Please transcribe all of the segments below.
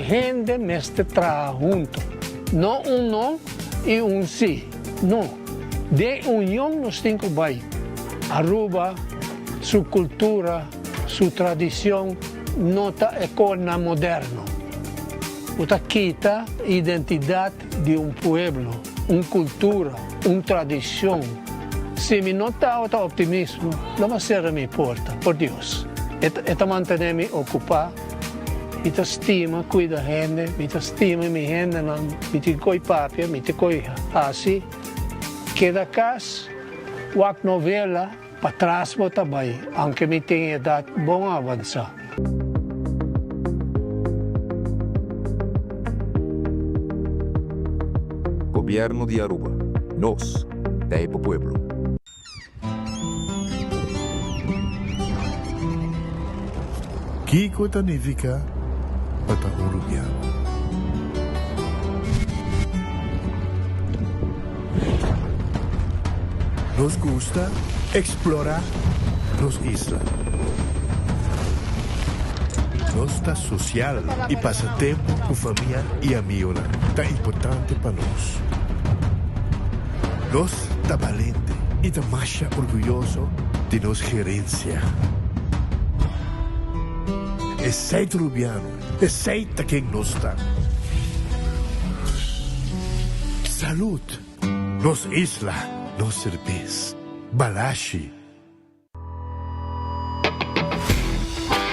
hende mester traha hunto. No un no y un si. No. Den union nos tin cu bay. Aruba su cultura, su tradicion no ta e cornan moderno. Bo ta kita identidad di un pueblo, un cultura, un tradicion. Si mi no tabata optimismo, lo mi a cera mi porta, por Dios. E ta mantene mi ocupa. Mi ta stima cuida hende, mi ta stima mi hendenan, mi tin coy papia, mi tin coy haci. Keda cas, wak novela, patras bo ta bay, aunke mi tin edad bon avansa. Gobierno di Aruba. Nos ta e pa pueblo. Kiko ta nifiká pa ta un rubiano? Nos gusta eksplorá nos isla. Nos ta sosial i pasa tempu ku famia i amionan ta importante pa nos. Nos ta balente i ta masha orguyoso di nos gerensia. Esei ta Rubiano, esei ta ken nos ta. Salud! Nos isla, nos serbes. Balashi.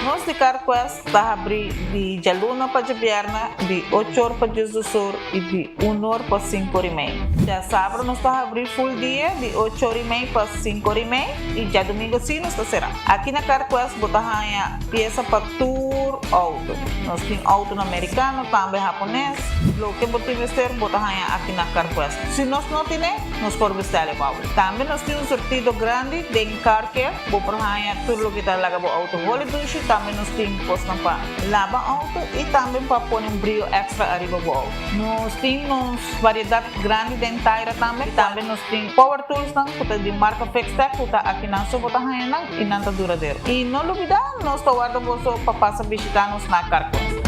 Nos di CarQuest ta habrí di djaluna pa djabièrnè di ocho or pa diesdos or i di un or pa sinku or i mei. Djasabra nos ta habrí full dia di ocho or i mei pa sinku or i mei i djadumingu sí nos ta será. Aki na CarQuest bo ta haña piesa pa tur outo. Nos tin outonan merikano, tambe hapones. Loke bo tin mester bo ta haña aki na CarQuest. Si nos no tine, nos por bestèl e bou. Tambe nos tin un surtido grandi den Car Care. Bo por haña tur loke ta laga bo outo holi dushi. Tambe nos tin kosnan pa laba outo i tambe pa pone un brio èkstra ariba bo outo. Nos tin nos variedat grandi den taira tambe. Tambe nos tin power toolsnan ku ta di marka Fixtech ku ta akinan so bo ta haña nan i nan ta duradero. I no lubidá, nos ta warda boso pa pasa bishitá nos na Carquest.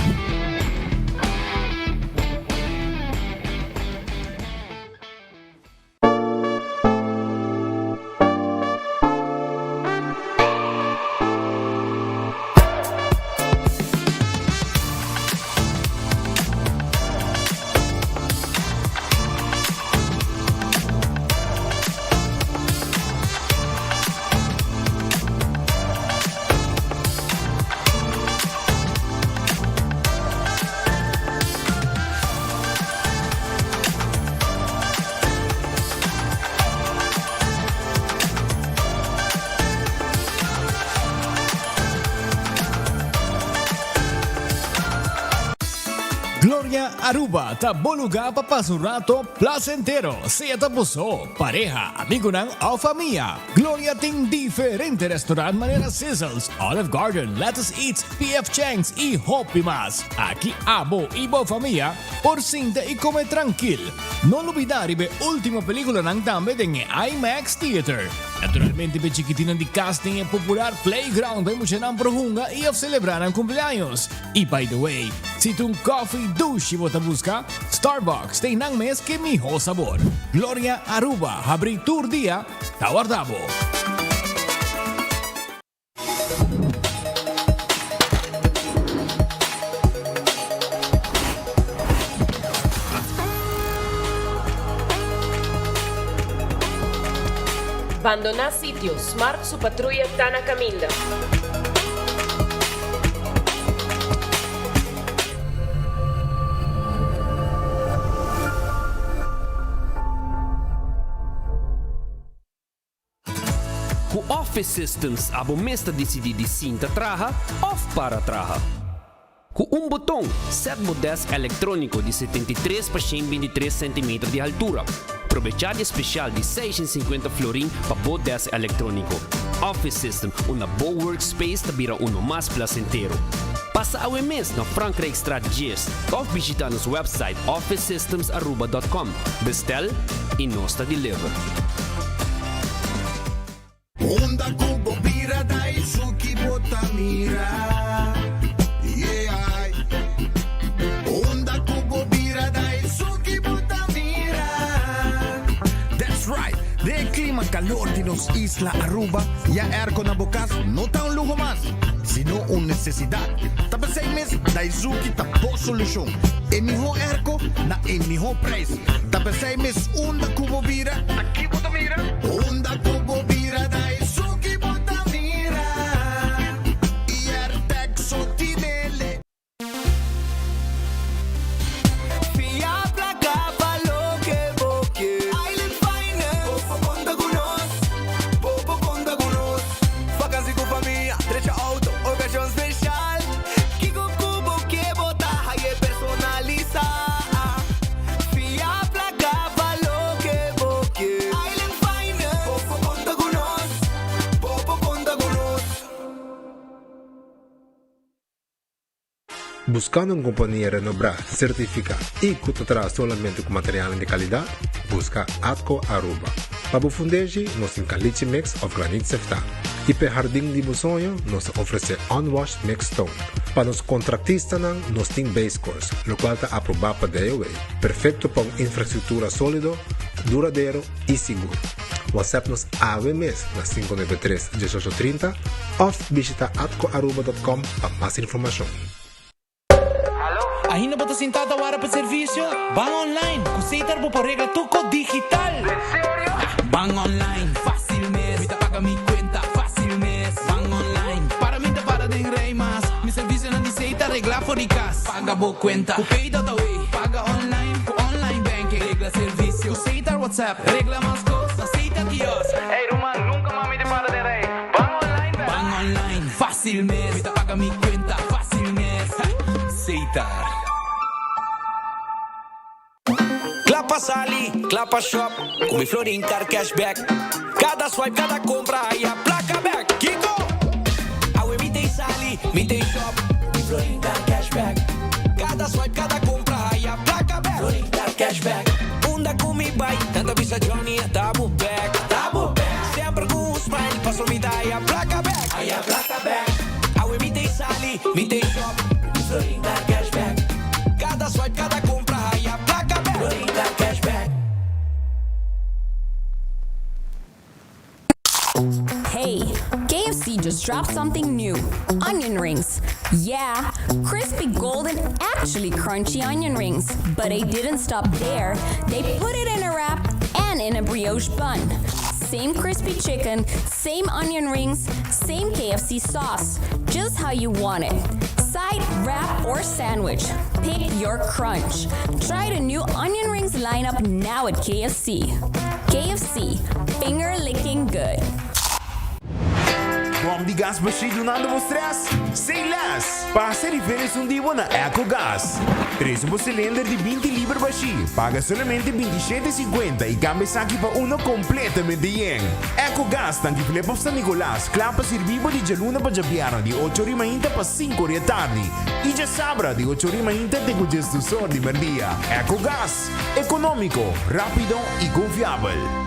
Gloria Aruba ta bo lugar pa pasa un rato placentero, sea ta bo so, pareha, amigonan of famia. Gloria tin diferente restaurant manera Sizzles, Olive Garden, Lettuce Eats, PF Chang's y hopi mas. Aki abo y bo famia por sinta y come trankil. No lubida riba e ultimo peliculanan tambe den e IMAX Theater. Naturalmente p'e chikitinnan di cas tin e popular playground pa e muchanan por hunga y of celebra nan cumpleaños. Y by the way, si ta un coffee dushi bo ta busca, Starbucks ta einan mes ke miho sabor. Gloria Aruba habri tur dia ta warda bo. Bandoná sitio, Smart su patruya ta na kaminda. Ku Office Systems abo mes ta disidí di sinta traha òf para traha. Ku un boton, sèt bo dèsk elektróniko di 73 pa 123 sentimeter di haltura. Probechá di e spesial di 650 florin pa bo dèsk elektróniko. Office System, unda bo workspace ta bira uno mas plasentero. Pasa awe mes na Frankrijkstraat 10 òf bishitá nos wèpsait officesystemsaruba.com. Bestel y nos ta deliver. Unda ku bo bira da esun ki bo ta mira, yeah. clima calor di nos isla Aruba, ya airco na bo cas no ta un luho mas, sino un necesidad. Ta pesey mes Daizuki ta bo solucion. E miho airco na e miho prijs. Ta pesey mes unda cu bo bira, ta ki bo ta mira? Unda cu bo bira Daizuki bo ta mira. Y Airtec so tinele. Fia placa pa loke bo ke. Island Finance. Bo por conta cu nos. Bo por conta cu nos. Vakantie cu famia, drecha auto, ocasion special. Kico cu bo ke bo ta haye personalisa. Fia placa pa loke bo ke. Island Finance. Bo por conta cu nos. Bo por conta cu nos. Buscando un compania renombra, certifica y cu ta traha solamente cu materialnan di calidad? Busca Atco Aruba. Pa bo fundeshi, nos tin caliche mix of granit seftá. Y p'e hardin di bo soño, nos ta ofrece unwashed mixed stone. Pa nos contractistanan, nos tin base course, locual ta aproba pa DOW. Perfecto pa un infrastructura solido, duradero y sigur. WhatsApp nos awe mes na 593 1830 of bishita atcoaruba.com pa mas informacion. Ainda bo ta sinta ta wara pa servicio? Ban online! Cu Setar bo por regla tur cos digital! Ban online, facil mes! Mi ta paga mi cuenta, facil mes! Ban online, para mi ta para den rij mas! Mi servicionan di Setar regla for di cas! Paga bo cuenta cu Pay.awe! Paga online cu online banking! Regla servicio cu Setar WhatsApp! Regla mas cos na Setar kiosk! Ey ruman, nunca mas mi ta para den rij! Ban online bek! Ban online, facil mes! Mi ta paga mi cuenta, facil mes! Setar. Kla pa sali, kla pa shop, ku mi Florin Card Cashback. Kada swipe, kada kompra, haya plaka bek. Kiko? Awe mi t'ei sali, mi t'ei shop, mi Florin Card Cashback. Kada swipe, kada kompra, haya plaka bek. Florin Card Cashback. Unda ku mi bai, nan ta bisa Johnny a ta bo bek. Ta bo bek. Semper ku un smile, paso mi ta haya plaka bek. Haya plaka bek. Awe mi t'ei sali, mi t'ei shop, mi Florin Card Cashback. Kada swipe, kada kompra, haya plaka bek. Florin Card Cashback. Hey, KFC just dropped something new. Onion rings. Yeah, crispy golden, actually crunchy onion rings. But they didn't stop there. They put it in a wrap and in a brioche bun. Same crispy chicken, same onion rings, same KFC sauce. Just how you want it. Side, wrap, or sandwich. Pick your crunch. Try the new onion rings lineup now at KFC. KFC, finger licking good. Bom di gas bashí dunando bo stress? Say less! Pasa riba esun di bo na Ecogas. Trese bo silinder di 20 liber bashí, paga solamente 27,50 i kambia esaki pa uno kompletamente yen. Ecogas tanki Flip of San Nicolas, kla pa sirbi bo di djaluna pa djabièrnè di ocho ori mainta pa sinku ori atardi i djasabra di ocho ori mainta te ku djesdus or di merdia. Ecogas, ekonómiko, rápido i konfiabel.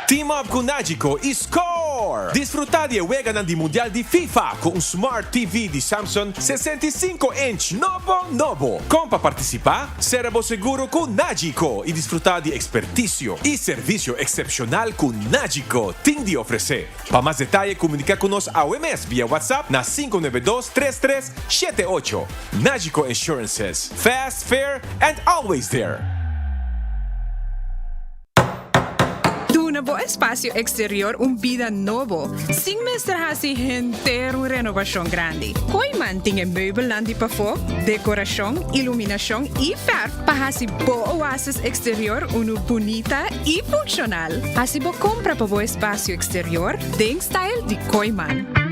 Team up cu Nagico y score! Score! Disfruta di e weganan di Mundial di FIFA cu un Smart TV di Samsung 65 inch nobo nobo. Con pa participa? Cera bo seguro cu Nagico y disfruta di experticio y servicio excepcional cu Nagico tin di ofrece. Pa mas detaye comunica cu nos awe mes via WhatsApp na 592 33 78. Nagico Insurances, fast, fair and always there! Duna bo espasio eksterior un bida nobo, sin mester hasi henter un renobashon grandi. Kooiman tin e meubelnan di pafó, dekorashon, iluminashon i fèrf pa hasi bo oasis eksterior unu bunita i funshonal. Hasi bo kompra pa bo espasio eksterior den style di Kooiman.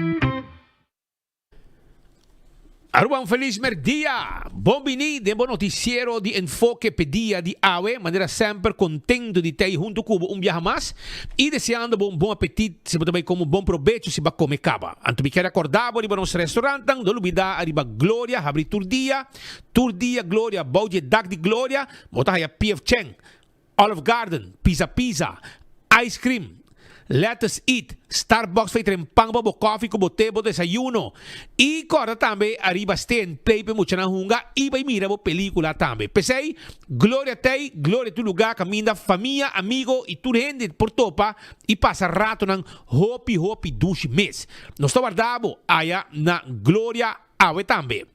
Aruba un felis merdia! Bon bini den bo noticiero di Enfoke p'e dia di awe. Manera semper contento di t'ey hunto cu bo un biaha mas y deseando bo un bon apetit si bo ta bay come un bon probecho si bo a come caba. Anto mi kier acorda bo riba nos restaurantnan, no lubida ariba Gloria habri tur dia, tur dia Gloria bou di e dak di Gloria bo ta haya PF Chang, Olive Garden, Pizza Pizza, Ice Cream, Lettuce Eat, Starbucks pa e tren pan pa bo koffie ku bo te bo desayuno. I kòrda tambe ariba stay and play pa e muchanan hunga i bai mira bo pelikula tambe. P'esei, Gloria t'ei, Gloria tur lugá kaminda famia, amigo i tur hende por topa i pasa ratonan hopi hopi dushi mes. Nos ta warda bo aya na Gloria awe tambe.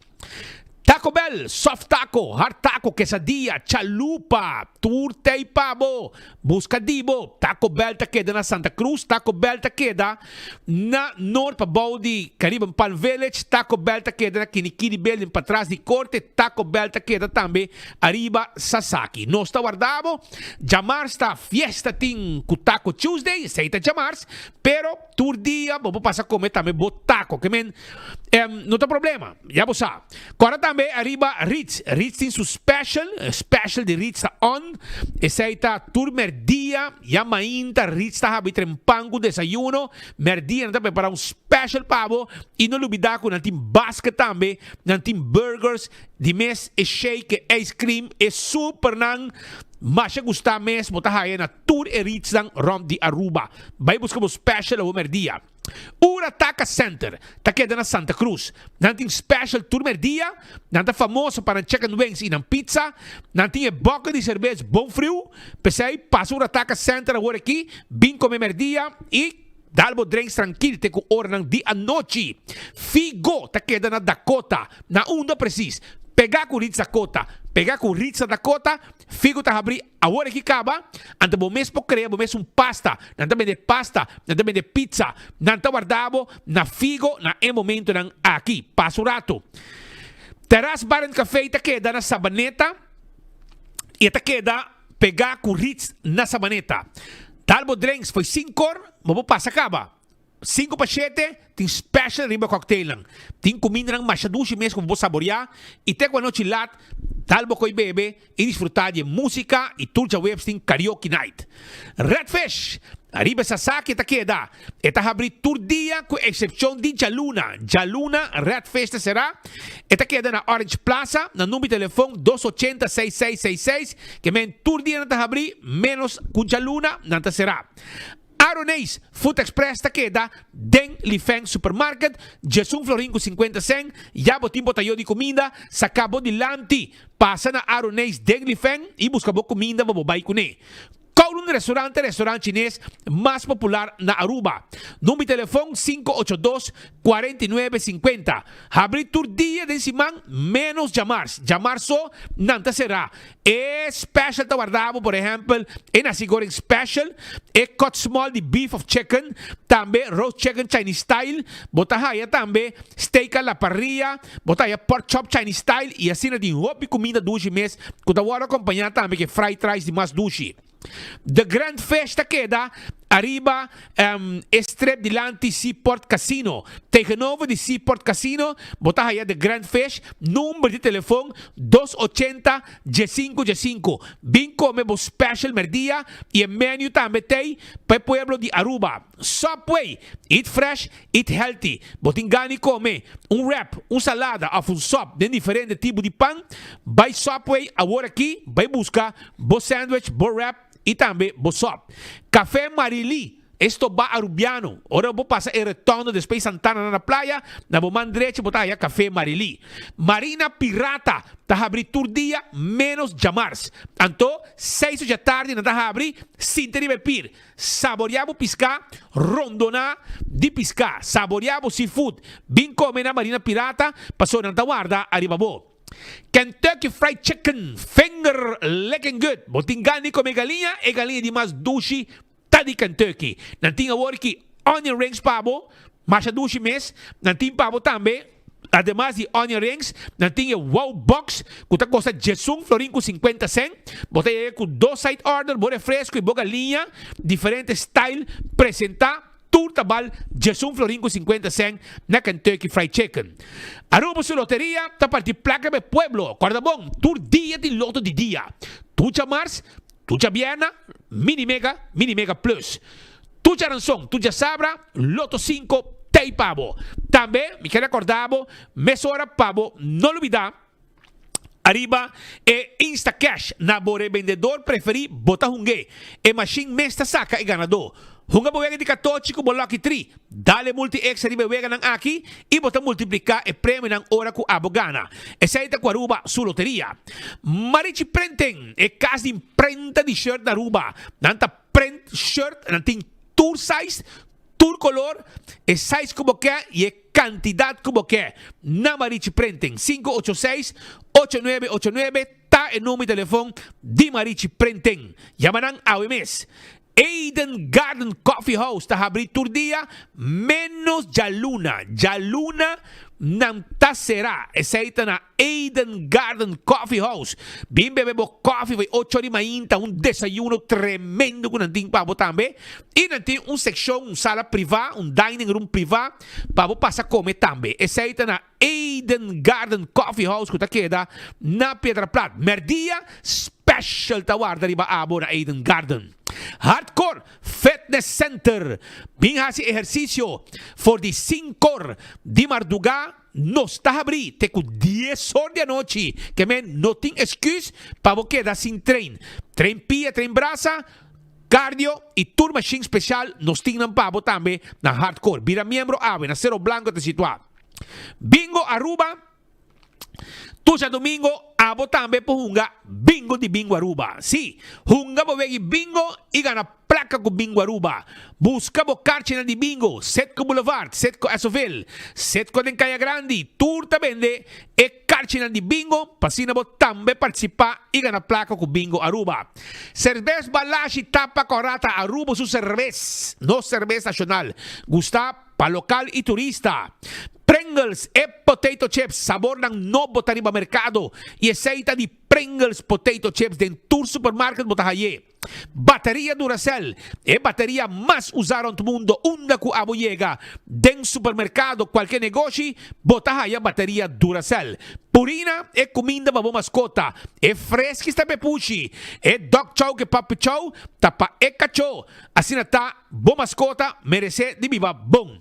Taco Bell, soft taco, hard taco, quesadilla, chalupa, tur tei pa bo. Busca di bo. Taco Bell ta keda na Santa Cruz, Taco Bell ta keda na Noord pabou di Caribbean Palm Village, Taco Bell ta keda na Kinikini Building patras di Corte, Taco Bell ta keda tambe ariba Sasaki. Nos ta warda bo. Djamars ta fiesta tin cu Taco Tuesday, esey ta djamars, pero tur dia bo por pasa come tambe bo taco. Ke men no ta problema, ya bo sa. Kòrda tambe ariba Ritz. Ritz tin su special, special di Ritz ta on. Esei ta tur mèrdia, ya mainta Ritz ta habri trempan ku desayuno. Mèrdia nan ta prepará un special pa bo i no lubidá ku nan tin basket tambe, nan tin burgers, di mes e shake, e ice cream, e supernan masha gustá mes bo ta haya na tur e Ritznan rònt di Aruba. Bai buska bo special awo mèrdia. Ura Taka Center ta keda na Santa Cruz. Nan tin special tur merdia, nan ta famoso pa nan chicken wings y nan pizza, nan tin e bokel di cerbes bon friu, p'esey pasa Ura Taka Center awor aki, bin come merdia y dal bo drinks trankil te cu oranan di anochi. Figo ta keda na Dakota, na unda precies? Pega cu Ritz Dakota, pega cu Ritz na Dakota, Figo ta habri Awor aki kaba, anto bo mes por krea bo mes un pasta. Nan ta bende pasta, nan ta bende pizza, nan ta warda bo na figo na e momentonan aki. Pasa un rato. Terras Bar and Café ta keda na Sabaneta i e ta keda pegá ku Ritz na Sabaneta. Dal bo drinks fo'i sinkor, bo por pasa kaba. Sinku pa shete, tin special riba cocktailnan. Tin kumindanan masha dushi mes ku bo por saboreá i te ku anochi lat, dal bo koi bebe i disfrutá di e músika i tur djaweps tin karaoke night. Red Fish, riba Sasaki ta keda. E ta habrí tur dia ku eksepshon di djaluna. Djaluna Red Fish ta será. E ta keda na Orange Plaza na number di telefon dos ochenta seis seis seis seis. Ke men tur dia nan ta habrí ménos ku djaluna nan ta será. Aroneis Food Express ta keda den Li Feng Supermarket, djesun florin ku sinkuenta sen, ya bo tin bo tayo di kuminda, saka bo dilanti, pasa na Aroneis den Li Feng i buska bo kuminda pa bo bai kuné. Kowloon Restaurant ta e restaurant chines mas popular na Aruba. Number di telefon 582 49 50. Habri tur dia den siman menos djamars. Djamars so nan ta será. E special ta warda bo, por ehempel, e nasi goreng special, e cut small di beef of chicken, tambe roast chicken Chinese style, bo ta haya tambe steak a la parrilla, bo ta haya pork chop Chinese style y asina tin hopi cuminda dushi mes cu ta wordo acompaña tambe cu e fried rice di mas dushi. The Grand Fish ta keda ariba e strip dilanti Seaport Casino. Tegenover di Seaport Casino bo ta haya The Grand Fish, number di telefon dos ochenta diesinku diesinku. Bin come bo special merdia y e menu tambe t'ey pa e pueblo di Aruba. Subway, eat fresh, eat healthy. Bo tin gana di come un wrap, un salada of un sop den diferente tipo di pan? Bay Subway awor aki, bay busca bo sandwich, bo wrap y tambe bo sop. Café Marily. E stobá Arubiano. Ora bo pasa e retondo despues Santana na na playa, na bo man drechi bo ta haya Café Marily. Marina Pirata ta habri tur dia menos djamars. Anto, seis or djatardi nan ta habri, sinta riba e pir. Saboreá bo piská, rondoná di piská. Saboreá bo seafood. Bin kome na Marina Pirata, pasobra nan ta warda ariba bo. Kentucky Fried Chicken, finger licking good. Bo tin gana di kome galiña? E galiña di mas dushi ta di Kentucky. Nan tin awor ki onion rings pa bo, masha dushi mes. Nan tin pa bo tambe, ademas di onion rings, nan tin e wow box ku ta kosta diesun florin ku sinkuenta sènt. Bo ta yega ku dos side order, bo refresco i bo galiña, diferente style presentá. Tur ta bal diesun florin ku sinkuenta sèn na Kentucky Fried Chicken. Aruba su loteria ta parti plaka pa e pueblo. Kòrda bon, tur dia tin loto di dia. Tur djamars, tur djabièrna, Mini Mega, Mini Mega Plus. Tur djaranson, tur djasabra, Loto sinku t'ei pa bo. Tambe mi ke rekòrda bo mesora pa bo no lubidá Ariba e Instacash na bo rebendedor preferí bo ta hung'é. E mashin mes ta saka e ganadó. Hunga bo wega di katochi ku bo Lucky Tree. Dal e multi extra riba e weganan aki i bo ta multipliká e premionan ora ku abo gana. Esei ta ku Aruba su loteria. Marichi Printing, e kas di imprenta di shirt na Aruba. Nan ta print shirt, nan tin tur size, Tur color, e size cu bo ke y e cantidad cu bo ke. Na Marichi Printing, 586 8989 ta e number di telefon di Marichi Printing. Yama nan awe mes. Eden Garden Coffee House ta habri tur dia menos djaluna. Djaluna nan ta sera. Esey ta na Eden Garden Coffee House. Bin bebe bo koffie for e ocho di mainta, un desayuno tremendo ku nan tin pa bo tambe. I nan tin un sekshon, un sala privá, un dining room privá pa bo pasa kome tambe. Esei ta na Eden Garden Coffee House ku ta keda na Piedra Plat. Mèrdia special ta warda riba abo na Eden Garden. Hardcore Fitness Center. Bin hasi ehersisio for di sinkor di mardugá. Nos ta habrí te ku dies or di anochi, ke men no tin esküs pa bo keda sin train. Train pia, train brasa, cardio i tur mashin spesial nos tin nan pa bo tambe na Hardcore. Bira miembro awe na Cero Blanco ta situá. Bingo Aruba Tur djadomingo abo tambe por hunga Bingo di Bingo Aruba. Sí, hunga bo wegi bingo i gana Placa cu Bingo Aruba. Busca bo carchinan di bingo, Setco Boulevard, Setco Esoville, Setco den Caya Grandi, tur ta bende e carchinan di bingo pa asina bo tambe participa y gana placa cu Bingo Aruba. Cerbes Balashi Tapa Corata Aruba su cerbes, nos cerbes nacional, gusta pa local y turista. Pringles e potato chips, sabornan nobo ta riba mercado y esey ta di Pringles potato chips den tur supermarket bo ta haye. Bateria Duracell, e bateria mas usá rond mundo unda ku abo yega. Den supermerkado, kualke negoshi, bo ta haya bateria Duracell. Purina, e kuminda pa bo maskota. E freskis ta p'e pushi. E dog chow ku e puppy chow ta pa e kachó. Asina ta, bo maskota meresé di biba bon.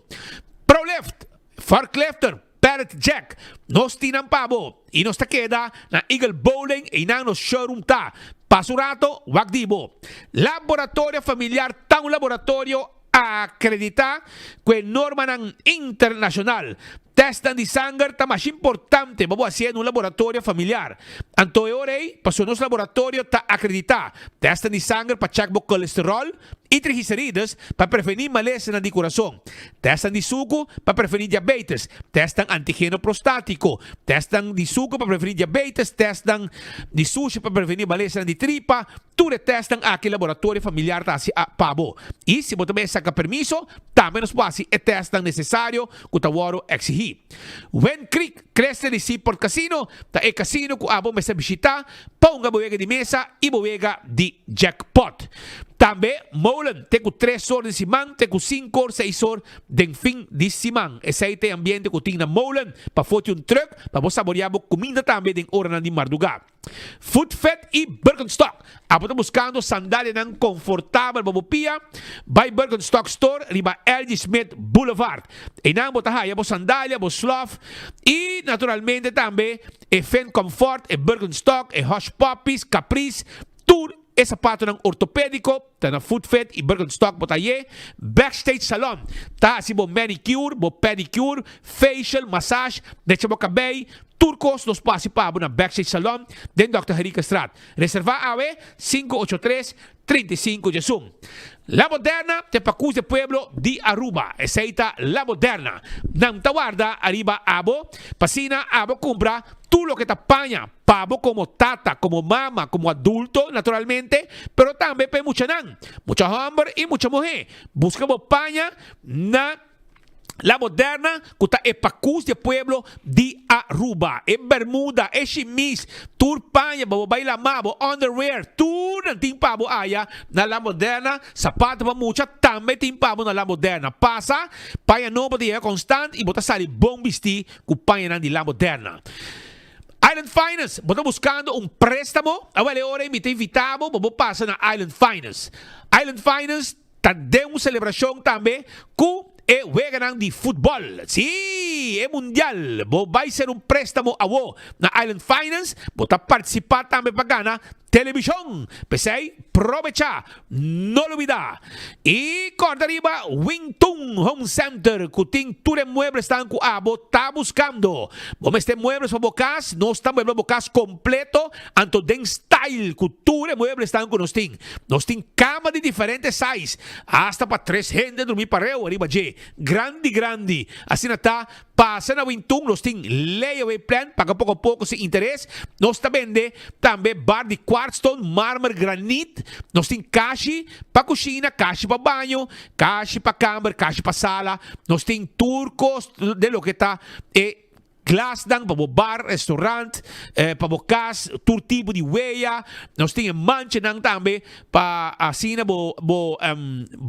Prolift, Forklifter, Parrot Jack, nos tin nan pa bo y nos ta keda na Eagle Bowling eynan nos showroom ta. Pasa un rato, wak di bo. Laboratorio Familiar ta un laboratorio acredita cu e normanan internacional. Testnan di sanger ta masha importante pa bo hacié den un laboratorio familiar. Anto e ora ey, pasobra nos laboratorio ta acredita. Testnan di sanger pa check bo colesterol y triglicerides pa prevení malesanan di curason. Testnan di suku pa prevení diabetes, testnan antigeno prostátiko, testnan di suku pa prevení diabetes, testnan di sushi pa prevení malesanan di tripa, tur e testnan aki laboratorio familiar ta hasi pa bo. I si bo ta bay saka permiso, tambe nos por hasi e testnan nesesario ku ta wòrdu eksihí. Wind Creek Cresta di Seaport Casino ta e casino ku abo mester bishitá pa hunga bo wega di mesa i bo wega di jackpot. Tambe Molen te ku tres or di siman te ku sinku or seis or den fin di siman. Esei ta e ambiente ku tin na Molen pa foti un truck pa bo saboreá bo kuminda tambe den oranan di mardugá. Foot Fit i Birkenstock. Abo ta buskando sandalianan konfortabel pa bo pia? Bai Birkenstock Store riba LG Smith Boulevard. Einan bo ta haya bo sandalia, bo slof i naturalmente tambe e Fin Comfort, e Birkenstock, e Hush Puppies, Capris, tur. E sapatonan ortopedico ta na Footfit y Birkenstock bo ta haye. Backstage Salon ta haci bo manicure, bo pedicure, facial, massage, necha bo cabey, tur cos nos por haci pa bo na Backstage Salon den Dòkter Henriquezstraat. Reserva awe, 583, 35 djesun. La Moderna te pacus de pueblo di Aruba. Esey ta La Moderna. Nan ta warda ariba abo pa asina abo cumpra tur loke ta paña pa bo como tata, como mama, como adulto naturalmente, pero tambe pa e muchanan, mucha homber y mucha muhe. Busca bo paña na La Moderna cu ta e pacus di e pueblo di Aruba. E bermuda, e shimis, tur paña pa bo bay lama, bo underwear, tur nan tin pa bo aya na La Moderna. Sapato pa mucha tambe tin pa bo na La Moderna. Pasa, paña nobo ta yega constant y bo ta sali bon bisti cu pañanan di La Moderna. Island Finance, bo ta buscando un prestamo? Awel e ora ei mi ta invita bo pa bo pasa na Island Finance. Island Finance ta den un celebracion tambe cu e weganan di futbol. Sí, e mundial! Bo bay ser un prestamo awo na Island Finance, bo ta participa tambe pa gana Television. P'esei, probecha! No lubida! Y corda riba Wing Tun Home Center cu tin tur e mueblesnan cu abo ta buscando. Bo mester muebles pa bo cas? Nos ta muebla bo cas completo, anto den style cu tur e mueblesnan cu nos tin. Nos tin cama di diferente size, hasta pa tres hende drumi pareu ariba dje. Grandi grandi. Asina ta Pasa na Wintun nos tin layaway plan, paga poko poko sin interes. Nos ta bende tambe bar di quartzstone, marmer, granit. Nos tin kashi pa kushina, kashi pa baño, kashi pa kamber, kashi pa sala. Nos tin tur kos den loke ta e glasnan pa bo bar, restaurant, pa bo kas, tur tipo di weya. Nos tin e manchanan tambe Pa asina bo bo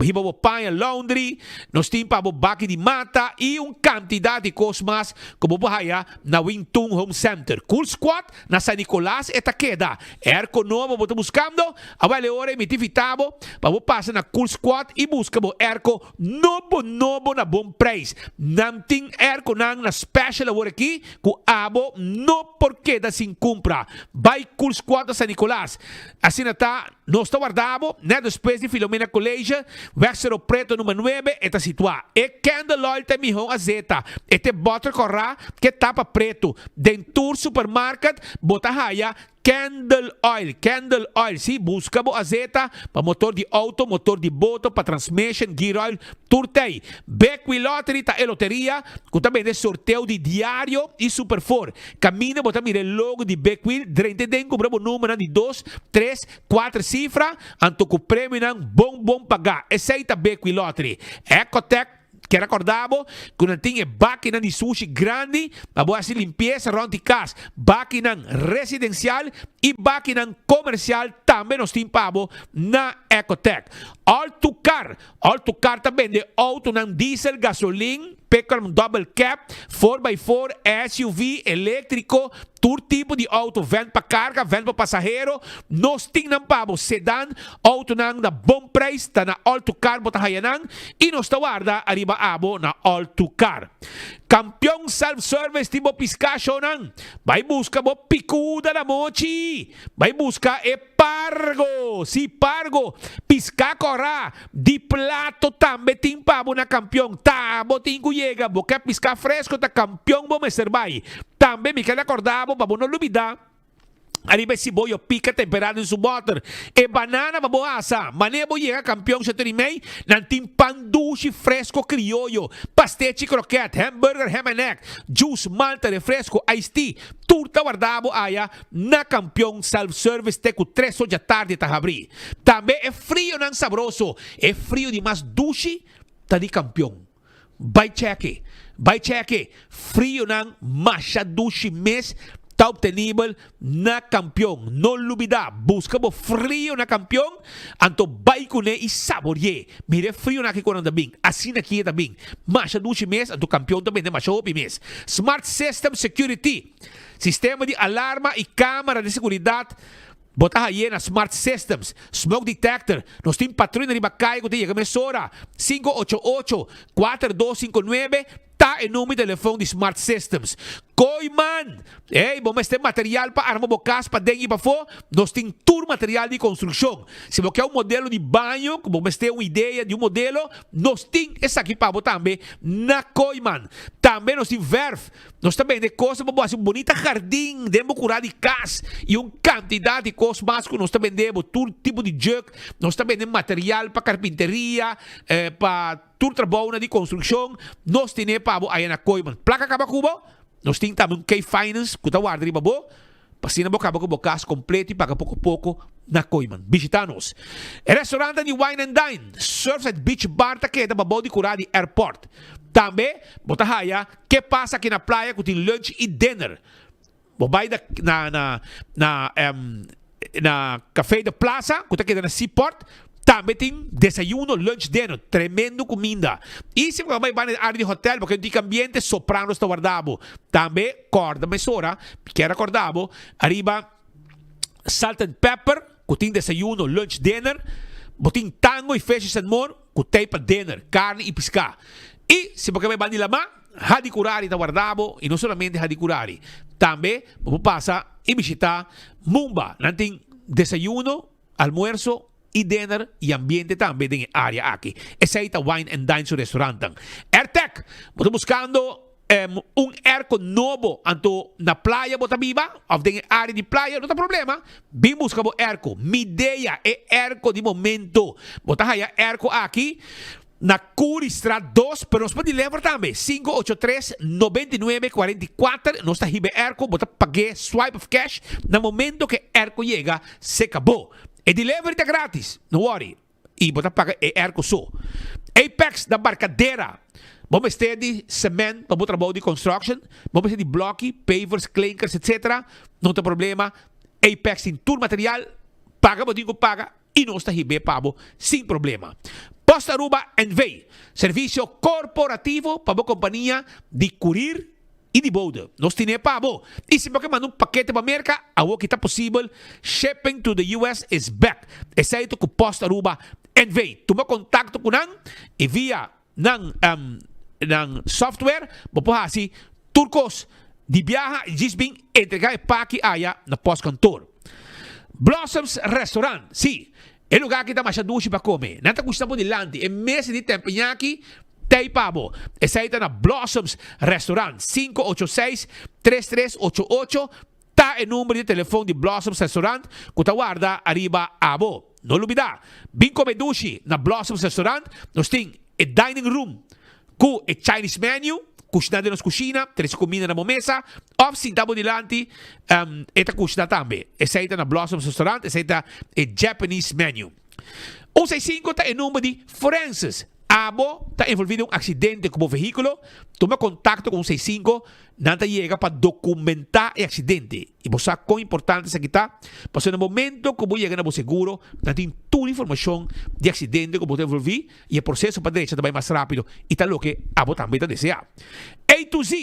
hiba bo paña laundry, nos tin pa bo baki di mata y un cantidad di cos mas cu bo por haya na Wing Tun Home Center. Cool Squad na San Nicolas e ta keda. Airco nobo bo ta buscando? Awel e ora e mi ta invita bo pa bo pasa na Cool Squad y busca bo airco nobo nobo na bon prijs. Nan tin airconan na special awor aki cu abo no por keda sin cumpra. Bay Cool Squad na San Nicolas. Asina ta, nos ta warda bo, net despues di Filomena College, weg Cerro Preto number nuebe, e ta situá. E candle oil ta e mihó azeta. E ta e bòter kòrá ku e tapa pretu. Den tur supermarket bo ta haya candle oil. Candle oil, sí, buska bo azeta pa motor di outo, motor di boto, pa transmission, gear oil, tur t'ei. Bekwee Lottery ta e loteria ku ta bende sorteo di diario i Super Four. Kaminda bo ta mira e logo di Big Wheel, drenta den kumpra bo numbernan di dos, tres, kuater sifra, anto ku premionan bon bon pagá. Esei ta Big Wheel Lottery. Ecotec kier akorda bo ku nan tin e bakinan di sushi grandi pa bo hasi limpiesa rònt di kas. Bakinan residensial i bakinan komersial tambe nos tin pa bo na Ecotec. All to Car All to Car ta bende outonan diesel, gasolin, pickup double cab, four by four, SUV, eléctrico, tur tipo di auto, van pa carga, van pa pasahero. Nos tin nan pa bo, sedan, autonan na bon prijs, ta na All to Car bo ta haya nan y nos ta warda ariba abo na All to Car. Campeon Self Service tin bo pisca shownan. Bay busca bo picuda na mochi. Bay busca e Pargo! Sí, pargo! Piská kòrá di plato tambe tin pa bo na Kampion. Ta bo tin ku yega, bo ke piská fresko ta Kampion bo mester bai. Tambe mi ke rekordá bo pa bo no lubidá ariba e siboyo pika temperá den su bòter. E banana pa bo asa. Manera bo yega Kampion shete di mei, nan tin pan dushi fresko krioyo, pastechi krokèt, hamburger ham and egg, juice, malta, refresko, iced tea. Tur ta warda bo aya Na Kampion Self Service te ku tres or djatardi ta habrí. Tambe e frionan sabroso, e frio di mas dushi ta di Kampion. Bai chèk'e, bai chèk'e, frionan masha dushi mes ta optenibel na Kampion. No lubidá, buska bo frio na Kampion, anto bai kuné i sabori'é. Mira e frionan aki ku nan ta bin, asina aki e ta bin. Masha dushi mes, anto Kampion ta bende masha hopi mes. Smart System Security. Sistema di alarma y camera di seguridad bo ta haye na Smart Systems. Smoke detector, nos tin patruina riba caye cu ta yega mesora. 588 4259 ta e number di telefon di Smart Systems. Kooiman! Ey, bo mester material pa arma bo kas paden i pafó? Nos tin tur material di konstrukshon. Si bo ke un modelo di baño, ku bo mester un idea di un modelo, nos tin esaki pa bo tambe na Kooiman. Tambe nos tin vèrf. Nos ta bende kos pa bo hasi un bunita hardin den bo kurá di kas i un kantidat di kos mas ku nos ta bende bo, tur tipo di jùk. Nos ta bende material pa karpinteria, pa tur trabounan di konstrukshon. Nos tene pa bo aya na Kooiman. Plaka kaba ku bo? Nos tin tambe un K-Finance ku ta warda riba bo pa asina bo kaba ku bo kas kompleto i paga poko poko na Kooiman. Bishita nos. E restaurantnan di Wine and Dine, Surfside Beach Bar ta keda pabou di kurá di airport. Tambe bo ta haya Ke pasa aki na playa ku tin lunch i dinner. Bo bai na na na na Café de Plaza ku ta keda na Seaport tambe tin desayuno, lunch, dinner. Tremendo kuminda. I si bo bai banda di área di hotel bo ke un tiki ambiente Sopranos ta warda bo. Tambe kòrda mesora mi kier a kòrda bo ariba Salt and Pepper ku tin desayuno, lunch, dinner. Bo tin Tango i Fishes and More ku tei pa dinner, karni i piská. I si bo ke bai banda di lamá, Hadicurari ta warda bo, i no solamente Hadicurari. Tambe bo por pasa i bishitá Mumba. Nan tin desayuno, almuerso i dinner i ambiente tambe den e área aki. Esei ta Wine and Dine su restaurantnan. Airtec, Bo ta buskando un airco nobo anto na playa bo ta biba of den e área di playa? No ta problema, bin buska bo airco. Midea e airco di momento. Bo ta haya airco aki Na Curiestraat dos, pero nos por deliver tambe, 583 99 44, nos ta hiba e airco, bo ta pag'é swipe of cash, na momento ku e airco yega, se kabó. E delivery ta gratis, no worry, i bo ta paga e airco so. Apex na Barcadera, bo mester di cement pa bo trabou di construction, bo mester di bloki, pavers, klinkers, etc. No ta problema, Apex tin tur material, paga bo tin ku paga. y nos ta hib'é pa bo sin problema. Post Aruba NV, servicio corporativo pa bo compania di curir y di bode. Nos tin'é pa bo. Y si bo ke manda un pakete pa Merca, awor ki ta posibel, shipping to the US is back. Esey ta cu Post Aruba NV. Tuma contacto cu nan y via nan nan software bo por haci tur cos di biaha y djis bin entrega e paki aya na postkantoor. Blossoms Restaurant, si, e lugar aki ta masha dushi pa come. Nan ta cushina bo dilanti, e mesa di tempeñaki t'ey pa bo. Esey ta na Blossoms Restaurant, 586 3388 ta e number di telefon di Blossoms Restaurant cu ta warda ariba abo. No lubida, bin come dushi na Blossoms Restaurant, nos tin e dining room cu e Chinese menu, cushina den nos cushina, trece cuminda na bo mesa, of sinta bo dilanti, e ta cushina tambe. Esey ta na Blossoms Restaurant, esey ta e Japanese menu. Un seis sinku ta e number di Francis. Abo ta envolvi den un accidente cu bo vehiculo? Tuma contacto cu un seis sinku, nan ta yega pa documenta e accidente. Y bo sa con importante esaki ta, pasobra na momento cu bo yega na bo seguro, nan tin tur informacion di accidente cu bo ta envolvi y e proceso pa drecha ta bay mas rapido y ta loke abo tambe ta desea. A to Z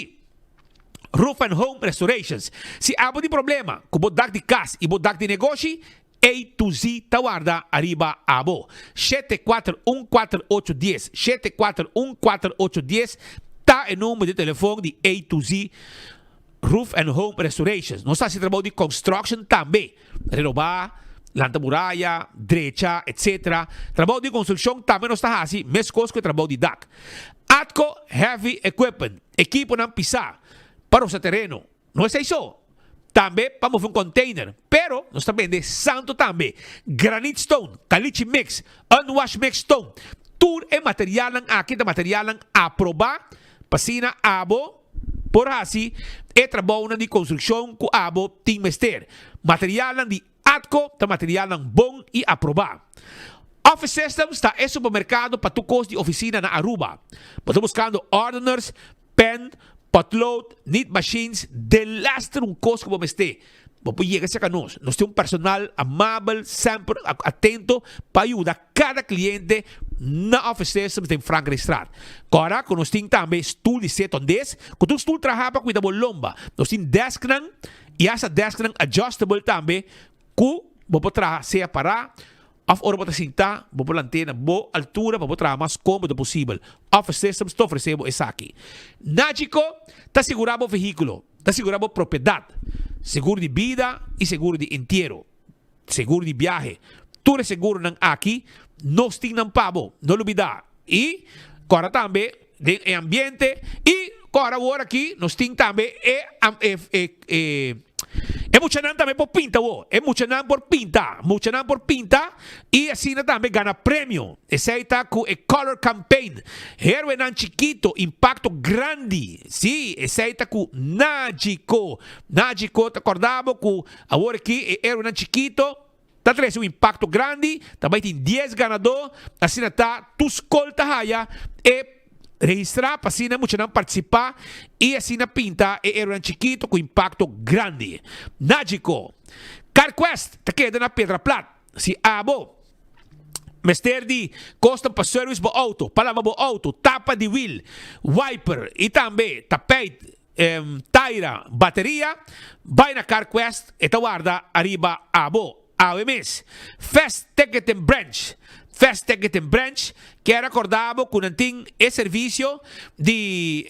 Roof and Home Restorations Si abo tin problema cu bo dak di cas y bo dak di negoshi, A to Z ta warda ariba abo. 7414810, 7414810 ta e number di telefon di A to Z Roof and Home Restorations. Nos ta hasi trabou di construction tambe, renobá, lanta muraya, drecha, etc. Trabou di construccion tambe nos ta hasi, meskos ku e trabou di dak. Atco Heavy Equipment, ekiponan pisá pa rosa tereno. No esei so, tambe pa move un container, pero nos ta bende santo tambe, granite stone, caliche mix, unwash mix stone, tur e materialnan aki ta materialnan aproba pa asina abo por haci e trabounan di construccion cu abo tin mester. Materialnan di Atco ta materialnan bon y aproba. Office Systems ta e supermercado pa tur cos di oficina na Aruba. Bo ta buscando ordeners, pen, potlood, nit machines, delaster un cos cu bo mester. Bo por yega cerca nos. Nos tin un personal amabel, semper atento pa yuda cada cliente na Office Systems den Frankrijkstraat. Cora cu nos tin tambe stoel di setondes, cu ta un stoel traha pa cuida bo lomba. Nos tin desknan. I hasta desknan adjustable tambe ku bo por traha sea pará òf ora bo ta sintá bo por lant'é na bo altura pa bo traha mas kómodo posibel. Office Systems ta ofresé bo esaki. Nagico ta sigurá bo vehíkulo. Ta sigurá bo propiedat, seguro di bida i seguro di entiero, seguro di biahe. Tur e seguronan aki nos tin nan pa bo, no lubidá. I kòrda tambe den e ambiente i kòrda awor aki nos tin tambe e e e muchanan tambe por pinta awor. E muchanan por pinta, muchanan por pinta i asina tambe gana premio. Esei ta ku e Color Campaign. Héroenan chikito, impakto grandi. Sí, esei ta ku Najiko. Najiko ta kòrda bo ku awor aki e héroenan chikito ta trese un impakto grandi. Ta bai tin dies ganadó. Asina ta tur skol ta haya e registrá pa asina muchanan partisipá i asina pinta e héroenan chikito ku impakto grandi. Najiko. CarQuest ta keda na Piedra Plat. Si abo mester di kosnan pa service bo auto, pa laba bo auto, tapa di wiel, wiper y tambe tapijt, taira, bateria, bay na CarQuest, e ta warda ariba abo awe mes. Fast Ticketing Branch Fast Ticketing Branch kier acorda bo cu nan tin e servicio di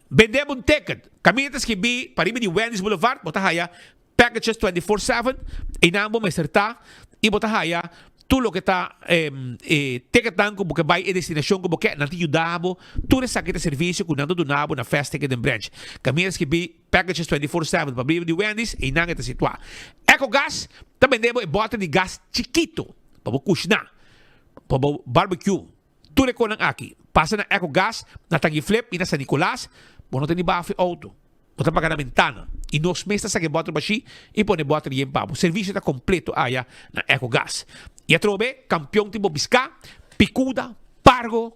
bende bo un ticket. Caminda ta skibi pariba di Wendy's Boulevard, bo ta haya Packages 24/7, einan bo mester ta y bo ta haya tur loke ta e ticketnan cu bo ke bay e destinacion cu bo ke, nan ta yuda bo, tur esaki ta servicio cu nan ta duna bo na Fast Ticket den Branch. Caminda skibi Packages 24/7 pa briba di Wendy's, einan e ta situa. Ecogas ta bende bo e boter di gas chikito pa bo cushna, pa bo barbecue, tur e conan aki. Pasa na Ecogas na Tangiflip y na San Nicolas, bo no ta ni baha fu e auto. Bo ta paga na bentana y nos mes ta saca e boter bashi y pone e boter yen pa bo. Servicio ta completo aya na Ecogas. Y atrobe campeon tin bo pisca, picuda, pargo,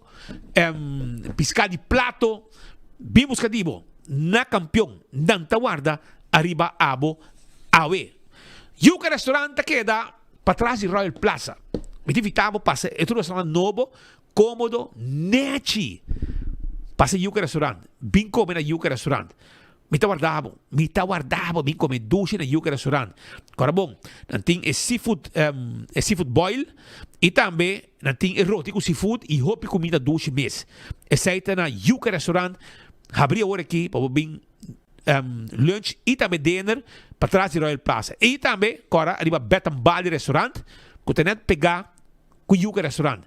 pisca di plato. Bin busca di bo na campeon. Nan ta warda ariba abo awe. Yuca Restaurant ta keda patras di Royal Plaza. Mi ta invita bo pasa e tur restaurant nobo Komodo nechi! Pasa Yuca Restaurant, bin kome na Yuca Restaurant. Mi ta warda bo, mi ta warda bo bin kome dushi na Yuca Restaurant. Kora bon, nan tin e seafood, e seafood boil i tambe nan tin e roti ku seafood i hopi kuminda dushi mes. Esei ta na Yuca Restaurant, habri awor aki pa bo bin lunch i tambe dinner patras di Royal Plaza. I tambe kora riba Betambali Restaurant ku ta net pegá Ku Yuca Restaurant.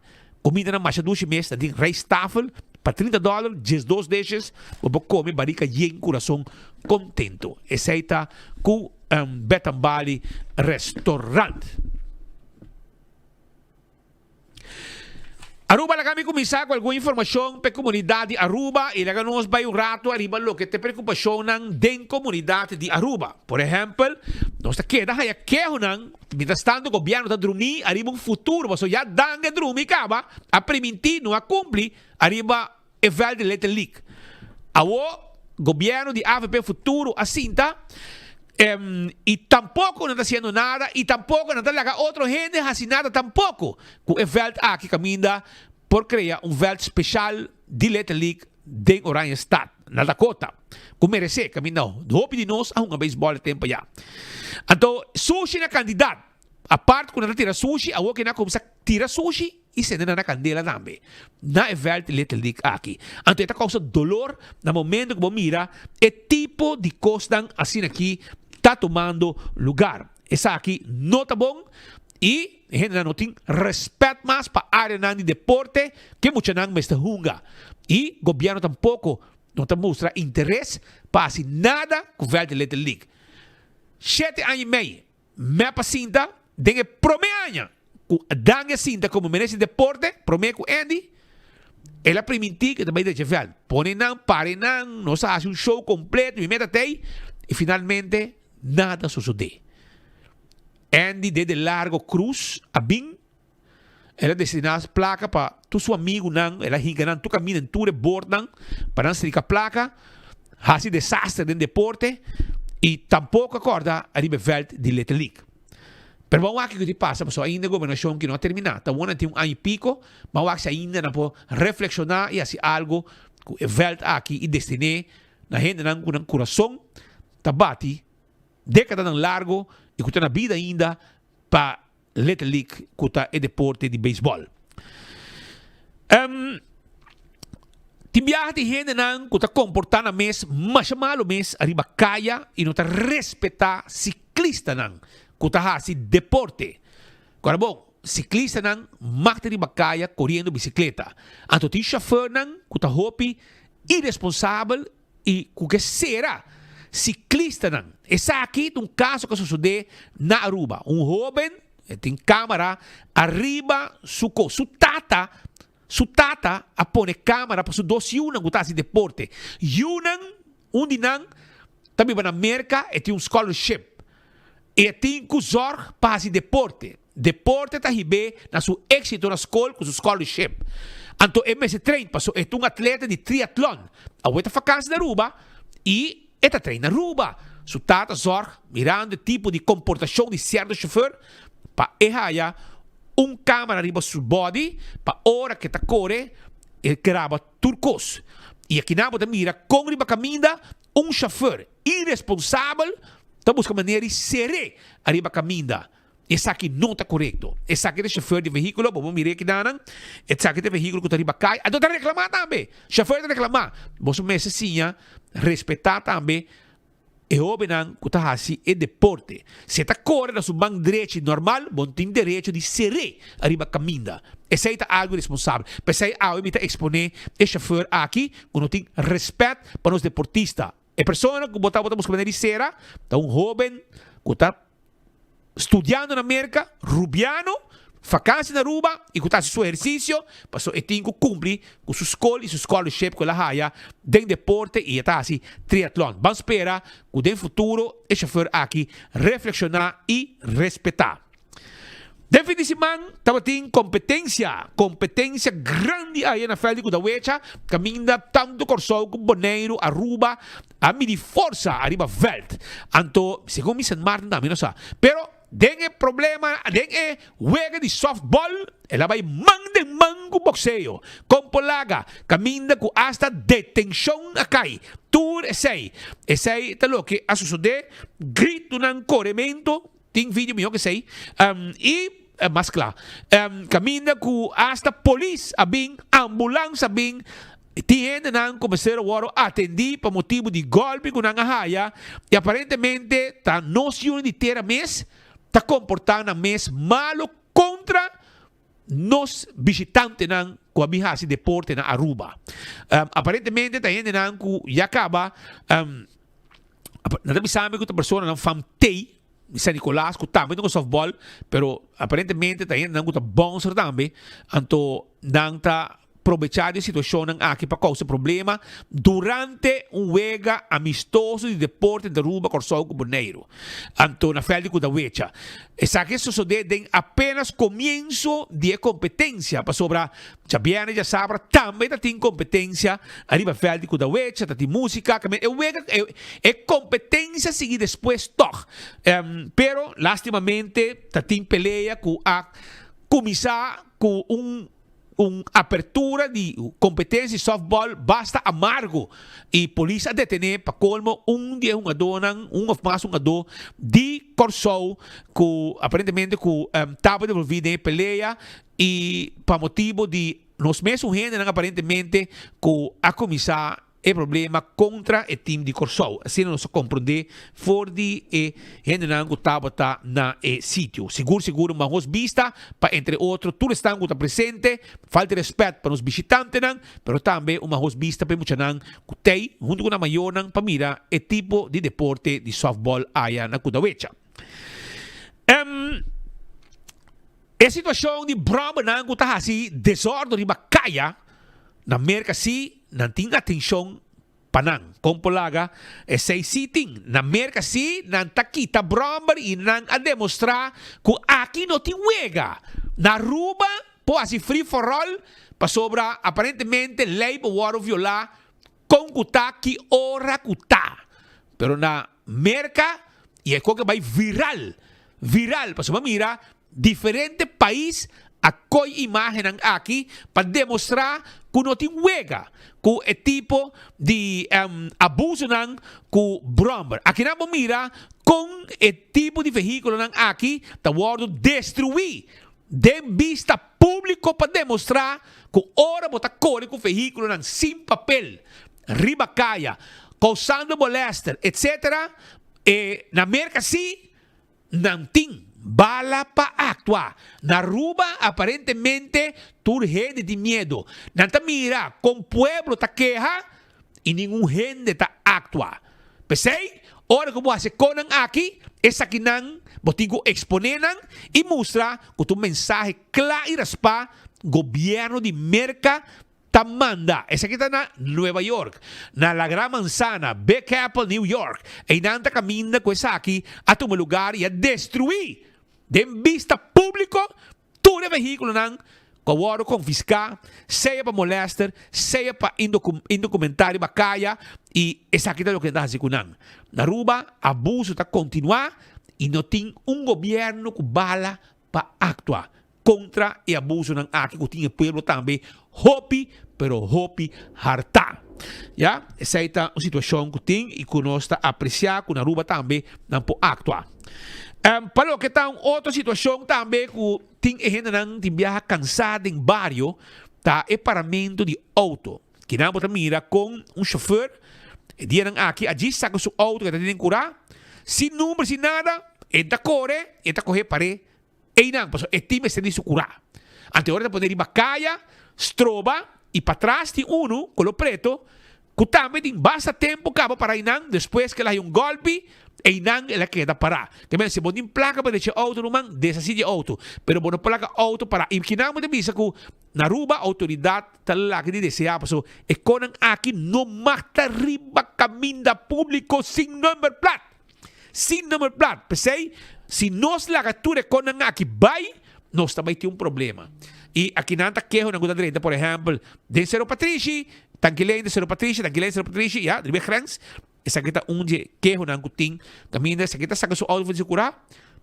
Kumindanan masha dushi mes, nan tin rijsttafel pa 30 dòler, 12 dishes, bo por kome barika yen kurason kontento. Esei ta ku Betambali Restaurant. Aruba laga mi kuminsá ku algun informashon pa e komunidat di Aruba i laga nos bai un ratu ariba loke ta e preokupashonnan den komunidat di Aruba. Por ehèmpel, nos ta keda haya kehonan Mientras tanto gobierno ta drumi ariba un futuro pasobra ya Danga drumi caba a priminti no a cumpli ariba e veld di Little League. Awo gobierno di avp futuro a sinta y tampoco nan ta haciendo nada y tampoco nan ta laga otro hende haci nada tampoco cu e veld aki caminda por crea un veld special di Little League den Oranjestad, na Dakota, ku meresé kaminda hopi di nos a hunga beisbòl e tempu ayá. Anto, sushi na kandidat. Apart ku nan ta tira sushi, awor ke nan a kuminsá tira sushi i sende nan na kandela tambe na e vèlt Little League aki. Anto e ta kousa dolor na momento ku bo mira e tipo di kosnan asina aki ta tumando lugar. Esaki no ta bon i e hendenan no tin rèspèt mas pa áreanan di deporte ku e muchanan mester hunga. I gobièrnu tampoko no ta mustra interes pa hasi nada ku vèlt di Little League. Shete aña i mei mep a sinta den e promé aña ku Dangui a sinta komo minister di deporte promé ku Andy, el a primintí ku e ta bai drecha vèlt. Pone nan, pare nan, nos a hasi un show kompleto, mi meta t'ei i finalmente Nada sosodé. Andy dede largo Cruz a bin, el a destiná placa pa tur su amigunan, el a hinca nan tur caminda en tur e bordnan pa nan strika placa, haci desaster den deporte y tampoco a corda ariba e veld di Little League. Pero ban wak kico ti pasa pasobra ainda e gobernacion ki no a termina, ta wou nan tin un aña y pico, ban wak si ainda nan por reflexiona y haci algo cu e veld aki y destiné na hendenan ku nan kurason ta bati dékadanan largo i ku ta na bida ainda pa Little League ku ta e deporte di beisbòl. Tin biaha tin hendenan ku ta komportá nan mes masha malu mes ariba kaya i no ta respetá siklistanan ku ta hasi deporte. Kòrda bon, siklistanan mag ta riba kaya koriendo bisikleta. Anto tin shofèrnan ku ta hopi iresponsabel i ku ke sera siklistanan. Esaki ta un kaso ku a sosodé na Aruba. Un hóben tin kámara ariba su kos. Su tata Su tata a pone camera pa su dos yiunan cu ta haci deporte. Yiunan, un di nan ta biba na Merca, e tin un scholarship. E tin cu zorg pa haci deporte. Deporte ta hib'é na su exito na scol cu su scholarship. Anto e mester train paso e ta un atleta di triatlon. Awe ta vakantie na Aruba y e ta train na Aruba. Su tata zorg mirando e tipo di comportacion di cierto chauffeur pa e haya un camera riba su body pa ora ke ta kore e graba tur kos. I akinan bo ta mira kon riba kaminda un chauffeur iresponsabel ta buska manera di ser'é ariba kaminda. Esaki no ta korekto. Esaki ta chauffeur di vehíkulo, bo por mira akinan, esaki ta e vehíkulo ku ta riba kaya. Anto ta reklamá tambe. Chauffeur ta reklamá. Boso mester siña respetá tambe E hóbennan ku ta hasi e deporte, si e ta kore na su man drechi normal, bo no tin derecho di ser'é ariba kaminda. Esei ta algu iresponsabel. P'esei awe mi ta eksponé e shofèr aki ku no tin rèspèt pa nos deportista. E persona ku bo tabata buska manera di sera ta un hóben ku ta. Studiando na Merca, Rubiano, vakantie na Aruba y cu ta haci su ehercicio, paso e tin cu cumpli cu su scol y su scholarship cu el a haya den deporte y e ta haci triatlon. Ban spera cu den futuro e chauffeur aki reflexiona y respeta. Den fin di siman tabatin competencia, competencia grandi aya na veld di Kudawecha, caminda tanto Corsou cu Boneiru, Aruba, A midi forsa ariba veld. Anto, segun mi Sint Maarten tambe no sa. Pero den e problema, den e wega di softball, el a bai man den man ku bokseo. Kon por laga, kaminda ku asta detenshon a kai. Tur esei. Esei ta loke a sosodé. Gritunan, korementu, tin video mihó ku esei. I mas kla. Kaminda ku asta polis a bin, ambulans a bin. Tin hendenan ku mester a wòrdu atendí pa motibu di gòlpi ku nan a haya i aparentemente ta nos yunan di tera mes ta komportá nan mes malu kontra nos bishitantenan ku a bin hasi deporte na Aruba. Aparentemente ta hendenan ku ya kaba, nan ta bisa mi ku ta personanan fam tei San Nicolas ku tambe ta ku softball, pero aparentemente ta hendenan ku ta bouncer tambe, anto nan ta probechá di e situashonnan aki pa kousa problema durante un wega amistoso di deporte entre Aruba, Kòrsou ku Boneiru. Anto na vèld di Kudawecha. Esaki a sosodé den apenas komienso di e kompetensia, pasobra Djabièrnè djasabra tambe ta tin kompetensia ariba vèlt di Kudawecha, ta tin músika, kaminda e wega e kompetensia sigui despues tòg. Pero lástimamente ta tin pelea ku a kuminsá ku un un apertura di kompetensia di sòftbòl basta amargo i polis a detené pa kolmo un di e hungadónan, un òf mas hungadó di Kòrsou ku aparentemente ku tabata envolví den e pelea. I pa motibo di nos mesun hendenan aparentemente ku a kuminsá e problema kontra e tim di Kòrsou. Asina nos a komprondé for di e hendenan ku tabata na e sitio. Sigur sigur un mahos bista pa entre otro tur esnan ku ta presente, falta di rèspèt pa nos bishitantenan, pero tambe un mahos bista pa e muchanan ku t'ei huntu ku nan mayornan pa mira e tipo di deporte di sòftbòl aya na Kudawecha. E situashon di bròmernan ku ta hasi desòrdu riba kaya na Merka si nan tin atenshon pa nan. Kon por laga esei si tin. Na Merka si nan ta kita bròmer i nan a demostrá ku aki no tin wega. Na Aruba por hasi free for all pasobra aparentemente lei por wòrdu violá kon ku ta ki ora ku ta. Pero na Merka i e koke bai viral, viral pasobra mira diferente pais a koy imagennan aki pa demostra ku no tin wega ku e tipo di abusonan ku bromber. Akinan bo mira kon e tipo di vehikulonan aki ta wòrdu destruí. Den bista públiko pa demostrá ku ora bo ta kore ku vehíkulonan sin papel riba kaya, kousando molèster, etsetera, e na Merka sí nan tin bala pa aktua. Na Aruba aparentemente tur hende tin miedu. Nan ta mira kon pueblo ta keha i ningun hende ta aktua. P'esei, ora ku bo hasi konan aki, esakinan bo tin ku eksponé nan i mustra ku ta un mensahe kla i raspá gobièrnu di Merka ta manda. Esaki ta na Nueva York, na La Gran Manzana, Big Apple, New York. Einan ta kaminda ku esaki a tuma lugar i a destruí den bista públiko Tur e vehíkulonan ku a wòrdu konfiská, sea pa molèster, sea pa indokumentá riba kaya, i esaki ta loke nan ta hasi ku nan. Na Aruba, abuso ta kontinuá i no tin un gobièrnu ku bala pa aktua kontra e abusonan aki ku tin e pueblo tambe hopi, pero hopi hartá. Ya, esei ta un situashon ku tin i ku nos ta apresiá ku na Aruba tambe nan por aktua. Pa loke ta un otro situashon tambe ku tin e hendenan tin biaha kansá den bario ta e paramentu di outo. Kinan bo ta mira kon un shofèr e dianan aki a djis saka su outo ku e ta tin den kurá, sin number sin nada, e ta kore, e ta kohe par'é Einan, pasobra e tin mester di su kurá. Anto e ora ta pone riba kaya, stroba, i patras tin unu, kolo preto, ku tambe tin basta tempu kaba para einan, despues ku el a haña un gòlpi, einan el a keda pará. Te mester, si bo tin plaka pa drecha e outo, ruman, deshasí di e outo. Pero bo no por laga outo pará. I kinan bo ta bisa ku na Aruba outoridat ta laga di deseá, pasobra e konan aki no mag ta riba kaminda públiko sin numberplaat. Sin nummerplaat. P'esei, si nos laga tur e konan aki bai, nos ta bai tin un problema. I akinan ta kehonan ku ta drenta, por ehèmpel, den Sero Patrishi, Tankilein den Sero Patrishi, Tankilein Sero Patrishi, ya, riba e grens. Esaki ta un dje kehonan ku tin kaminda esaki ta saka su outo for di su kurá,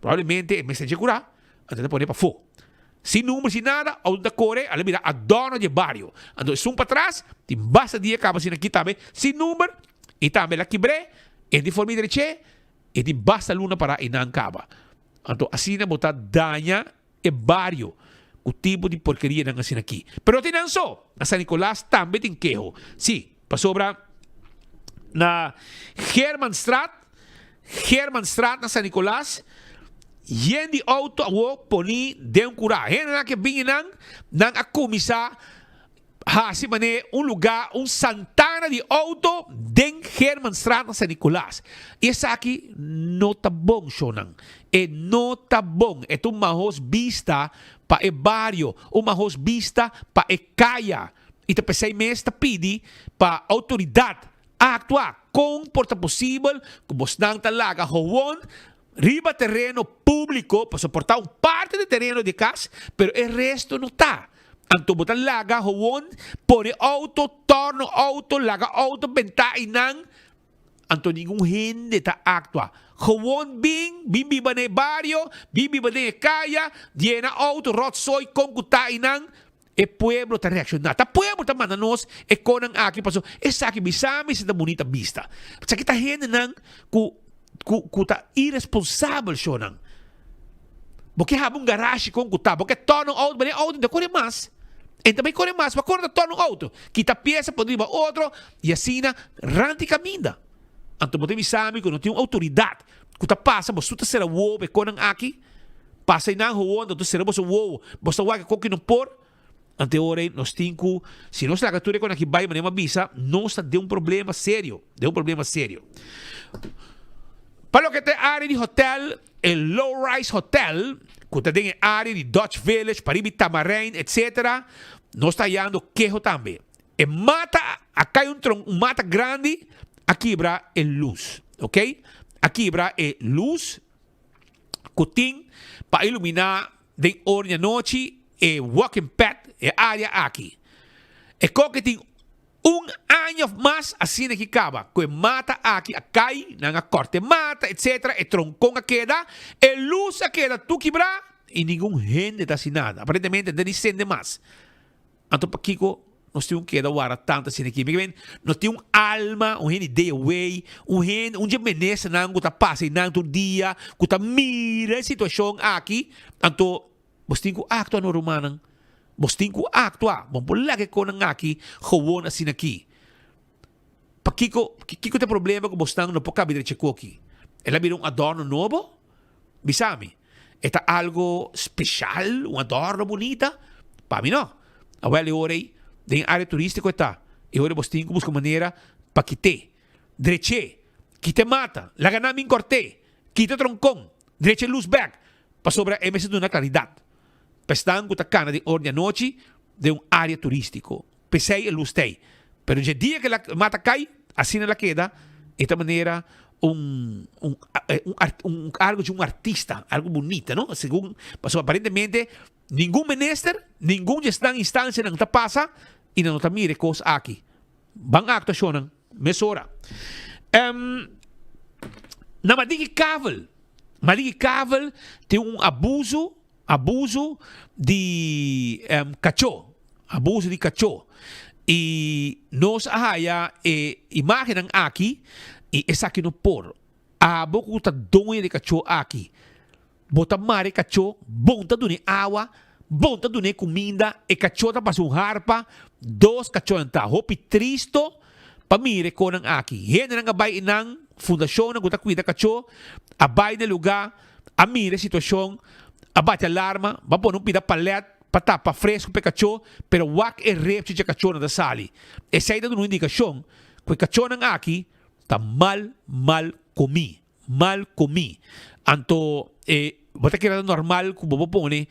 probablemente e mester dje kurá, anto e ta pone pafó. Sin number, sin nada, outo ta kore, al a bira adorno dje bario. Anto esun patras, tin basta dia kaba asina aki tambe, sin number, i tambe el a kibr'é, E di forma dreché, e di basta luna para e nan kaba. Anto asina bo ta daña e bario ku tipo di porkerianan asina aki. Pero no tin nan so, na San Nicolas tambe tin keho. Si, pasobra na Geermanstraat, Geermanstraat na San Nicolas, yen di auto awor poni den un kura. Hendenan ke bini nan, nan a kuminsá Hasi manera un lugá, un santana di outo den Geermanstraat na San Nicolas. I esaki no ta bon, shownan. E no ta bon. E ta un mahos bista pa e bario, un mahos bista pa e kaya. I ta p'esei mes ta pidi pa outoridat aktua. Kon por ta posibel ku bosnan ta laga howon riba tereno públiko, pasobra por ta un parti di tereno di e kas, pero e resto no ta. Anto bo ta laga howon pone outo, tòrno outo, laga outo bentá einan, anto ningun hende ta aktua. Howon bin, bin biba na e bario, bin biba den e kaya, yena outo, ròtsooi kon ku ta einan, e pueblo ta reakshoná. Ta pueblo ta manda nos e konan aki pasobra esaki bisa mi si ta bunita bista. Esaki ta hendenan ku ku ku ta iresponsabel shownan. Bo ke haba un garashi kon ku ta, bo ke tòrna un outo, ma e outo no ta kore mas. E no ta bai kore mas, pa kore ta tòrna un outo? Kita piesa pone riba otro i asina ranti kaminda. Anto bo ta bisa mi ku no tin un outoridat ku ta pasa, bo su ta sera wowo pa e konan aki? Pasa einan howon, anto sera boso wowo, bo ta wak e kon ki no por? Anto e ora ei nos tin ku, si nos laga tur e kon aki bai, manera mi a bisa, nos ta den un problema serio, den un problema serio. Pa loke ta e área di hotel, e Low Rise Hotel, ku ta den e área di Dutch Village, pariba di Tamarijn, etcetera, nos ta hayando keho tambe. E mata a kai un tron, un mata grandi a kibra e lus, ok? A kibra e lus ku tin pa iluminá Den ora di anochi e walking pad e area aki. E koke tin un aña of mas asina ki kaba ku e mata aki a kai, nan a korta e mata etc. E tronkon a keda, e lus a keda tur kibrá i ningun hende ta hasi nada. Aparentemente no ta ni sende mas. Anto pakiko nos tin un keda wara tantu asina aki? Mi ke men no tin un alma, un hende day away, un hende, un dje menesternan ku ta pasa einan tur dia, ku ta mira e situashon aki, anto. Bos tin ku aktua no rumannan. Bos tin ku aktua. Bo por laga e konan aki gewoon asina aki. Pakiko, kiko ta e problema ku bosnan no por kabi drecha koki? El a bira un adorno nobo? Bisa mi, e ta algo special, un adorno bunita? Pa mi no. Awel e ora ei, den e area turistico e ta. E ora bos tin cu busca manera pa kit'é. Drech'é. Kita e mata. Laga nan bin cort'é. Kita e troncon. Drecha e luz bek. Pasobra e mester duna claridad. Pa esnan cu ta cana den ora di anochi den un area turistico. P'esei e luz t'ei. Pero dje dia ku e mata kai, asina el a keda, e ta manera un un un algu dje un artista, algu bunita, no? Segun, pasobra aparentemente ningun minister, ningun dje esnan instansianan ta pasa i nan no ta mira e kos aki. Ban aktuashonnan mesora. Na Madiki Kavel, Madiki Kavel tin un abuso Abuso di kachó, abuso di kachó. I nos a haya e imágennan aki i esaki no por. Abo ku ta doño di kachó aki, bo ta mara e kachó, bon ta dun'é awa, bon ta dun'é kuminda, e kachó ta pasa un harpa, dos kachónan ta hopi tristo pa mira e konan aki. Hendenan a bai einan, fundashonnan ku ta kuida kachó a bai na e lugá. A mira e situacion, a bati alarma, ba pone un pida palet pa tapa fresco pa e cacho, pero wak e repchi dje cachonan ta sali. Esey ta duna un indicacion cu e cachonan aki ta mal, mal comi, mal comi. Anto e bo ta kere ta normal cu bo por pone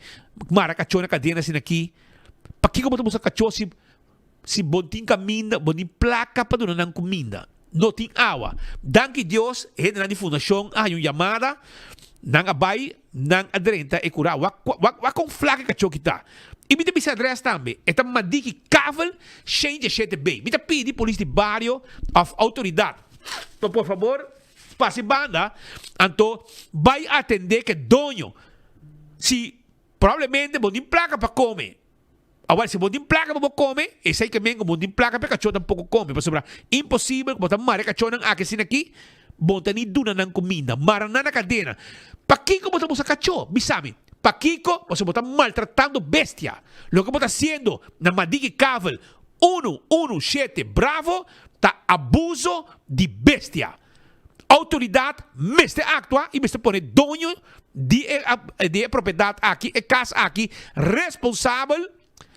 mara cacho na cadena asina aki? Pakico bo ta busca cacho si Si bo tin kaminda, bo tin plaka pa duna nan kuminda. No tin awa. Danki Dios, hendenan di fundashon a haña un yamada, nan a bai, nan a drenta e kura. Wak, wak, wak kon flak e kachó ki ta. I mi ta bisa adrès tambe. E ta Madiki Kavel, shen djeshete B. Mi ta pidi polis di bario òf outoridat pa por fabor pasa e banda, anto bai atendé ku e doño. Si probablemente bo tin plaka pa kome. Awor, si bo tin plaka pa bo kome, esei ke men ku bo tin plaka pa e kachó tampoko kome, pasobra imposibel ku bo ta mara e kachónan aki asina aki, bo ta ni duna nan kuminda, mara nan na kadena. Pakiko bo ta buska kachó? Bisa mi, pakiko? Pasobra bo ta maltratando bestia. Loke bo ta hasiendo na Madiki Kavel unu unu shete Bravo ta abuso di bestia. Outoridat mester aktua i mester pone doño di e di e propiedat aki, e kas aki, responsabel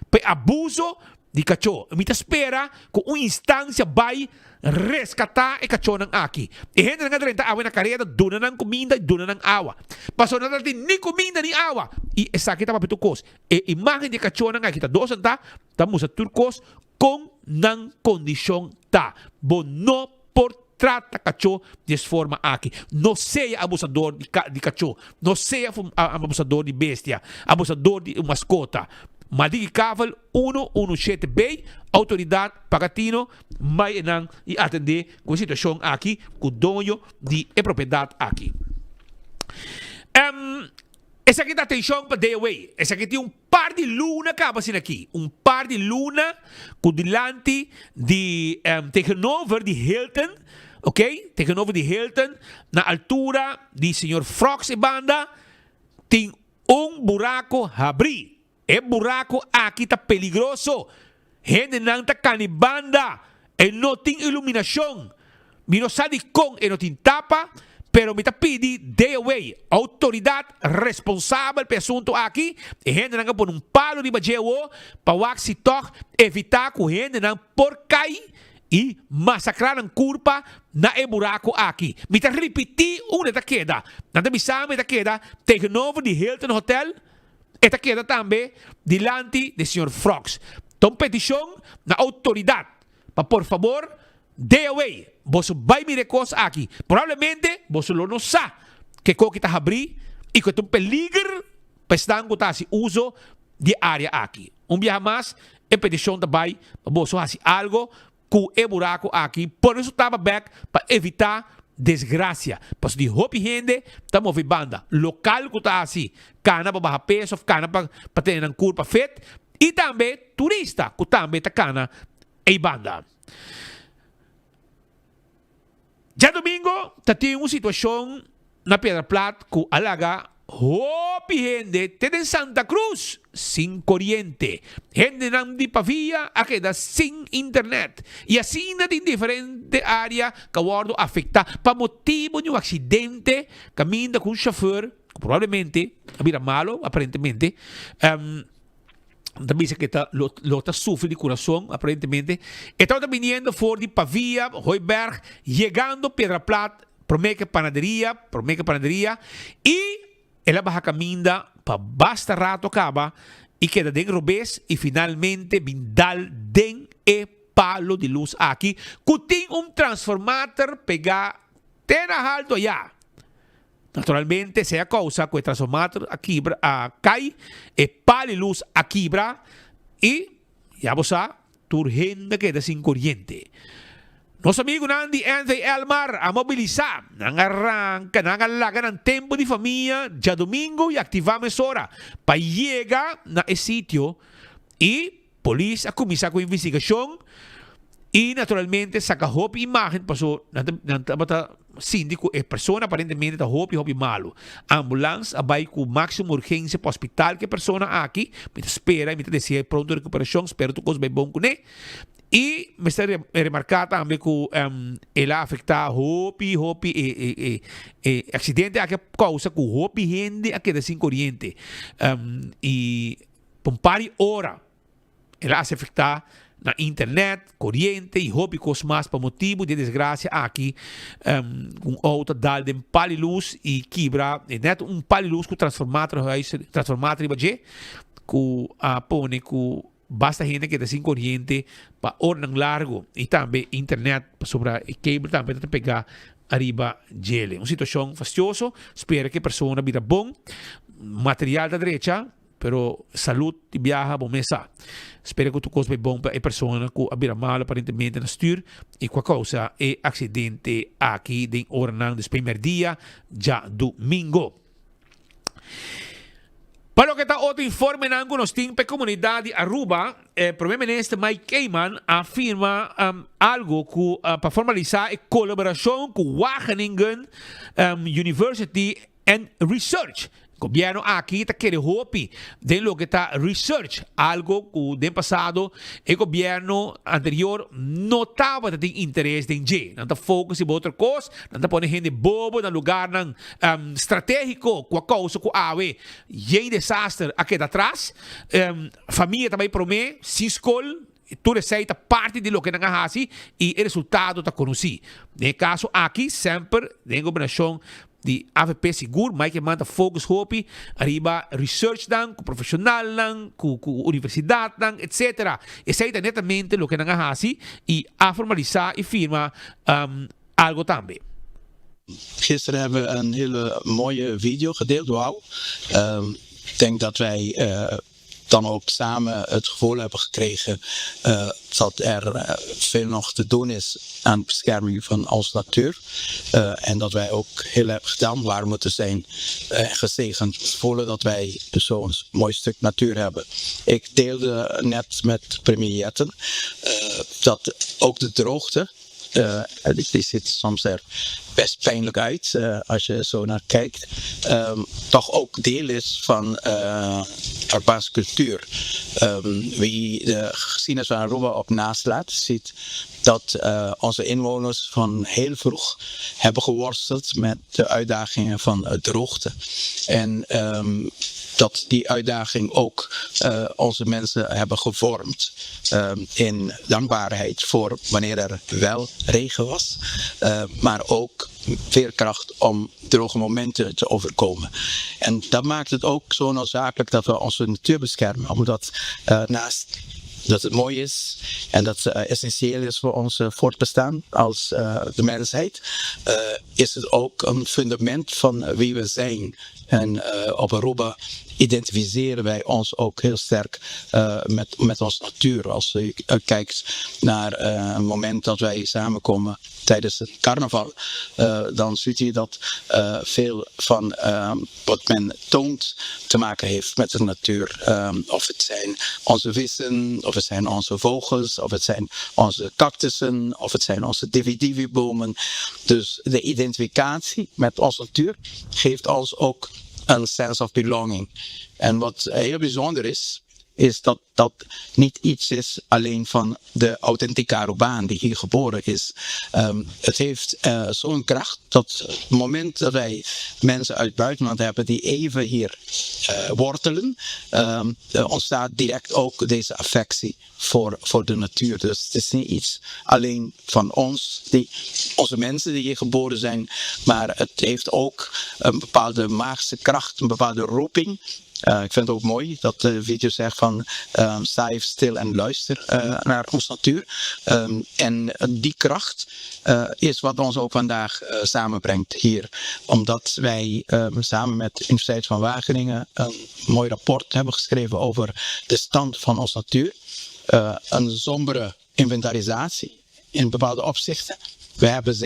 pa e abuso di kachó. Mi ta spera ku un instansia bai reskatá e kachónan aki. E hendenan a drenta awe na kareda duna nan kuminda i duna nan awa. Pasobra nan ta tin ni kuminda ni awa. I esaki ta papia tur kos. E imágen di e kachónan aki ta dos sentá ta mustra tur kos kon nan kondishon ta. Bo no por trata kachó di es forma aki. No sea abusador di di kachó. No sea abusador di bestia, abusador di un maskota. Madiki Kavel uno uno shete bay, Outoridat paga tino mai enan i atendé ku e situashon aki ku doño di e propiedat aki. Esaki ta atenshon pa DOA. Esaki tin un par di luna kaba asina aki. Un par di luna ku dilanti di tegenover di Hilton, ok, tegenover di Hilton, na altura di señor Frogs e banda, tin un buraco habri. E buraco aki ta peligroso. Hendenan ta cani banda. E no tin iluminacion. Mi no sa dicon e no tin tapa, pero mi ta pidi DOW, autoridad responsabel pa e asunto aki, e hendenan a pone un palo riba dje awo pa wak si tog evita cu hendenan por cay y masacra nan curpa na e buraco aki. Mi ta ripiti unda e ta keda. Nan ta bisa mi e ta keda tegenover di Hilton Hotel. E ta keda tambe dilanti di señor Frogs. Ta un peticion na autoridad pa por fabor DOA boso bay mira e cos aki. Probablemente boso lo no sa ke koki ta habri y cu e ta un peliger pa esnan cu ta haci uso di e area aki. Un biaha mas e peticion ta bay pa boso haci algo Ku e buraku aki pone su tapa bek pa evitá desgrasia. Pasobra di hopi hende ta move banda lokal ku ta hasi kana pa baha peso òf kana pa pa tene nan kurpa fit i tambe turista ku tambe ta kana ei banda. Djadumingo ta tin un situashon na Piedra Plat ku a laga. Hopi hende te den Santa Cruz sin coriente. Hendenan di Pavia a keda sin internet. Y asina tin diferente area cu a wordo afecta pa motibo di un accidente caminda cu un chauffeur cu probablemente a bira malo aparentemente ta bisa cu ta lo ta sufri di curason aparentemente e tabata biniendo for di Pavia, Hooiberg yegando Piedra Plat prome ke panaderia, prome ke panaderia y el a baha caminda pa basta rato caba y keda den robes y finalmente bin dal den e palo di luz aki cu tin un transformator pega te na halto aya. Naturalmente esey a causa cu e transformator a kibra a cay, e palo di luz a kibra y Ya bo sa, tur hende a keda sin koriente. Nos amigunan di NV Elmar a mobilisá, nan a ranka, nan a laga nan tempu di famia djadumingu i aktivá mesora pa yega na e sitio i polis a kuminsá ku investigashon i naturalmente saka hopi imágen paso nan tabata Sinti cu e persona aparentemente ta hopi hopi malo. Ambulans a bay cu maximo urgencia pa hospital cu e persona aki. Mi ta spera y mi ta desea pronto recuperacion. Spero tur cos bay bon cune. Y mester remarca tambe cu el a afecta hopi hopi e e accidente aki a causa cu hopi hende a keda sin coriente. Y pa un par di ora. El a afektá na internet, koriente i hopi kos mas pa motibu di e desgrasia aki. Un outo a dal den pal di lus i kibra net un pal di lus ku transformator huis, transformator riba dje ku a pone ku basta hende keda sin koriente pa oranan largu i tambe internet pasobra e cable tambe ta pega ariba djele. Un situashon fastioso, spera ku e persona bira bon, material ta drecha. Pero salud di biaha bo mes sa. Spera cu tur cos bay bon pa e persona cu a bira malo aparentemente na stuur y cu a causa e accidente aki den oranan despues merdia djadumingo. Pa loke ta otro informenan cu nos tin pa e comunidad di Aruba, e Prome Minister Mike Eman a firma algo cu pa formalisa e colaboracion cu Wageningen University and Research. Gobierno aki ta kere hopi den loke ta research, algo cu den pasado e gobierno anterior no tabata tin interes den dje. Nan ta focus riba otro cos, nan ta pone hende bobo na lugarnan strategico cu a causa cu awe yen desaster a keda atras. Famia ta bay prome, sin scol, Tur esei ta parti di loke nan a hasi i e resultado ta konosí. Den e kaso aki, semper den e gobernashon di avp sigur Mike Eman ta focus hopi riba researchnan ku profeshonalnan, ku ku universidatnan etc. Esei ta netamente loke nan a hasi i a formalisá i firma algo tambe. Gisteren hebben we een hele mooie video gedeeld, wauw. Ik denk dat wij dan ook samen het gevoel hebben gekregen uh, dat er eh, veel nog te doen is aan bescherming van onze natuur. Uh, en dat wij ook heel erg dankbaar moeten zijn en gezegend voelen dat wij zo'n mooi stuk natuur hebben. Ik deelde net met premier Jetten dat ook de droogte uh, die ziet soms er best pijnlijk uit uh, als je zo naar kijkt. Um, toch ook deel is van uh, Arubaanse cultuur. Um, wie de geschiedenis van Aruba op naslaat, ziet dat uh, onze inwoners van heel vroeg hebben geworsteld met de uitdagingen van droogte. En um, dat die uitdaging ook uh, onze mensen hebben gevormd um, in dankbaarheid voor wanneer er wel regen was, uh, maar ook veerkracht om droge momenten te overkomen. En dat maakt het ook zo noodzakelijk dat we onze natuur beschermen, omdat uh, naast dat het mooi is en dat het uh, essentieel is voor ons voortbestaan als uh, de mensheid, uh, is het ook een fundament van wie we zijn. En uh, op Aruba identificeren wij ons ook heel sterk uh, met, met onze natuur. Als je uh, kijkt naar uh, een moment dat wij samenkomen tijdens het carnaval, uh, dan ziet je dat uh, veel van uh, wat men toont te maken heeft met de natuur. Um, of het zijn onze vissen, of het zijn onze vogels, of het zijn onze cactussen, of het zijn onze divi-divi-bomen. Dus de identificatie met onze natuur geeft ons ook een sense of belonging. En wat heel bijzonder is, is dat dat niet iets is alleen van de authentieke Arubaan die hier geboren is. Um, het heeft uh, zo'n kracht dat het moment dat wij mensen uit het buitenland hebben die even hier uh, wortelen, um, ontstaat direct ook deze affectie voor, voor de natuur. Dus het is niet iets alleen van ons, die, onze mensen die hier geboren zijn, maar het heeft ook een bepaalde magische kracht, een bepaalde roeping. Uh, ik vind het ook mooi dat de video zegt van um, sta even stil en luister uh, naar onze natuur. Um, en die kracht uh, is wat ons ook vandaag samenbrengt hier. Omdat wij um, samen met de Universiteit van Wageningen een mooi rapport hebben geschreven over de stand van onze natuur. Een sombere inventarisatie in bepaalde opzichten. We hebben 70%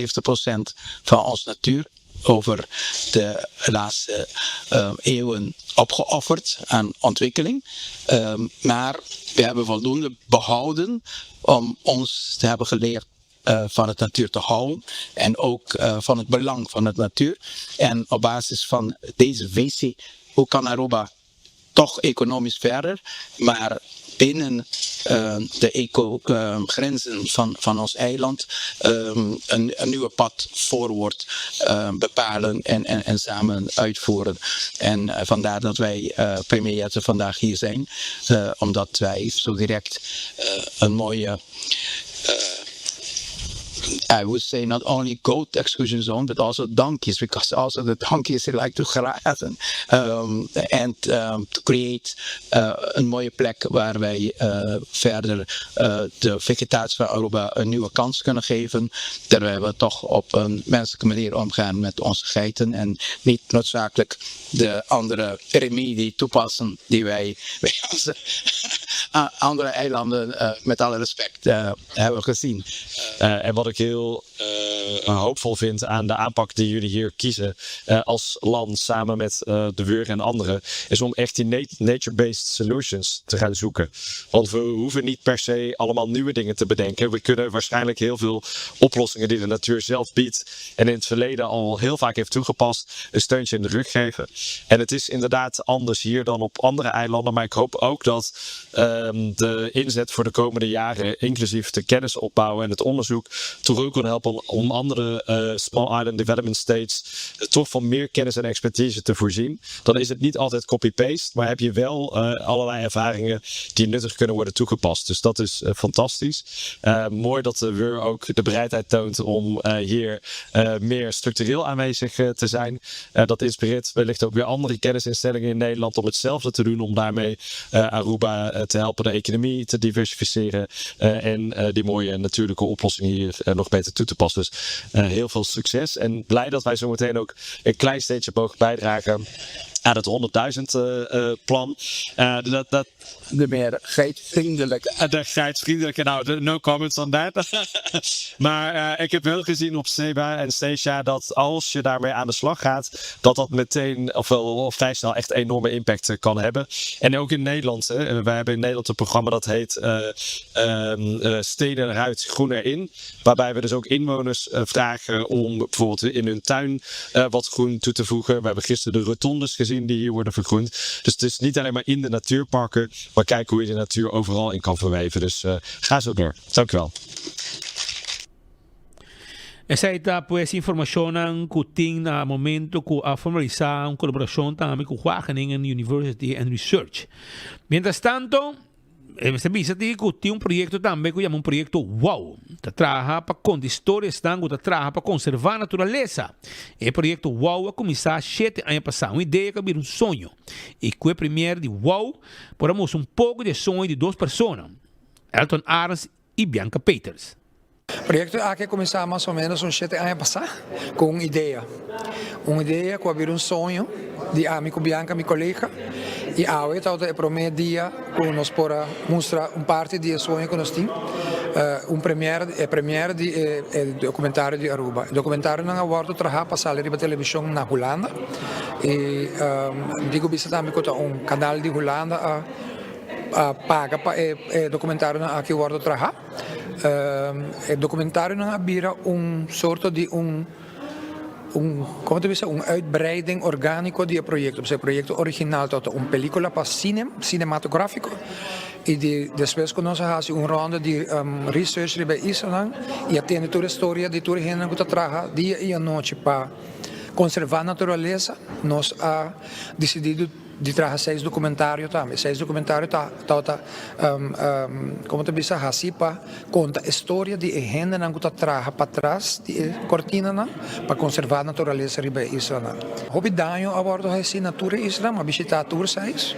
van onze natuur over de laatste uh, eeuwen opgeofferd aan ontwikkeling. Um, maar we hebben voldoende behouden om ons te hebben geleerd uh, van het natuur te houden en ook uh, van het belang van het natuur. En op basis van deze visie, hoe kan Aruba toch economisch verder, maar binnen uh, de eco-grenzen van, van ons eiland um, een, een nieuwe pad forward uh, bepalen en, en, en samen uitvoeren. En uh, vandaar dat wij premier Jetten vandaag hier zijn, omdat wij zo direct een mooie I would say not only goat exclusion zone, but also donkeys, because also the donkeys like to grazen. Um, and um, to create uh, een mooie plek waar wij uh, verder uh, de vegetatie van Aruba een nieuwe kans kunnen geven. Terwijl we toch op een menselijke manier omgaan met onze geiten en niet noodzakelijk de andere remedie toepassen die wij bij onze andere eilanden, uh, met alle respect, uh, hebben gezien. Uh, en wat ik heel hoopvol vind aan de aanpak die jullie hier kiezen als land samen met de WUR en anderen, is om echt die nature-based solutions te gaan zoeken. Want we hoeven niet per se allemaal nieuwe dingen te bedenken. We kunnen waarschijnlijk heel veel oplossingen die de natuur zelf biedt en in het verleden al heel vaak heeft toegepast, een steuntje in de rug geven. En het is inderdaad anders hier dan op andere eilanden, maar ik hoop ook dat um, de inzet voor de komende jaren, inclusief de kennis opbouwen en het onderzoek, toch ook kan helpen om andere small island development states toch van meer kennis en expertise te voorzien. Dan is het niet altijd copy-paste, maar heb je wel allerlei ervaringen die nuttig kunnen worden toegepast. Dus dat is fantastisch. Mooi dat de WUR ook de bereidheid toont om hier meer structureel aanwezig te zijn. Dat inspireert wellicht ook weer andere kennisinstellingen in Nederland om hetzelfde te doen, om daarmee Aruba te helpen de economie te diversificeren en die mooie natuurlijke oplossingen hier nog beter toe te passen. Dus heel veel succes en blij dat wij zo meteen ook een klein steentje mogen bijdragen aan het 100.000 uh, plan. Dat, dat, de meer geitvriendelijke. De geitvriendelijke, nou, no comments on that. Maar ik heb wel gezien op Saba en Statia dat als je daarmee aan de slag gaat, dat dat meteen of wel of vrij snel echt enorme impact kan hebben. En ook in Nederland, hè, wij hebben in Nederland een programma dat heet Steden eruit, groen erin. Waarbij we dus ook inwoners vragen om bijvoorbeeld in hun tuin wat groen toe te voegen. We hebben gisteren de rotondes gezien die hier worden vergroend. Dus het is niet alleen maar in de natuurparken, maar kijk hoe je de natuur overal in kan verweven. Dus ga zo door. Dank u wel. Esaki ta pues informashonnan ku tin na momento ku a formalisá un kolaborashon tambe ku Wageningen University and Research. Mientras tanto, e mester bisa ti ku tin un proyekto tambe ku yama un proyekto Wow. Ta traha pa konta historiasnan ku ta traha pa konservá naturalesa. E proyekto Wow a kuminsá shete aña pasá, un idea ku a bira un soño. I ku e premier di Wow por a mustra un poko di e soño di dos persona, Elton Arends i Bianca Peters. Proyecto aki a cuminsa mas o menos un shete aña pasa cu un idea. Un idea cu a bira un soño di ami cu Bianca, mi colega, y awe tabata e prome dia cu nos por a mustra un parti di e soño cu nos tin, un premier, e premier di e documentario di Aruba. E documentarionan a wordo traha pa sali riba television na Hulanda y digo bisa tambe cu ta un canal di Hulanda a paga pa e documentarionan aki wordo traha. E documentarionan a bira un sorto di un. un, como ta bisa, un uitbreiding organico di e proyecto. Pasobra e proyecto original tabata un pelicula pa cine, cinematografico, y di despues cu nos a haci un ronda di research riba e islanan y a tende tur e storia di tur e hendenan cu ta traha dia y anochi pa conserva naturalesa, nos a dicidi di di traha seis documentario tambe. Seis documentario ta tabata como ta bisa haci pa conta e storia di e hendenan cu ta traha patras di e cortinanan pa conserva naturalesa riba e islanan. Hopi daño a wordo haci na tur e isla, mi a bishita tur seis,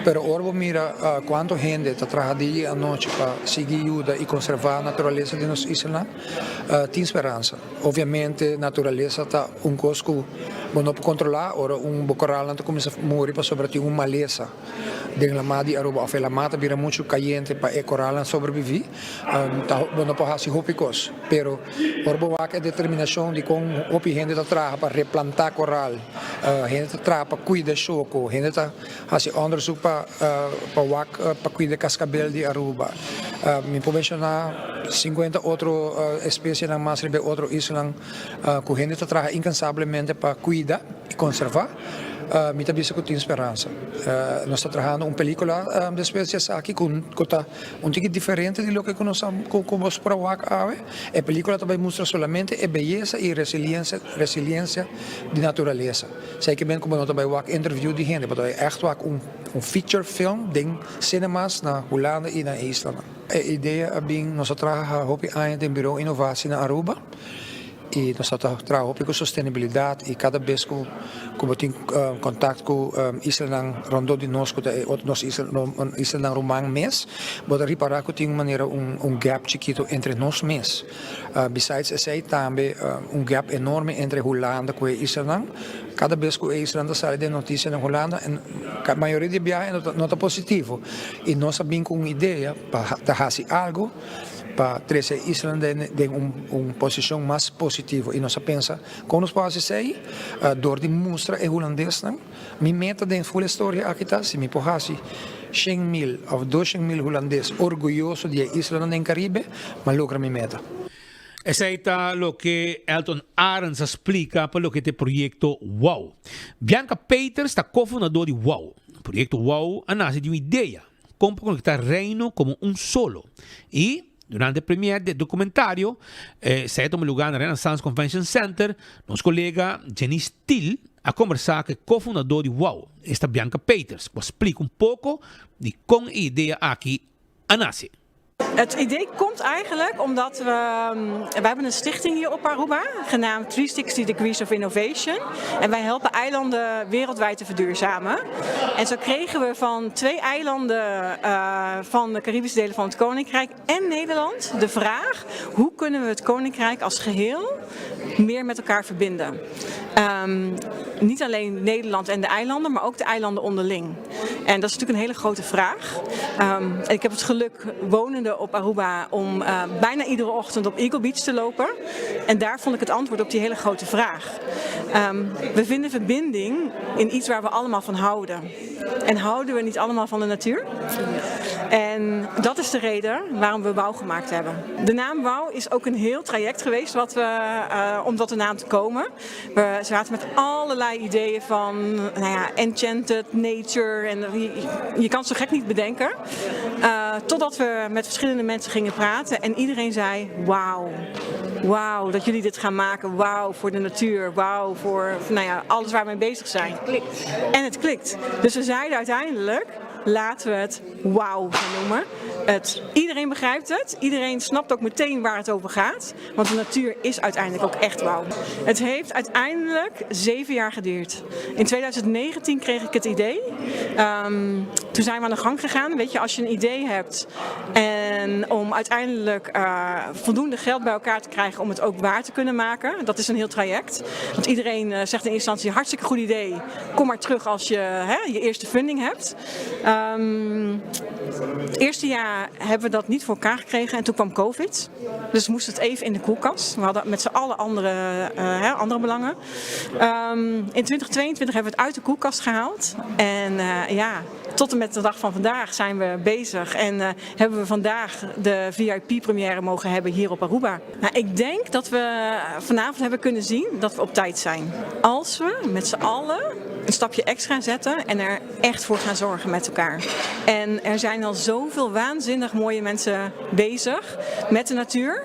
pero ora bo mira cuanto hende ta traha dia y anochi pa sigui yuda y conserva naturalesa di nos islanan, tin speransa. Obviamente naturalesa ta un kos ku bo no por kontrolá. Ora un bo koralnan ta kuminsá muri pasobra tin un malesa den lamá di Aruba òf e lamá ta bira muchu kayente pa e koralnan sobreviví, ta bo no por hasi hopi kos. Pero ora bo wak e determinashon di kon hopi hende ta traha pa replantá koral, hende ta traha pa kuida shoko, hende ta hasi òndersuk pa pa wak pa kuida e kaskabel di Aruba. Mi por menshoná sinkuenta otro espesienan mas riba e otro islanan ku hende ta traha inkansablemente pa kuida i konservá. Mi ta bisa ku tin speransa. Nos ta trahando un pelíkula despues di esaki ku ku ta un tiki diferente di loke ku nos a ku nos por a wak awe. E pelíkula ta bai mustra solamente e beyesa i resiliensia resiliensia di naturalesa. Esei ke men ku bo no ta bai wak interview di hende, bo ta bai ègt wak un un feature film den cinemas na Hulanda i na e islanan. E idea a bin, nos a traha hopi aña den Bureau Innovatie na Aruba i nos a traha hopi ku sostenibilidat i kada bes ku ku bo tin kontakt ku islanan rondó di nos ku ta e otro nos islanan ruman mes, bo ta ripará ku tin un manera un un gap chikito entre nos mes. Besides esei tambe un gap enorme entre Hulanda ku e islanan. Kada bes ku e islanan ta sali den notisia na Hulanda, mayoria di biaha no ta positivo. I nos a bin ku un idea pa ta hasi algu pa trese e islanan den un posishon mas positivo. I nos a pensa kon nos por hasi esei? Dor di mustra e hulandesnan. Mi meta den ful e storia aki ta si mi por hasi 100.000 of 200.000 hulandes orguyoso di e islanan den Caribe, m'a logra mi meta. Esei ta loke Elton Arends a splika pa loke ta e proyekto Wow. Bianca Peters ta kofundadó di Wow. Proyekto Wow a nase di un idea kon pa konektá Reino komo un solo i durante e premier di e dokumentario, esei a tuma lugá na Renaissance Convention Center, nos kolega Janice Thiel a kombersá ku e kofundadó di Wow, esta Bianca Peters, ku a splika un poko di kon e idea aki a nase. Het idee komt eigenlijk omdat we, we hebben een stichting hier op Aruba, genaamd 360 Degrees of Innovation. En wij helpen eilanden wereldwijd te verduurzamen. En zo kregen we van twee eilanden uh, van de Caribische delen van het Koninkrijk en Nederland de vraag: hoe kunnen we het Koninkrijk als geheel meer met elkaar verbinden? Um, niet alleen Nederland en de eilanden, maar ook de eilanden onderling. En dat is natuurlijk een hele grote vraag. Um, ik heb het geluk, wonende op Aruba, om uh, bijna iedere ochtend op Eagle Beach te lopen. En daar vond ik het antwoord op die hele grote vraag. Um, we vinden verbinding in iets waar we allemaal van houden. En houden we niet allemaal van de natuur? En dat is de reden waarom we WOW gemaakt hebben. De naam WOW is ook een heel traject geweest wat we, uh, om tot de naam te komen. We zaten met allerlei ideeën van nou ja, enchanted nature. En je, je kan het zo gek niet bedenken. Uh, totdat we met verschillende mensen gingen praten en iedereen zei: Wauw, wauw dat jullie dit gaan maken. Wauw voor de natuur. Wauw voor nou ja, alles waar we mee bezig zijn. Het klikt. En het klikt. Dus we zeiden uiteindelijk: laten we het wauw gaan noemen. Het, iedereen begrijpt het. Iedereen snapt ook meteen waar het over gaat. Want de natuur is uiteindelijk ook echt wauw. Het heeft uiteindelijk zeven jaar geduurd. In 2019 kreeg ik het idee. Um, toen zijn we aan de gang gegaan. Weet je, als je een idee hebt en om uiteindelijk uh, voldoende geld bij elkaar te krijgen om het ook waar te kunnen maken. Dat is een heel traject. Want iedereen uh, zegt in eerste instantie hartstikke goed idee. Kom maar terug als je hè, je eerste funding hebt. Um, het eerste jaar hebben we dat niet voor elkaar gekregen en toen kwam COVID. Dus moest het even in de koelkast. We hadden met z'n allen andere, uh, hè, andere belangen. Um, in 2022 hebben we het uit de koelkast gehaald. En uh, ja, tot en met met de dag van vandaag zijn we bezig en eh, hebben we vandaag de VIP-première mogen hebben hier op Aruba. Nou, ik denk dat we vanavond hebben kunnen zien dat we op tijd zijn. Als we met z'n allen een stapje extra zetten en er echt voor gaan zorgen met elkaar. En er zijn al zoveel waanzinnig mooie mensen bezig met de natuur.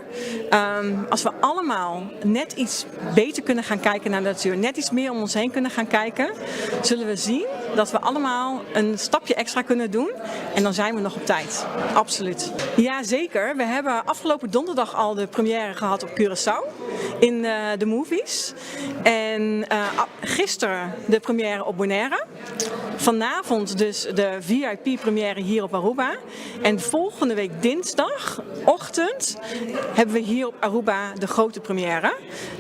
Ehm, als we allemaal net iets beter kunnen gaan kijken naar de natuur, net iets meer om ons heen kunnen gaan kijken, zullen we zien dat we allemaal een stapje extra kunnen doen. En dan zijn we nog op tijd. Absoluut. Ja, zeker. We hebben afgelopen donderdag al de première gehad op Curaçao in eh, de movies. En uh, gisteren de première op Bonaire. Vanavond dus de VIP-première hier op Aruba. En volgende week dinsdagochtend hebben we hier op Aruba de grote première.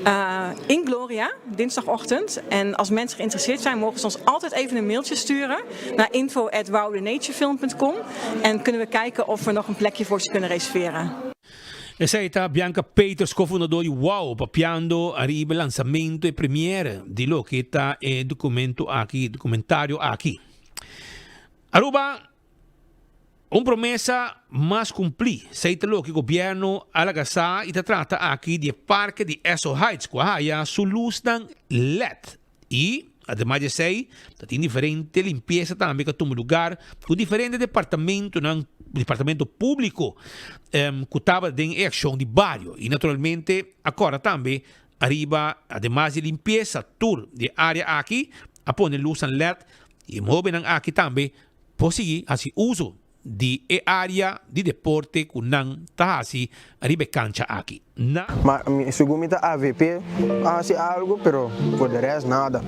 Uh, in Gloria, dinsdagochtend. En als mensen geïnteresseerd zijn, mogen ze ons altijd even een mailtje sturen naar info.wowthenaturefilm.com. En kunnen we kijken of we nog een plekje voor ze kunnen reserveren. Esei ta Bianca Peters, kofundadó di Wow, papiando ariba e lansamento e premiere di loke ta e documento aki, documentario aki. Aruba, un promesa mas cumplí. Esei ta loke gobierno a laga sa y ta trata aki di e parke di Esso Heights cu a haya su lusnan led. Y, ademas di esey, ta tin diferente limpieza tambe cu a tuma lugar cu diferente departamentonan, departamento publico, cu tabata den e accion di bario. Y naturalmente a cora tambe ariba, ademas di limpieza tur di e area aki, a pone luznan led y e hobennan aki tambe por sigui haci uzo di e area di deporte cu nan ta haci riba e cancha aki. Na. Ma mi segun mi ta avp a haci algo pero por de rest nada.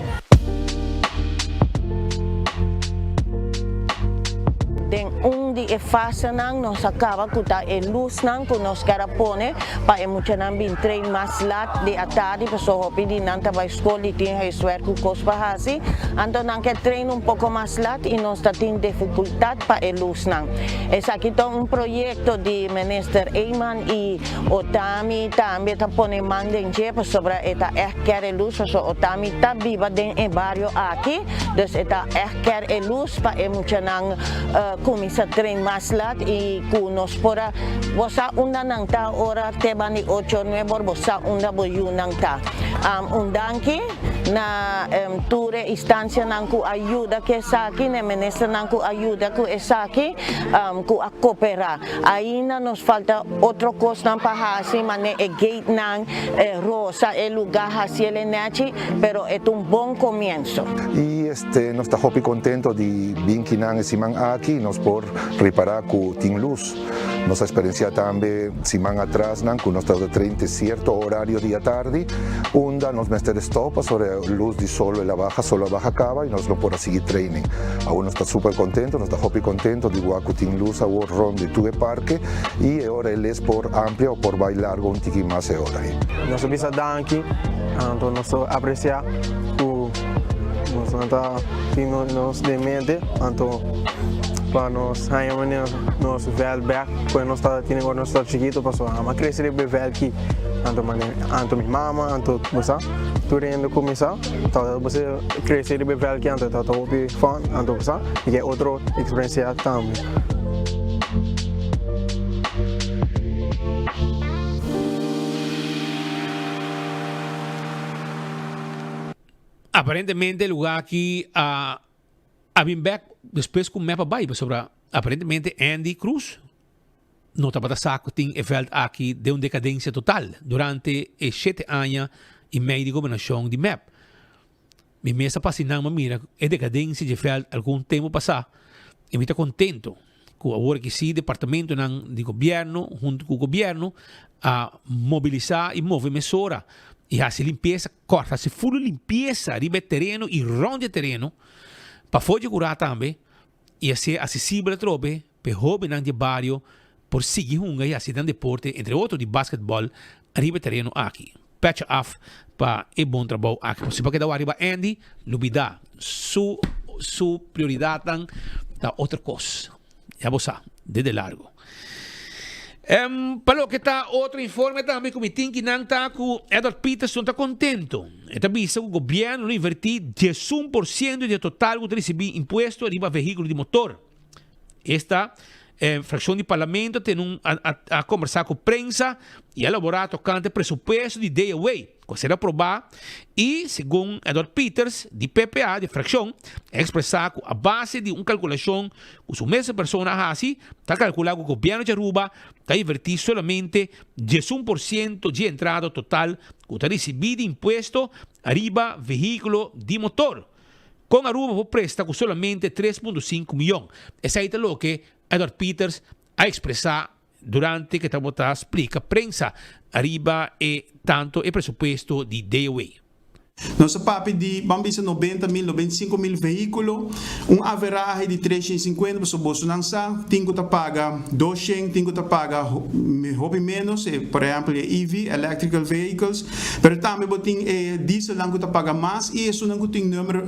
Den un di e fasenan nos a kaba ku ta e lusnan ku nos ker a pone pa e muchanan bin train mas lat di atardi pasobra hopi di nan ta bai skol i tin huiswerk ku kos pa hasi. Anto nan ke train un poko mas lat i nos ta tin difikultat pa e lusnan. Esaki ta un proyekto di Minister Eman i Otami tambe ta pone man den dje pasobra e ta ègt kèr e lus pasobra Otami ta biba den e bario aki dus e ta ègt kèr e lus pa e muchanan kuminsá train mas lat i ku nos por a bo sa unda nan ta ora te banda di ocho or nuebe or bo sa unda bo yunan ta. Un danki. Na tur e instancianan cu a yuda cu esaki, na e ministernan cu a yuda cu esaki, cu a coopera. Ainda nos falta otro cosnan pa haci, mane e gatenan, e rosa e lugar, haci el e nechi, pero e ta un bon comienzo. Y este nos ta hopi contento di bin kinan e siman aki, nos por ripara cu tin luz. Nos a experiencia tambe siman atras nan cu nos tabata train te cierto horario di atardi unda nos mester stop pasobra e luz di solo el a baha, solo a baha caba y nos no por a sigui training. Awor nos ta super contento, nos ta hopi contento di wak cu tin luz awor rond di tur e parke y e ora e les por amplia o por bay largo un tiki mas e ora ey. Nos a bisa danki, anto nos ta aprecia cu nos nan ta tin nos den mente, anto pa nos haña manera. Nos veld bek ku nos tabata tene ora nos tabata chikito pasobra ami a krese riba e veld ki anto mane anto mi mama anto bo sa tur hende kuminsá tabata bo sa krese riba e veld ki anto tabata hopi fun anto bo sa i ke otro eksperensia tambe. Aparentemente e lugar aki a A bin bek despues ku mep a bai pasobra aparentemente Andy Cruz no tabata sa ku tin e veld aki den un dekadensia total durante e shete aña i mei di gobernashon di mep. Mi mes a pasa einan mi a mira e dekadensia dje veld algun tempu pasá i mi ta kontento ku awor aki si departamentonan di gobierno huntu ku gobierno a mobilisá i move mesora i hasi limpiesa Kòrta hasi fulu limpiesa riba e tereno i rònt di e tereno, pafó dje kurá tambe, i hasié asesibel atrobe pa e hóbennan di e bario por sigui hunga i hasi nan deporte, entre otro di basketbòl, riba e tereno aki. Pètje af pa e bon trabou aki. Si bo a keda wak riba Andy, lubidá. Su su prioridatnan ta otro kos. Ya bo sa, desde largo. Pa loke ta otro informe tambe ku mi tin ki nan ta ku Edward Peterson ta kontento. E ta bisa ku gobièrnu lo invertí 11% di e total ku ta risibí impuesto riba vehíkulo di motor. Esta fraccion di Parlamento tene un a combersa cu prensa y a elabora tocante presupuesto di DOW cu a ser aproba y segun Edward Pieters di PPA di fraccion a expresa cu a base di un calculacion cu su mes persona a haci ta calcula cu gobierno di Aruba ta inverti solamente 11% dje entrada total cu ta ricibi di impuesto ariba vehiculo di motor. Kon Aruba por presta ku solamente 3.5 miyon? Esei ta loke Edward Pieters a ekspresá durante ku e tabata splika prensa ariba e tanto e presupuesto di DOW. Nos a papia di, ban bisa 90 mil, 95 mil vehíkulo, un averahe di 350, pasobra bosonan sa, tin ku ta paga 200, tin ku ta paga hopi ménos, por ehèmpel e EV, electrical vehicles, Pero tambe bo tin e dieselnan ku ta paga mas i esunnan ku tin number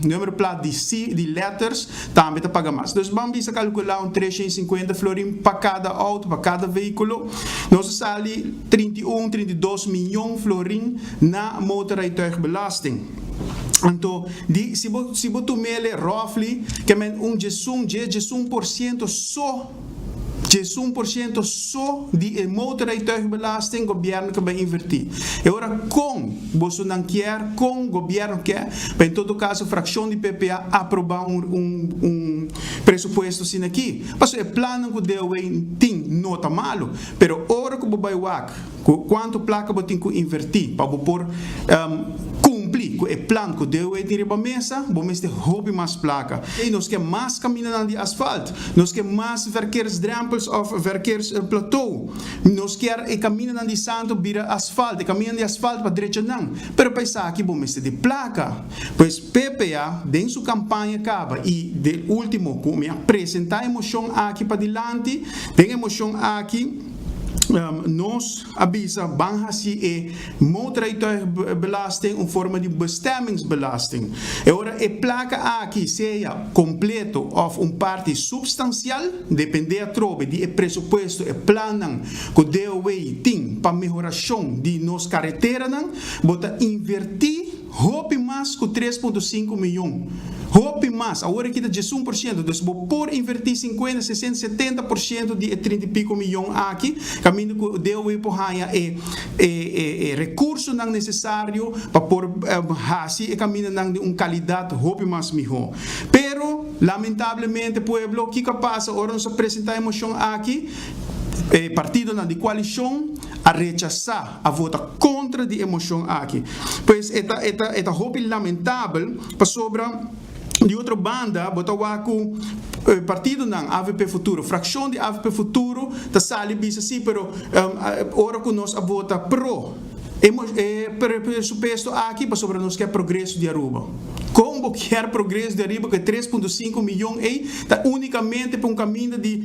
number plat di si di letters tambe ta paga mas. Dus ban bisa kalkulá un 350 florin pa kada outo, pa kada vehíkulo. Nos a sali 31, 32 miyon florin na motorrijtuigbelasting. Anto di si bo si bo tum'el roughly ke men un djesun dje djesun por siento so 11% so di e motorrijtuigbelasting gobierno ke bai inverti. E ora kon bosonan kier, kon gobierno ke, pa en todo caso fraccion di PPA aproba un un un presupuesto asina aki. Pasobra e plannan ku DOW tin no ta malo, pero ora ku bo bai wak ku kuantu plaka bo tin ku inverti pa bo por kumpli ku e plan ku DOW tin riba mesa, bo mester hopi mas plaka. Ey nos ke mas kamindanan di asfalt. Nos ke mas verkeersdrempels of verkeersplateau. Nos kier e kamindanan di santo bira asfalt, e kamindanan di asfalt pa drecha nan. Pero pa esaki bo mester di plaka. Pues PPA den su kampaña kaba i de ultimo ku mi a presenta e moshon aki padilanti, den e moshon aki nos a bisa ban hasi e Motorrijtuigbelasting un forma di bestemmingsbelasting. E ora e plaka aki sea kompleto òf un parti supstansial, dependé atrobe di e presupuesto, e plannan ku DOW tin pa mehorashon di nos kareteranan, bo ta invertí Hopi mas ku 3.5 miyon. Hopi mas. Awor aki ta 11%. Dus bo por invertí 50, 60, 70% di e 30 i piko miyon aki, kaminda ku DOW por haña e e rekursonan nesesario pa por hasi e kamindanan di un kalidat hopi mas mihó. Pero, lamentablemente pueblo, kiko a pasa ora nos a presentá e moshon aki? E partidonan di koalishon a rechasá. A vota kontra di e moshon aki. Pues e ta e ta e ta hopi lamentabel pasobra di otro banda bo ta wak ku partidonan avp Futuro, frakshon di avp Futuro ta sali bisa si pero ora ku nos a vota pro e e presupuesto aki pasobra nos kier progreso di Aruba. Kon bo kier progreso di Ariba ku e 3.5 miyon ei ta unikamente pa un kaminda di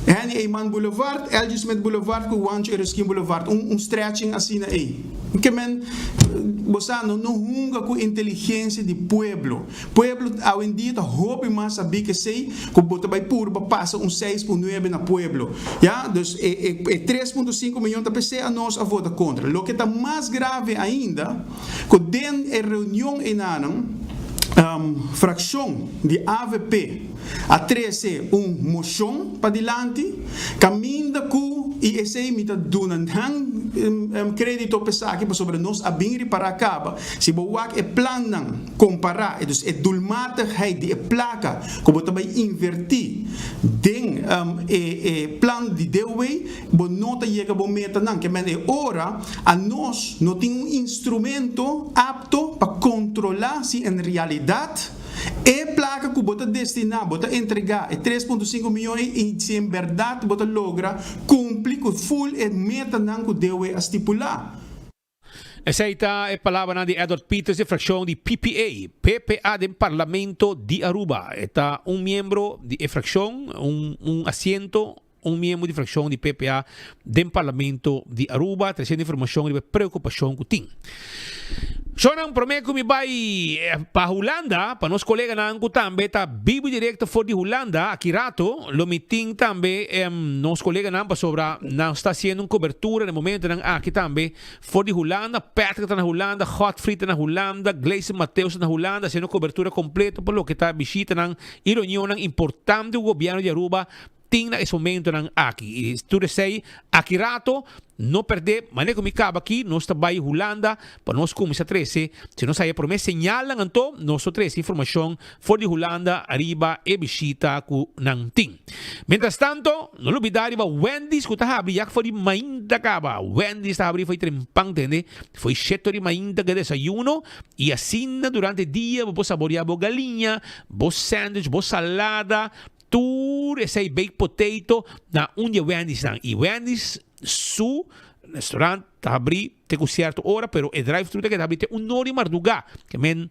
Henny Eman Boulevard, LG Smith Boulevard ku Juancho Eroskin Boulevard, un un stretching asina ei. Ke men, bo sa, no no hunga ku inteligensia di pueblo. Pueblo awendia ta hopi mas sabí ke esei ku bo ta bai purba pasa un seis ku nuebe na pueblo. Ya, dus e e e 3.5 miyon ta p'esei anos a vota kontra. Loke ta mas grave ainda, ku den e reunion einanan, frakshon di avp, A trese un moshon padilanti kaminda ku i esei mi ta duna nan kredito pa esaki pasobra nos a bin ripará kaba si bo wak e plannan kompará e dus e doelmatigheid di e plaka ku bo ta bai invertí den e e plan di DOW bo no ta yega bo metanan ke men e ora anos no tin un instrumento apto pa kontrolá si en realidat E plaka ku bo ta destiná, bo ta entregá e 3.5 miyon ei i si en bèrdat bo ta logra kumpli ku ful e metanan ku DOW a stipulá. Esei ta e palabranan di Edward Pieters di frakshon di PPA, PPA, den Parlamento di Aruba. E ta un miembro di e frakshon, un un asiento, un miembro di frakshon di PPA den Parlamento di Aruba, tresiendo informashon riba e preokupashon ku tin. Shownan prome ku mi bai pa Hulanda, pa nos koleganan ku tambe ta bibu direkto for di Hulanda, aki rato lo mi tin tambe nos koleganan pasobra nan sta hasiendo un kobertura na e momentonan aki tambe for di Hulanda. Patrick ta na Hulanda, Godfried ta na Hulanda, Gleison Mateus ta na Hulanda hasiendo kobertura kompleto pa loke ta bishitanan i reunionnan importante ku gobièrnu di Aruba tin na es momentonan aki. I tur esei aki rato, no perdé, manera ku mi kaba aki, nos ta bai Hulanda pa nos kuminsá trese, si nos haya promé señalnan anto nos lo trese informashon for di Hulanda riba e bishita ku nan tin. Mientras tanto, no lubidá riba Wendy's ku ta habri ya for di mainta kaba. Wendy's ta habri for di trempan tende, for di sheto di mainta ku e desayuno i asina durante dia bo por saboreá bo galiña, bo sandwich, bo salada, Tur esei baked potato na un di e Wendy's nan. Y Wendy's su restaurant ta habri te cu cierto ora, pero e drive thru ta keda habri te un or di marduga. Ke men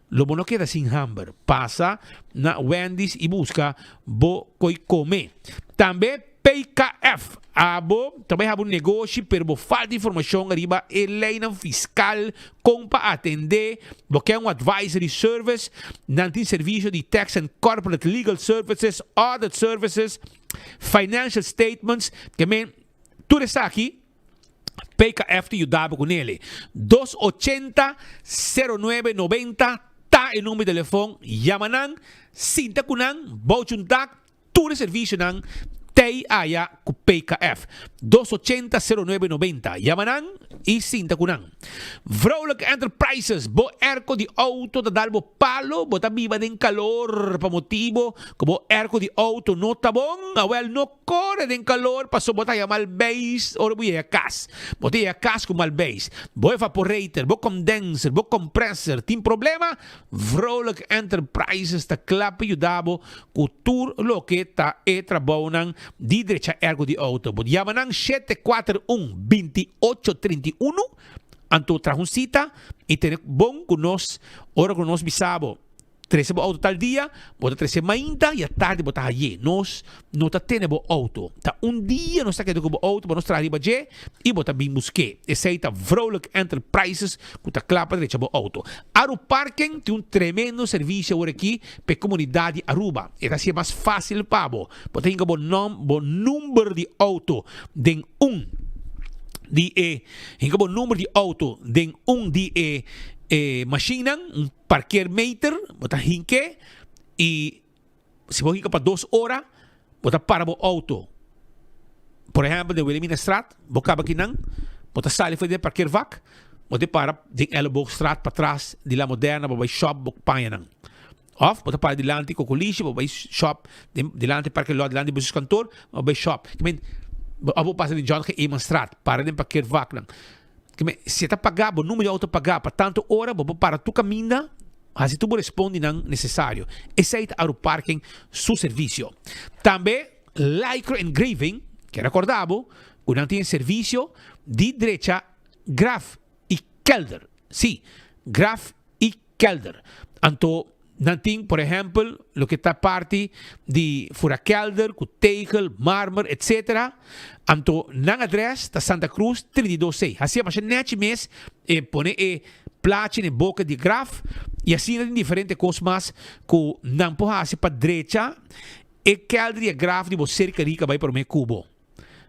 lo bo no keda sin hamber. Pasa na Wendy's y busca bo coy come. Tambe PKF, Abo ta bai haba un negoshi pero bo falta informashon riba e leinan fiskal kon pa atendé, bo ke un advisory service, nan tin servisio di tax and corporate legal services, audit services, financial statements, ke men tur esaki PKF ta yuda bo ku nele. Dos ochenta, sero nuebe, nobenta ta e number di telefon, yama nan, sinta ku nan, bou chuntak, Tur e servicionan t'ey aya cu PKF. Dos ochenta sero nuebe nobenta. Yama nan y sinta cu nan. Vrolijk Enterprises, bo airco di auto ta dal bo palo, bo ta biba den calor pa motibo cu bo airco di auto no ta bon? Awel no core den calor paso bo ta haya mal beis ora bo yega cas. Bo ta yega cas cu mal beis. Bo evaporator, bo condenser, bo compressor tin problema? Vrolijk Enterprises ta kla pa yuda bo ku tur loke ta e trabounan di drecha ergo di outo. Bo yama nan 741 28 31 anto traha un sita i tene bon ku nos ora ku nos bisa bo trese bo outo tal dia, bo ta trese mainta i atardi bo ta haye. Nos no ta tene bo outo. Ta un dia nos ta keda ku bo outo pa nos traha riba dje i bo ta bin busk'é. Esei ta Vrolijk Enterprises ku ta kla pa drecha bo outo. Aruparking tin un tremendo servisio awor aki pa e komunidat di Aruba. E ta hasié mas fásil pa bo. Bo ta hinka bo nòm, bo number di outo den un di e hinka bo number di outo den un di e e mashinnan, un parkeermeter, bo ta hink'é i Si bo hinka pa dos ora, bo ta para bo auto. Por ehempel, den Wilhelminastraat, bo kaba kinan, bo ta sali for di e parkeervak, bo ta para den Elleboogstraat patras di La Moderna, bo bai shop bo pañanan. Of bo ta para dilanti Kokolishi, bo bai shop den dilanti parke lot, dilanti bestuurskantoor, bo bai shop. Ke men, of bo pasa den John G. Emanstraat, para den parkeervaknan. Ke men, si e ta pagá, bo numero di auto pagá pa tantu ora, bo por para tur kaminda, hasi tur bo respondinan nesesario. Esei ta Aruparking su servisio. Tambe Lycro Engraving ke rekordá bo ku nan tin e servisio di drecha graf i kelder. Sí, graf i kelder. Anto nan tin por ehèmpel loke ta parti di fura kelder ku tegel, marmer etc. Anto nan adrès ta Santa Cruz 32 C. Hasié masha nèchi mes e pone e plachi na e boka di graf i asina tin diferente kos mas ku nan por hasi pa drecha e kelder di e graf di bo ser kerí ka bai promé ku bo.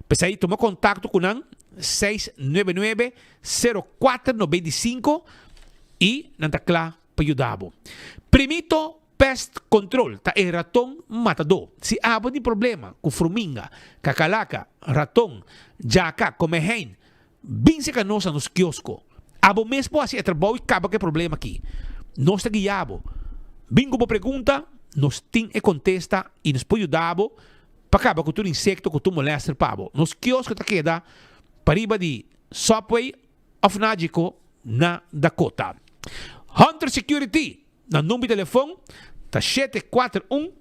P'esei tuma kontakto ku nan 699 0495 i nan ta kla pa yuda bo. Primito Pest Control ta e raton matadó. Si abo tin problema ku fruminga, kakalaka, raton, djaka, komehein, bin seka nos na nos kiosko. Abo mes por hasi e trabou i kaba ku e problema aki. Nos ta guia bo. Bin ku bo pregunta, nos tin e kontesta i nos por yuda bo pa kaba ku tur insekto ku tur molèster pa bo. Nos kiosko ta keda pariba di Subway of Nagico na Dakota. Hunter Security, nan number di telefon ta 741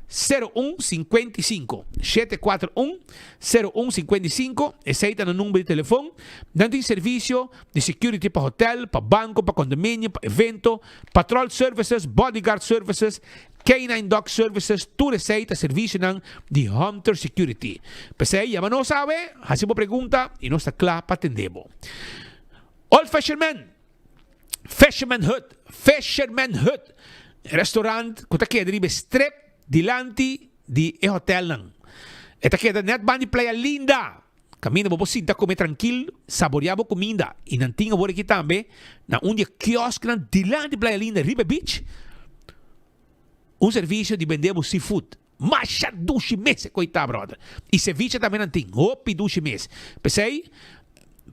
01 55, 741 01 55, esey ta nan number di telefon. Nan tin servicio di security pa hotel, pa banco, pa condominio, pa evento, patrol services, bodyguard services, K-nine Dog Services, tur esei ta servisionan di Hunter Security. P'esei yama nos awe, hasi bo pregunta i nos ta kla pa atende bo. Old Fashion Man! Fisherman Hut, Fisherman Hut, restaurant ku ta keda riba e strip dilanti di e hotelnan. E ta keda net banda di Playa Linda. Kaminda bo por sinta kome trankil, saboreá bo kuminda. I nan tin awor aki tambe na un di e kiosknan dilanti Playa Linda riba e beach un servisio di bende bo seafood. Masha dushi mes e koitá brother. I ceviche tambe nan tin. Hopi dushi mes. P'esei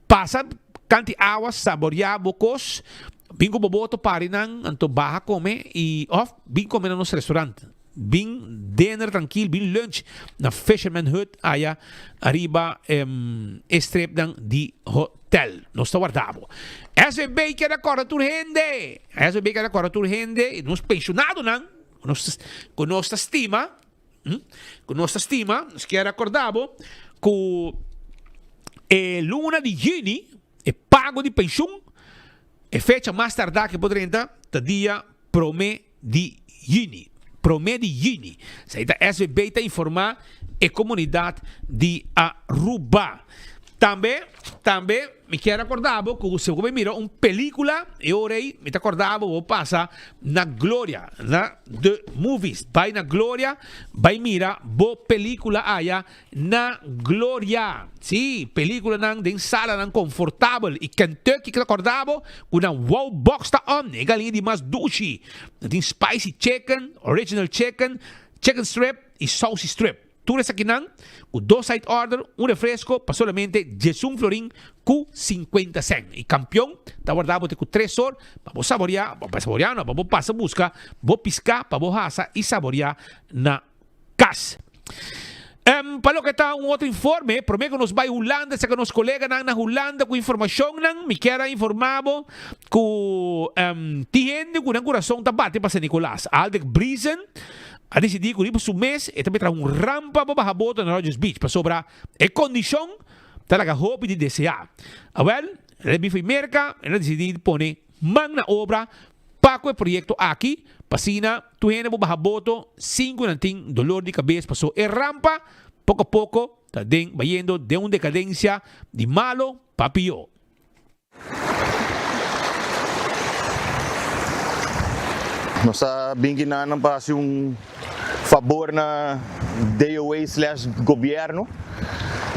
pasa kanti awa saboreá bo kos, bin ku bo boto pari nan anto baha kome i òf bin kome na nos restaurant. Bin dinner trankil, bin lunch na Fisherman Hut aya ariba e stripnan di hotel. Nos ta warda bo. SVB kier a kòrda tur hende! SVB kier a kòrda tur hende, nos penshonadonan ku nos ku nos ta stima, ku nos ta stima, nos kier a kòrda bo ku e luna di yüni e pago di penshun, e fecha mas tardá ke por drenta ta dia promé di yüni. Promé di yüni. Esei ta SVB ta informá e komunidat di Aruba. Tambe, tambe mi kier a kòrda bo ku si bo bai mira un pelíkula e ora ei mi ta kòrda bo bo pasa na Gloria, na The Movies. Bai na Gloria, bai mira bo pelíkula aya Na Gloria. Sí, películanan den salanan confortabel y Kentucky ta corda bo cu nan wow box ta on, e galiña di mas dushi. Nan tin spicy chicken, original chicken, chicken strip y saucy strip. Tur esakinan cu dos side order, un refresco pa solamente diesun florin cu cincuenta cent. Y campeon ta warda bo te cu tres or pa bo saborea, pa saborea no, pa bo pasa busca bo pisca pa bo hasa y saborea na kas. Em, pa loke ta un otro informe, prome ku nos bai Hulanda, saka nos koleganan na Hulanda ku informashonnan, mi kier a informá bo ku em, tin hende ku nan kurason ta bati pa San Nicolas. Aldrich Briesen a disidí ku riba su mes e ta bai traha un rampa pa baha boto na Rodgers Beach, pasobra e kondishon ta laga hopi di deseá. Awèl, el a bin for di Merka, el a disidí di pone man na obra Pa ku e proyekto aki, pa asina tur hende por baha boto sin ku nan tin dolor di kabes paso e rampa poko poko ta den bayendo den un dekadensia di malo pa pió. Nos a bin kinanan pa hasi un fabor na DOA slash gobierno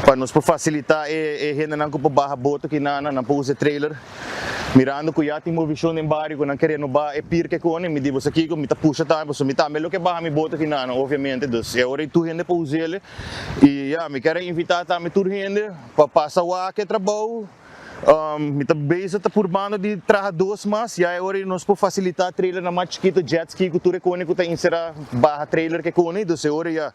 pa nos por facilita e hendenan ku por baha boto kinanan, nan por usa e trailer. Mirando ku ya tin movishon den bario ku nan ke renobá e pir ke kone, mi di bo sa kiko, mi ta pusha tambe pasobra mi tambe lo ke baha mi boto kinan, obviamente. Dus e ora ei tur hende por us'el. I ya, mi kier a invitá tambe tur hende pa pasa wak e trabou. Mi ta bezig ta purbando di traha dos mas, ya e ora ei nos por fasilitá trailernan mas chikito, jet ski ku tur e kone ku ta inserá baha trailer ke kone. Dus e ora ei ya.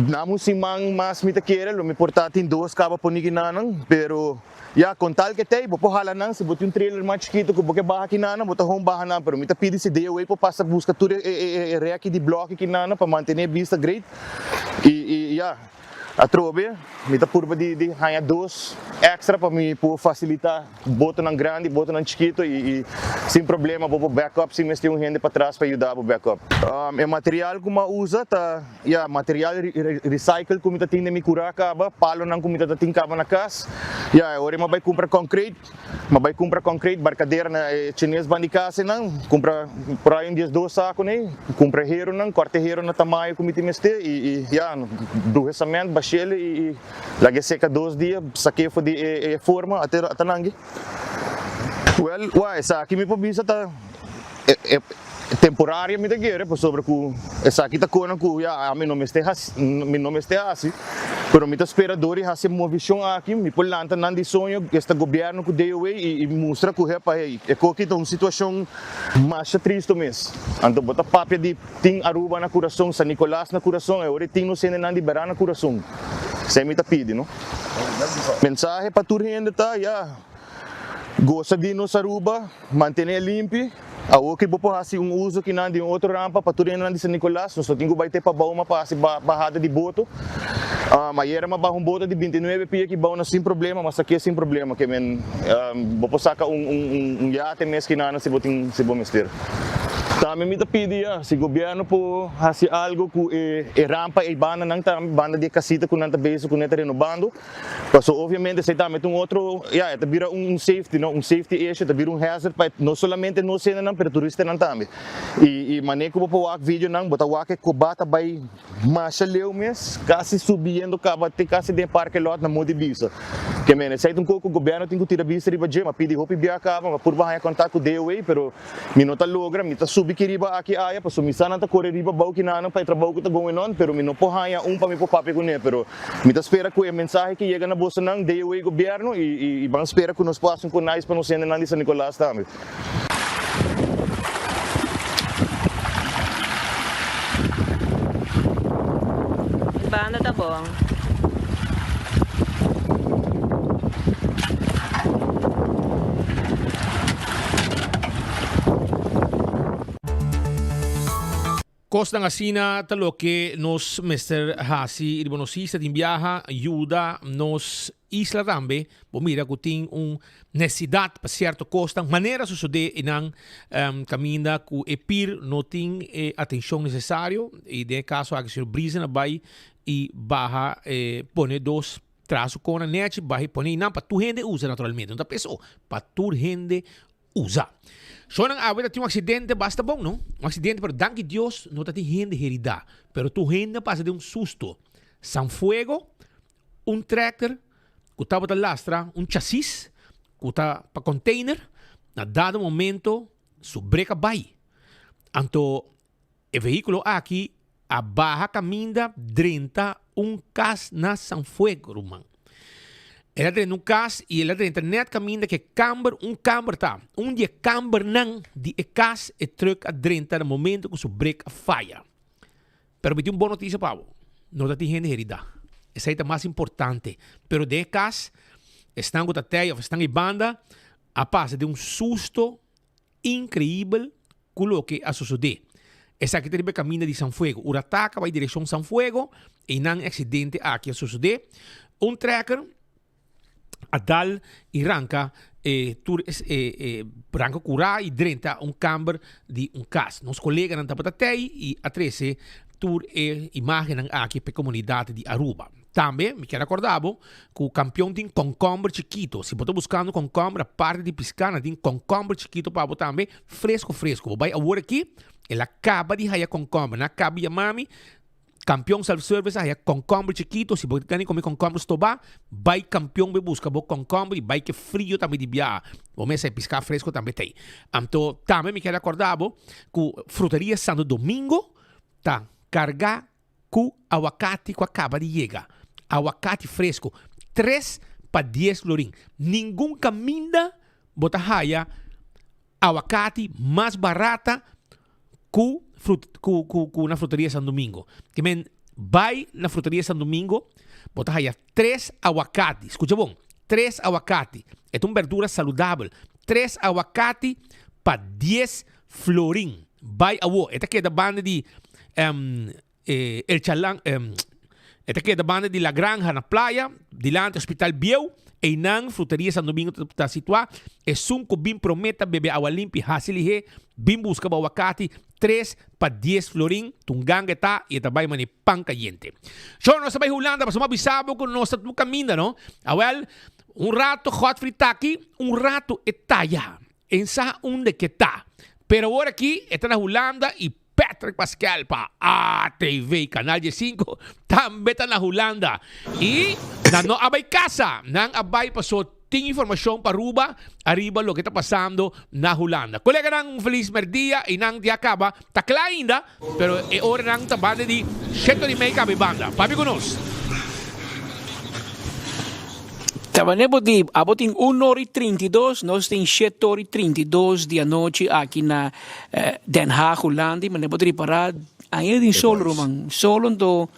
Na un siman mas mi ta kere lo mi por ta tin dos kaba poni kinanan, pero. Ya, con tal ke tei, bo por hala nan, si bo tin un trailer mas chikito ku bo ke baha kinan, bo ta hon baha nan, pero mi ta pidi si DOA por pasa buska tur e e reki di bloki kinan pa mantene e bista great. I i ya, atrobe mi ta purba di di haña dos extra pa mi por facilita botonan grandi, botonan chikito i i sin problema bo por back up sin mester un hende patras pa yuda bo back up. E material ku mi a usa ta. Ya, material recycle ku mi ta tin den mi kura kaba, palonan ku mi ta ta tin kaba na kas. Ya, e ora mi a bai kumpra concrete, mi a bai kumpra concrete, barkadera na e chines ban di kas einan, kumpra por ai un diesdos sako nei, kumpra heronan, kòrta e hero na tamaño ku mi tin mester i i ya, bruha e cement, bashel i i laga e seka dos dia, sak'é for di e e forma, ata ata nangi. Wèl, wak, esaki mi por bisa ta e e. Temporario mi ta kere pasobra ku esaki ta kona ku ya ami no mester hasi mi no mester hasi pero mi ta spera dor di hasi e movishon aki mi por lanta nan di soño esta gobierno ku DOA i mustra ku hepa hey e koki ta un situashon masha tristo mes anto bo ta papia di tin Aruba na kurason San Nicolas na kurason e ora e tin nos hendenan di bera na kurason esei mi ta pidi no mensahe pa tur hende ta ya gosa di nos Aruba. Mantené limpi. Awor ki bo por hasi un uso kinan di un otro rampa pa tur hendenan di San Nicolas, nos no tin ku bai te pa Bauma pa hasi bahada di boto. Ayera mi a baha un boto di bintinuebe pia ki Bauna sin problema, mi a sak'é sin problema. Ke men bo por saka un yate mes kinan si bo tin si bo mester. Tambe mi ta pidi ya si gobierno por haci algo cu e e rampa ey banda nan tambe banda di e casita cu nan ta bezig cu nan ta renobando paso obviamente esey tambe ta un otro ya e ta bira un safety no un safety issue e ta bira un hazard pa no solamente nos hendenan pero turistanan tambe y y mane cu bo por wak videonan bo ta wak e coba ta bay Masha leu mes, casi subiendo caba te casi den parke lot na Modi Bisa. Ke men, esey ta un koe ku gobierno tin ku tira bista riba dje. M'a pidi hopi bia caba, m'a purba haña contact ku DOA, pero mi no ta logra. Mi ta subi ki riba aki aya, pasobra mi sa nan ta kore riba bou kinanan pa e trabou ku ta going on, pero mi no por haña un pa mi por papia kuné. Pero mi ta spera ku e mensahe ke yega na bosonan, DOA, gobierno, i i ban spera ku nos por hasi un kon nice pa nos hendenan di San Nicolas tambe. Banda ta bon. Kosnan asina ta loke nos mester hasi riba nos isla tin biaha yuda nos isla tambe. Bo mira ku tin un nesesidat pa sierto kosnan manera sosodé einan kaminda ku e pir no tin e atenshon nesesario i den e kaso aki señor Briesen a bai i baha pone dos traha su kona nechi baha i pone einan pa tur hende usa naturalmente no ta peso pa tur hende usa. Shownan awe ta tin un accidente basta bon no, un accidente pero danki Dios no ta tin hende herida, pero tur hende a pasa den un susto. San Fuego, un tractor cu tabata lastra un chasis cu ta pa container, na dado momento su brek a bay. Anto E vehíkulo aki a baha kaminda drenta un kas na San Fuego, ruman. El a drenta un kas i el a drenta nèt kaminda ku e kamber, un kamber ta. Un di e kambernan di e kas e trùk a drenta na momento ku su brek a faya. Pero mi tin un bon notisia pa bo, no ta tin hende heridá. Esei ta mas importante. Pero den e kas, esnan ku ta tei òf esnan ei banda a pasa den un susto inkreibel Ku loke a sosodé. Esaki ta riba e kaminda di San Fuego. Urataka bai direkshon San Fuego, einan e aksidente aki a sosodé. Un trekker a dal i ranka e tur e e ranka kurá i drenta un kamber di un kas. Nos koleganan tabata tei i a trese tur e imágennan aki pa e komunidat di Aruba. Tambe mi kier acorda bo cu Campeon tin concomber chikito. Si bo ta buscando concomber aparte di pisca nan tin concomber chikito pa bo tambe fresco fresco. Bo bay awor aki el a caba di haya concomber. Nan a caba di yama mi Campeon Self Service a haya concomber chikito. Si bo ta come concomber stoba bay Campeon bay busca bo concomber y bay ke frio tambe di biaha. Bo mester haya pisca fresco tambe ta ey. Anto tambe mi kier acorda bo cu Fruteria Santo Domingo ta carga Ku awakati ku a kaba di yega, awakati fresku, tres pa dies florin. Ningun kaminda bo ta haya awakati mas barata ku ku ku na Fruteria San Domingo. Ke men bai na Fruteria San Domingo bo ta haya tres awakati, skucha bon, tres awakati, e ta un berdura saludabel, tres awakati pa dies florin. Bai awo, e ta keda banda di El Chalan, e ta keda banda di La Granja na Playa, dilanti Hospital Bieu, einan Fruteria San Domingo ta situá. Esun ku bin promé ta bebe awa limpi hasi lihé, bin buska bo awakati, tres pa dies florin, ta un ganga e ta i e ta bai manera pan kayente. Shor, nos ta bai Hulanda pasobra mi a bisa bo ku nos ta kaminda no. Awèl, un rato Godfrey ta aki, un rato e taya. En sa unda ke ta. Pero awor aki e ta na Hulanda y Patrick Pascal pa ATV Canal 15 tambe ta na Hulanda. Y nan no a bay casa, nan a bay paso tin informacion pa Aruba ariba loke ta pasando na Hulanda. Coleganan un feliz merdia y nan ya caba ta cla ainda pero e oranan ta banda di shete ora y mei caba e banda. Papia cu nos. Tabane bo di, abo tin un ora y 32, nos tin shete ora y 32 di anochi aki na Den Haag, Hulanda, y mane bo ta ripara, ainda tin sol ruman, sol anto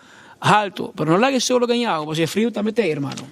halto, pero no laga e sol gaña bo, pasobra e frio tambe ta ey, hermano.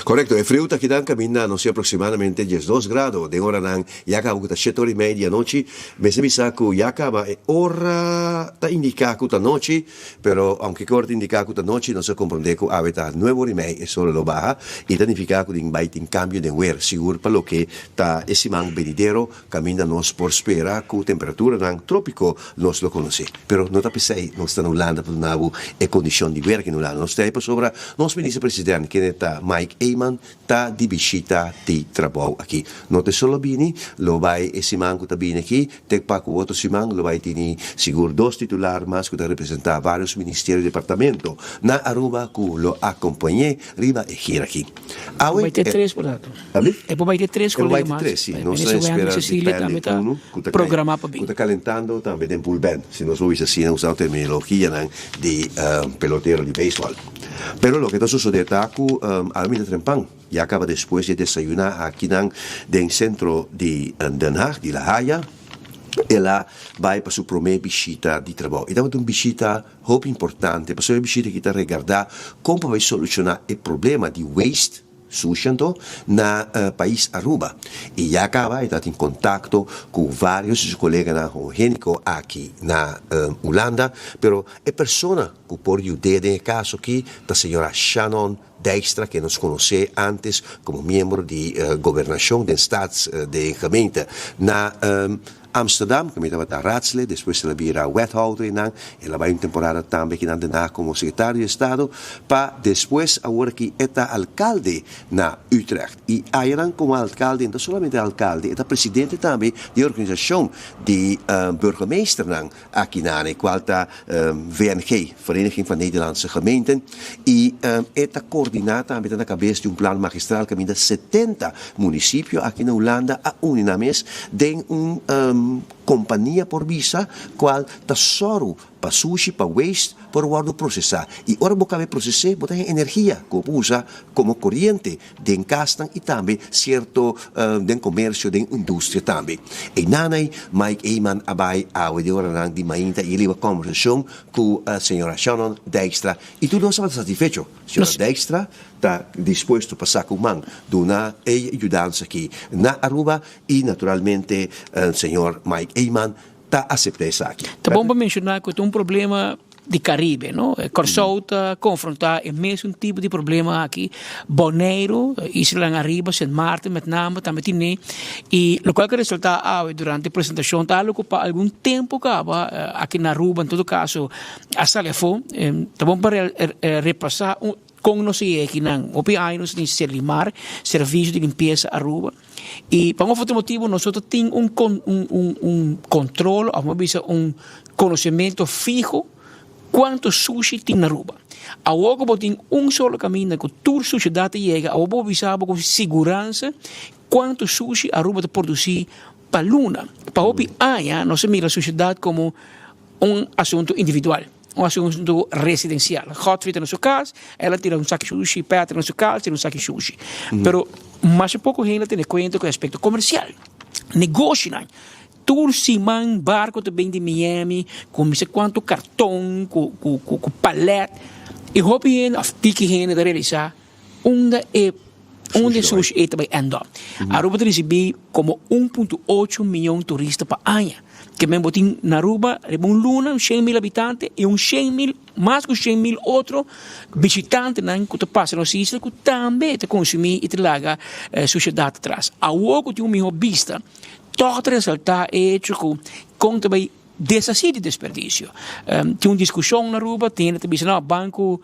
Korekto, e friu ta kidan kaminda nos si aproksimadamente 12 grado den oranan ya kaba ku ta shete ora i mei di anochi. Mester bisa ku ya kaba e ora ta indiká ku ta nochi, pero ounke ku ora ta indiká ku ta nochi nos a komprondé ku awe ta nuebe ora i mei e solo lo baha i ta nifiká ku tin bai tin kambio den wer, sigur pa loke ta e siman benidero kaminda nos por spera ku temperaturanan trópiko nos lo konosé. Pero no ta p'esei nos ta na Hulanda pa duna bo e kondishon di wer aki na Hulanda. Nos ta ei pasobra nos Minister President, kende ta Mike Eman, ta di bishita di trabou aki. No ta e solo bini, lo bai e siman ku ta bini aki, te pa ku otro siman lo bai tini sigur dos titular mas ku ta representá vários ministerio i departamento na Aruba ku lo akompañ'é riba e gira aki. Awe Bai te tres por tanto. Abi? E por bai te tres E por bai kolega te mas. tres, si. Nos ta Minister Wendy espera di Cecilia pèrdè tambe ta unu ku ta kai programá pa ku bin. ta kalentando tambe den bullpen, si nos por bisa asina usando terminologianan di pelotero di beisbòl. Pero loke ta sosodé ta ku awe mi ta trempan, ya kaba despues di e desayuná akinan den sentro di Den Haag, di La Haya, el a bai pa su promé bishita di trabou. E tabata un bishita hopi importante, pasobra e bishita aki ta regardá kon pa bai solushoná e problema di waste, sushi anto, na pais Aruba. I ya kaba e ta tin kontakto ku vários di su koleganan homogéniko aki na Hulanda, pero e persona ku por yud'é den e kaso aki ta señora Shannon Dijkstra, ke nos konosé ántes komo miembro di gobernashon den Staats den gemeente na Amsterdam, ku mi tabata raadslid, despues el a bira wethouder einan, el a bai un temporada tambe akinan Den Haag komo sekretario di estado, pa despues awor aki e ta alkalde na Utrecht. I ayanan komo alkalde, e no ta solamente alkalde, e ta presidente tambe di e organisashon di burgemeesternan akinan, e kual ta VNG, Vereniging van Nederlandse Gemeenten, i e ta koordiná tambe, ta na kabes di un plan magistral kaminda 70 munisipio aki na Hulanda a uni nan mes den un kompania por bisa kual ta sòru pa sushi, pa waste por wòrdu prosesá. I ora bo kaba e proses'é bo ta haña energia ku bo por usa komo koriente den kasnan i tambe sierto den komersio, den industria tambe. E nanay Mike Eman a bai awe den oranan di mainta i e liba kòmbersashon ku señora Shannon Dijkstra i tur nos tabata satisfecho. Señora Dijkstra ta dispuesto pa saka un man duna e yudansa aki na Aruba i naturalmente señor Mike Eman ta aseptá esaki. Ta bon pa menshoná ku ta un problema di Karibe, no? Kòrsou ta konfrontá e mesun tipo di problema aki, Boneiru, islanan ariba, Sint Maarten met name tambe tine. I lokual ku a resultá awe durante e presentashon ta algu ku pa algun tempu kaba aki na Aruba en todo kaso a sali afó. Ta bon pa repasá kon nos a yega akinan. Hopi aña nos tin Serlimar, Servisio di Limpiesa Aruba. I pa un of otro motibu nos no ta tin un un control of mi bisa un conocemento fiho cuanto sushi tin na Aruba. Awor cu bo tin un solo caminda cu tur suciedad ta yega, awor bo bisa bo cu siguransa cuanto sushi Aruba ta produci pa luna. Pa hopi aña nos a mira suciedad como un asunto individual. Un asuntu residencial. Godfrey ta na su cas, el a tira un saki shushi, Peter na su cas tira un saki shushi. Pero masha poco hende a tene cuenta cu e aspecto comercial. Negoshinan. Tur siman barco ta bin di Miami cu mi sa cuanto carton, cu cu cu palet. Y hopi hende of tiki hende ta realisa unda e unda e sushi ei ta bai end up. Aruba ta ricibi como 1.8 miyon turista pa aña. Ke men bo tin na Aruba riba un luna un shen mil habitante y un shen mil, mas ku shen mil otro bishitantenan ku ta pasa nos isla ku tambe ta konsumí y ta laga sushedat atras. Awor ku tin un mihó bista, tòg ta resaltá e hecho ku kon ta bai deshasí di desperdisio. Tin un diskushon na Aruba, tin hende ta bisa no, ban ku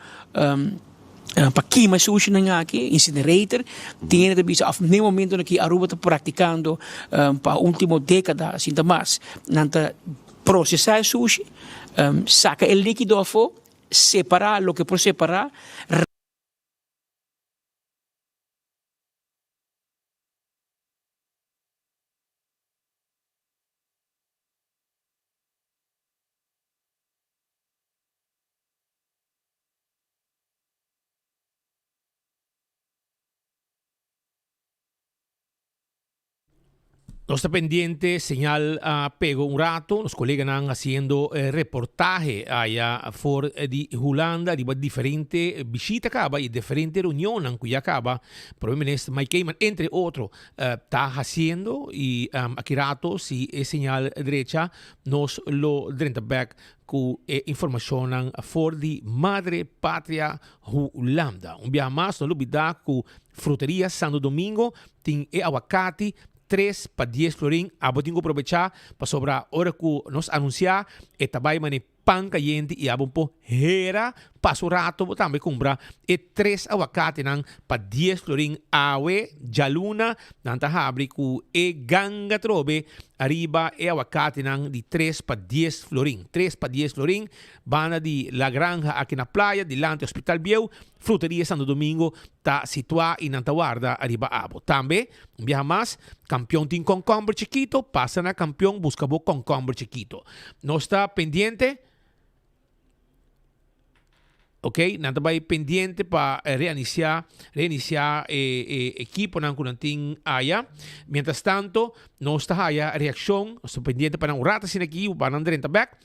pa kima e sushinan aki, incinerator, tin hende ta bisa of n'e momentonan aki Aruba ta praktikando pa ultimo dekada asinta mas, nan ta prosesá e sushi, saka e likido afó, separá loke por separá. Nos ta pendiente, señal a pega un rato, nos coleganan haciendo reportahe aya for di Hulanda riba diferente bishita caba y diferente reunionnan cu ya caba Prome Minister Mike Eman entre otro ta haciendo y aki rato si e señal drecha nos lo drenta bek cu e informacionnan for di Madre Patria Hulanda. Un biaha mas no lubida cu Fruteria Santo Domingo tin e awakati tres pa dies florin, abo tin ku probechá pasobra ora ku nos anunsiá e ta bai mane pan kayente i abo por hera pasa un rato bo tambe kumpra e tres awakatenan pa dies florin awe djaluna nan ta habri ku e ganga trobe ariba e awakatenan di tres pa dies florin tres pa dies florin banda di La Granja aki na playa dilanti hospital bieu Fruteria Santo Domingo ta situá i nan ta warda ariba abo. Tambe, un biaha mas, Kampion tin kònkòmber chikito, pasa na Kampion buska bo kònkòmber chikito. Nos ta pendiente, ok, nan ta bai pendiente pa reanisiá, reinisiá e e ekiponan ku nan tin aya. Mientras tanto, nos ta haya reakshon, nos ta pendiente pa nan un rato asina aki, pa nan drenta bèk.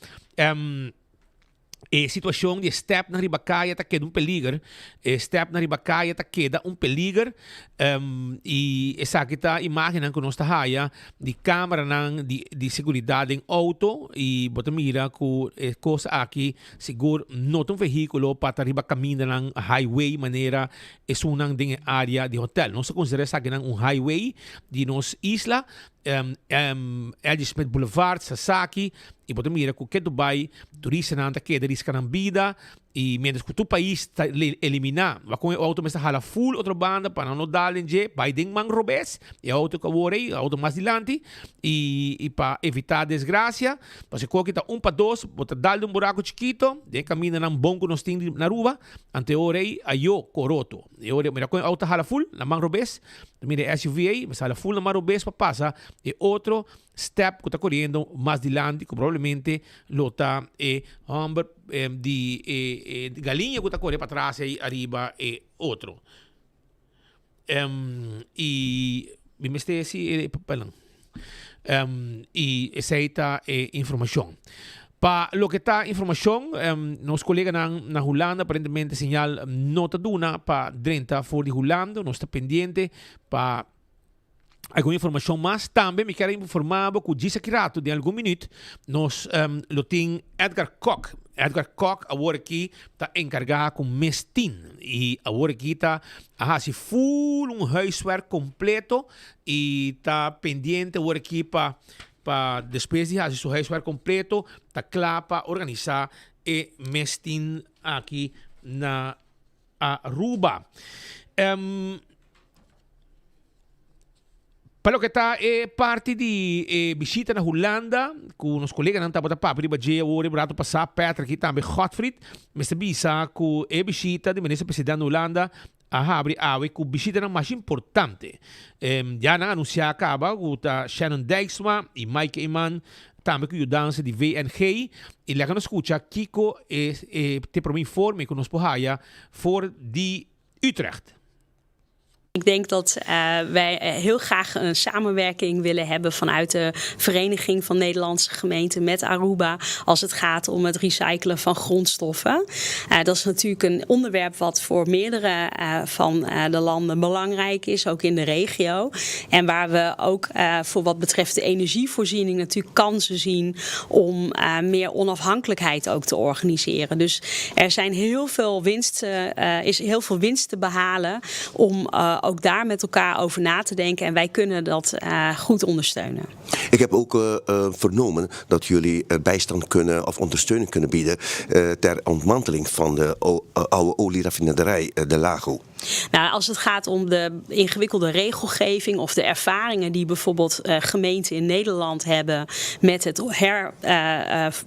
E situacion di e stepnan riba caya ta keda un peliger. E stepnan riba caya ta keda un peliger. Um, y esaki ta imagennan cu nos ta haya di cameranan di, di seguridad den auto. Y bo ta mira cu e cos aki sigur no ta un vehiculo pa ta riba camindanan highway manera esunnan den e area di hotel. Nos ta considera esakinan un highway di nos isla. Um, um, L.G. Smith Boulevard, Sasaki. Y bo ta mira cu ke Dubai turistanan ta keda risca nan bida y mientras cu tur pais ta elimina wak con e auto mester hala full otro banda pa nan no dal den dje bay den man robes e auto cu awor ey auto mas dilanti y y pa evita desgracia pasobra koki ta un pa dos bo ta dal den un buraco chikito den e camindanan bon cu nos tin na Aruba anto e ora ey ayo coroto e ora mira con e auto ta hala full na man robes ta mira e SUV ey mester hala full na man robes pa pasa e otro step ku ta koriendo mas dilanti ku probablemente lo ta e hòmber di e e galiña ku ta kore patras ei ariba e otro. I mi mester si e papelnan. I esei ta e informashon. Pa loke ta informashon, nos koleganan na Hulanda aparentemente señal no ta duna pa drenta for di Hulanda. Nos ta pendiente pa algun informacion mas. Tambe mi kier a informa bo cu djis aki rato, den algun minuut, nos um, lo tin Edgar Kok. Edgar Kok awor aki ta encarga cu mes tin. Y awor aki ta a haci full un huiswerk completo y ta pendiente awor aki pa pa despues di haci su huiswerk completo ta cla pa organisa e mes tin aki na Aruba. Um, Pa loke ta e parti di e bishita na Hulanda, ku nos koleganan tabata papia riba dje awor e rato pasá, Patrick i tambe Godfried, mester bisa ku e bishita di Minister President na Hulanda a habri awe ku bishitanan masha importante. Ya nan anunsiá kaba ku ta Shannon Dijksma i Mike Eman tambe ku yudansa di VNG i laga nos skucha kiko e te prome informe ku nos por haya for di Utrecht. Ik denk dat uh, wij eh, heel graag een samenwerking willen hebben vanuit de Vereniging van Nederlandse Gemeenten met Aruba als het gaat om het recyclen van grondstoffen. Uh, dat is natuurlijk een onderwerp wat voor meerdere uh, van de landen belangrijk is, ook in de regio. En waar we ook voor wat betreft de energievoorziening natuurlijk kansen zien om meer onafhankelijkheid ook te organiseren. Dus er zijn heel veel winst, is heel veel winst te behalen om uh, ook daar met elkaar over na te denken. En wij kunnen dat uh, goed ondersteunen. Ik heb ook uh, vernomen dat jullie bijstand kunnen of ondersteuning kunnen bieden ter ontmanteling van de oude olieraffinaderij de Lago. Nou, als het gaat om de ingewikkelde regelgeving of de ervaringen die bijvoorbeeld uh, gemeenten in Nederland hebben met het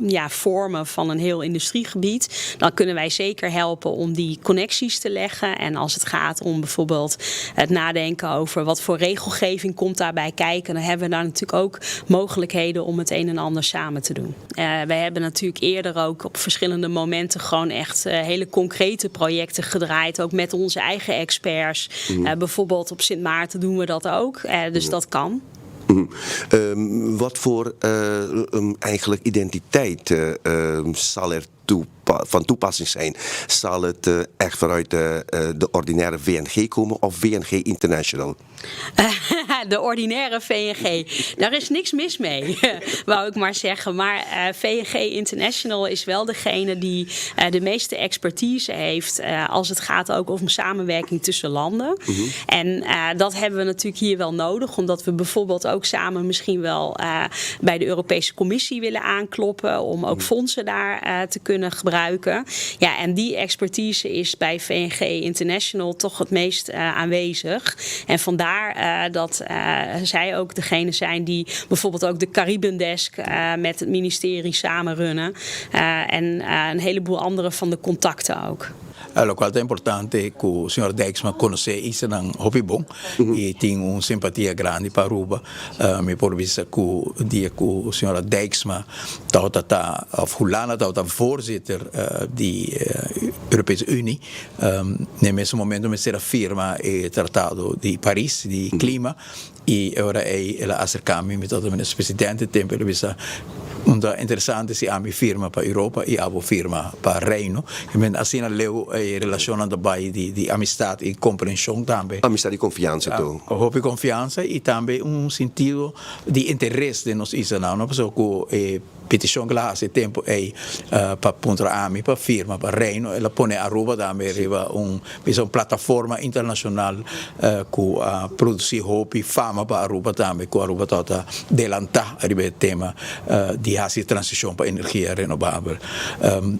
hervormen uh, ja, van een heel industriegebied, dan kunnen wij zeker helpen om die connecties te leggen. En als het gaat om bijvoorbeeld het nadenken over wat voor regelgeving komt daarbij kijken, dan hebben we daar natuurlijk ook mogelijkheden om het een en ander samen te doen. Uh, wij hebben natuurlijk eerder ook op verschillende momenten gewoon echt uh, hele concrete projecten gedraaid, ook met onze eigen experts. Mm. Uh, bijvoorbeeld op Sint Maarten doen we dat ook, dus mm. dat kan. Wat voor eigenlijk identiteit zal er van toepassing zijn? Zal het echt vanuit de ordinaire VNG komen of VNG International? De ordinaire VNG. Daar is niks mis mee, wou ik maar zeggen. Maar VNG International is wel degene die de meeste expertise heeft als het gaat ook om samenwerking tussen landen. En dat hebben we natuurlijk hier wel nodig, omdat we bijvoorbeeld ook samen misschien wel bij de Europese Commissie willen aankloppen om ook fondsen daar te kunnen gebruiken. Ja, en die expertise is bij VNG International toch het meest aanwezig. En vandaar dat zij ook degene zijn die bijvoorbeeld ook de Caribendesk met het ministerie samen runnen. En een heleboel andere van de contacten ook. Locual ta importante cu señor Dijksma conoce islanan hopi bon y tin un simpatia grandi pa Aruba. Mi por bisa cu dia cu señora Dijksma tabata ta of Hulanda tabata voorzitter di Europese Unie, na e mesun momento mester a firma e Tratado di Paris di clima Y e ora ey el a acerca mi, mi tabata minister presidente e tempo, el a bisa, Un ta interesante si ami firma pa Europa y abo firma pa Reino. I men asina leu e relacionnan ta bay di di amistad y comprension tambe. Amistad y confiansa to. Hopi confiansa y tambe un sentido di interes den nos islanan, no? Pasobra cu e Peticion ku el a hasi e tempu ei pa puntra ami pa firma pa Reino, el a pone Aruba tambe riba un bisa un plataforma internashonal ku a produsi hopi fama pa Aruba tambe, ku Aruba tabata delantá riba e tema di hasi e transishon pa energia renobabel.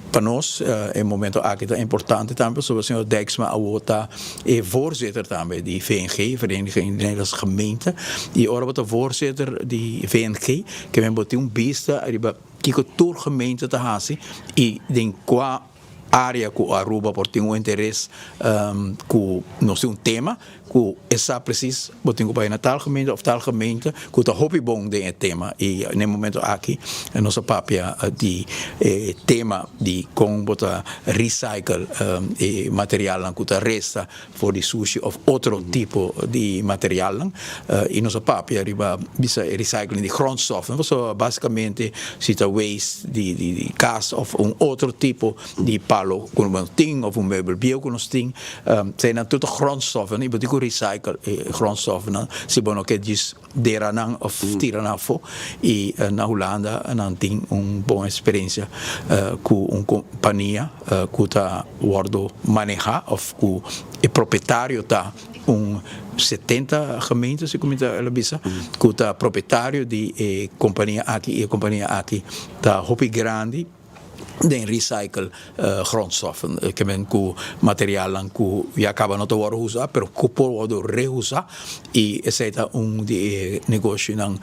Pa nos e momento aki ta importante tambe pasobra señor Dijksma awor ta e voorzitter tambe di VNG, Vereniging Nederlandse Gemeenten, i ora bo ta voorzitter di VNG, Ke men bo tin un bista riba kiko tur gemeente ta hasi i den kua área ku Aruba por tin un interes ku nos tin un tema ku e sa presis bo tin ku bai na tal gemeente òf tal gemeente ku ta hopi bon den e tema i na e momento aki nos a papia di e tema di kon bo ta recycle e materialnan ku ta resta for di sushi of otro tipo di materialnan y nos a papia riba bisa e recycling di grondstoffen pasobra basicamente si ta waste di di cas of un otro tipo di palo cu nos tin of un meubel bieu cu nos tin eseinan tur ta grondstoffen y bo tin cu recycle e grondstoffennan si bo no ke djis dera nan of tira nan afo y na Hulanda nan tin un bon experiencia cu un compania cu ta wordo maneha of cu e propietario ta un 70 gemeente si cu mi ta lo bisa cu ta propietario di e compania aki y e compania aki ta hopi grandi den recycle grondstoffen, ke men ku materialnan ku ya kaba no ta wòrdu usa pero ku por wòrdu reusa i esei ta un di e negoshinan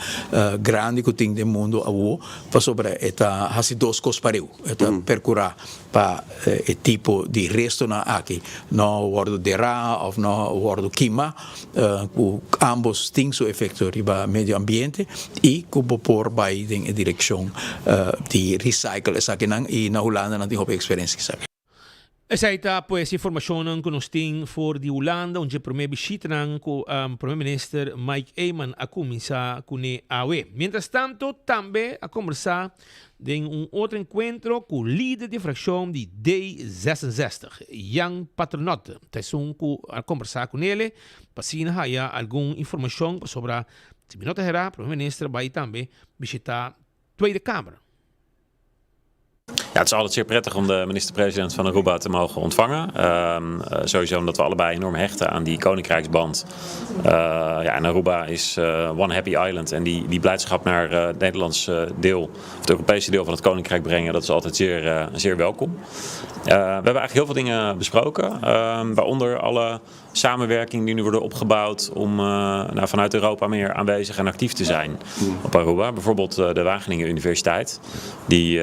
grandi ku tin den mundu awo pasobra e ta hasi dos kos pareu, e ta perkurá pa e tipo di restonan aki no wòrdu derá òf no wòrdu kima ku ambos tin su efekto riba medio ambiente i ku bo por bai den e direkshon di recycle esakinan i na Hulanda nan tin hopi eksperensia esaki. Esei ta pues informashonnan ku nos tin for di Hulanda, un dje promé bishitanan ku Prome Minister Mike Eman a kuminsá kuné awe. Mientrastanto tambe a kombersá Den un otro enkuentro ku lider di frakshon di D 66, Jan Paternotte, ta esun ku a kombersá ku nele pa asina haya algun informashon pasobra si mi no ta herá Prome Minister bai tambe bishitá Tweede Kamer. Ja, het is altijd zeer prettig om de minister-president van Aruba te mogen ontvangen. Sowieso omdat we allebei enorm hechten aan die koninkrijksband. Ja, en Aruba is one happy island. En die, die blijdschap naar het Nederlandse deel, of het Europese deel van het koninkrijk brengen, dat is altijd zeer, zeer welkom. We hebben eigenlijk heel veel dingen besproken. Waaronder alle samenwerking die nu worden opgebouwd om nou, vanuit Europa meer aanwezig en actief te zijn op Aruba. Bijvoorbeeld de Wageningen Universiteit, die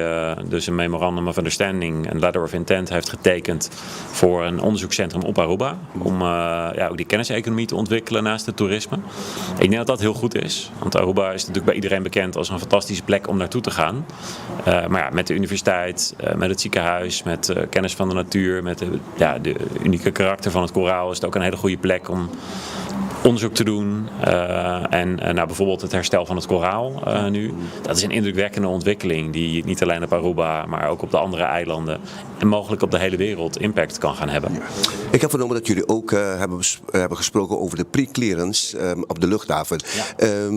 dus een memorandum of understanding, een letter of intent heeft getekend voor een onderzoekscentrum op Aruba. Om ja, ook die kenniseconomie te ontwikkelen naast het toerisme. Ik denk dat dat heel goed is, want Aruba is natuurlijk bij iedereen bekend als een fantastische plek om naartoe te gaan. Maar ja, met de universiteit, met het ziekenhuis, met kennis van de natuur, met de, ja, de unieke karakter van het koraal is het ook een hele goede plek om Onderzoek te doen en nou, bijvoorbeeld het herstel van het koraal nu. Dat is een indrukwekkende ontwikkeling die niet alleen op Aruba, maar ook op de andere eilanden en mogelijk op de hele wereld impact kan gaan hebben. Ik heb vernomen dat jullie ook hebben, hebben gesproken over de pre-clearance op de luchthaven. Ja.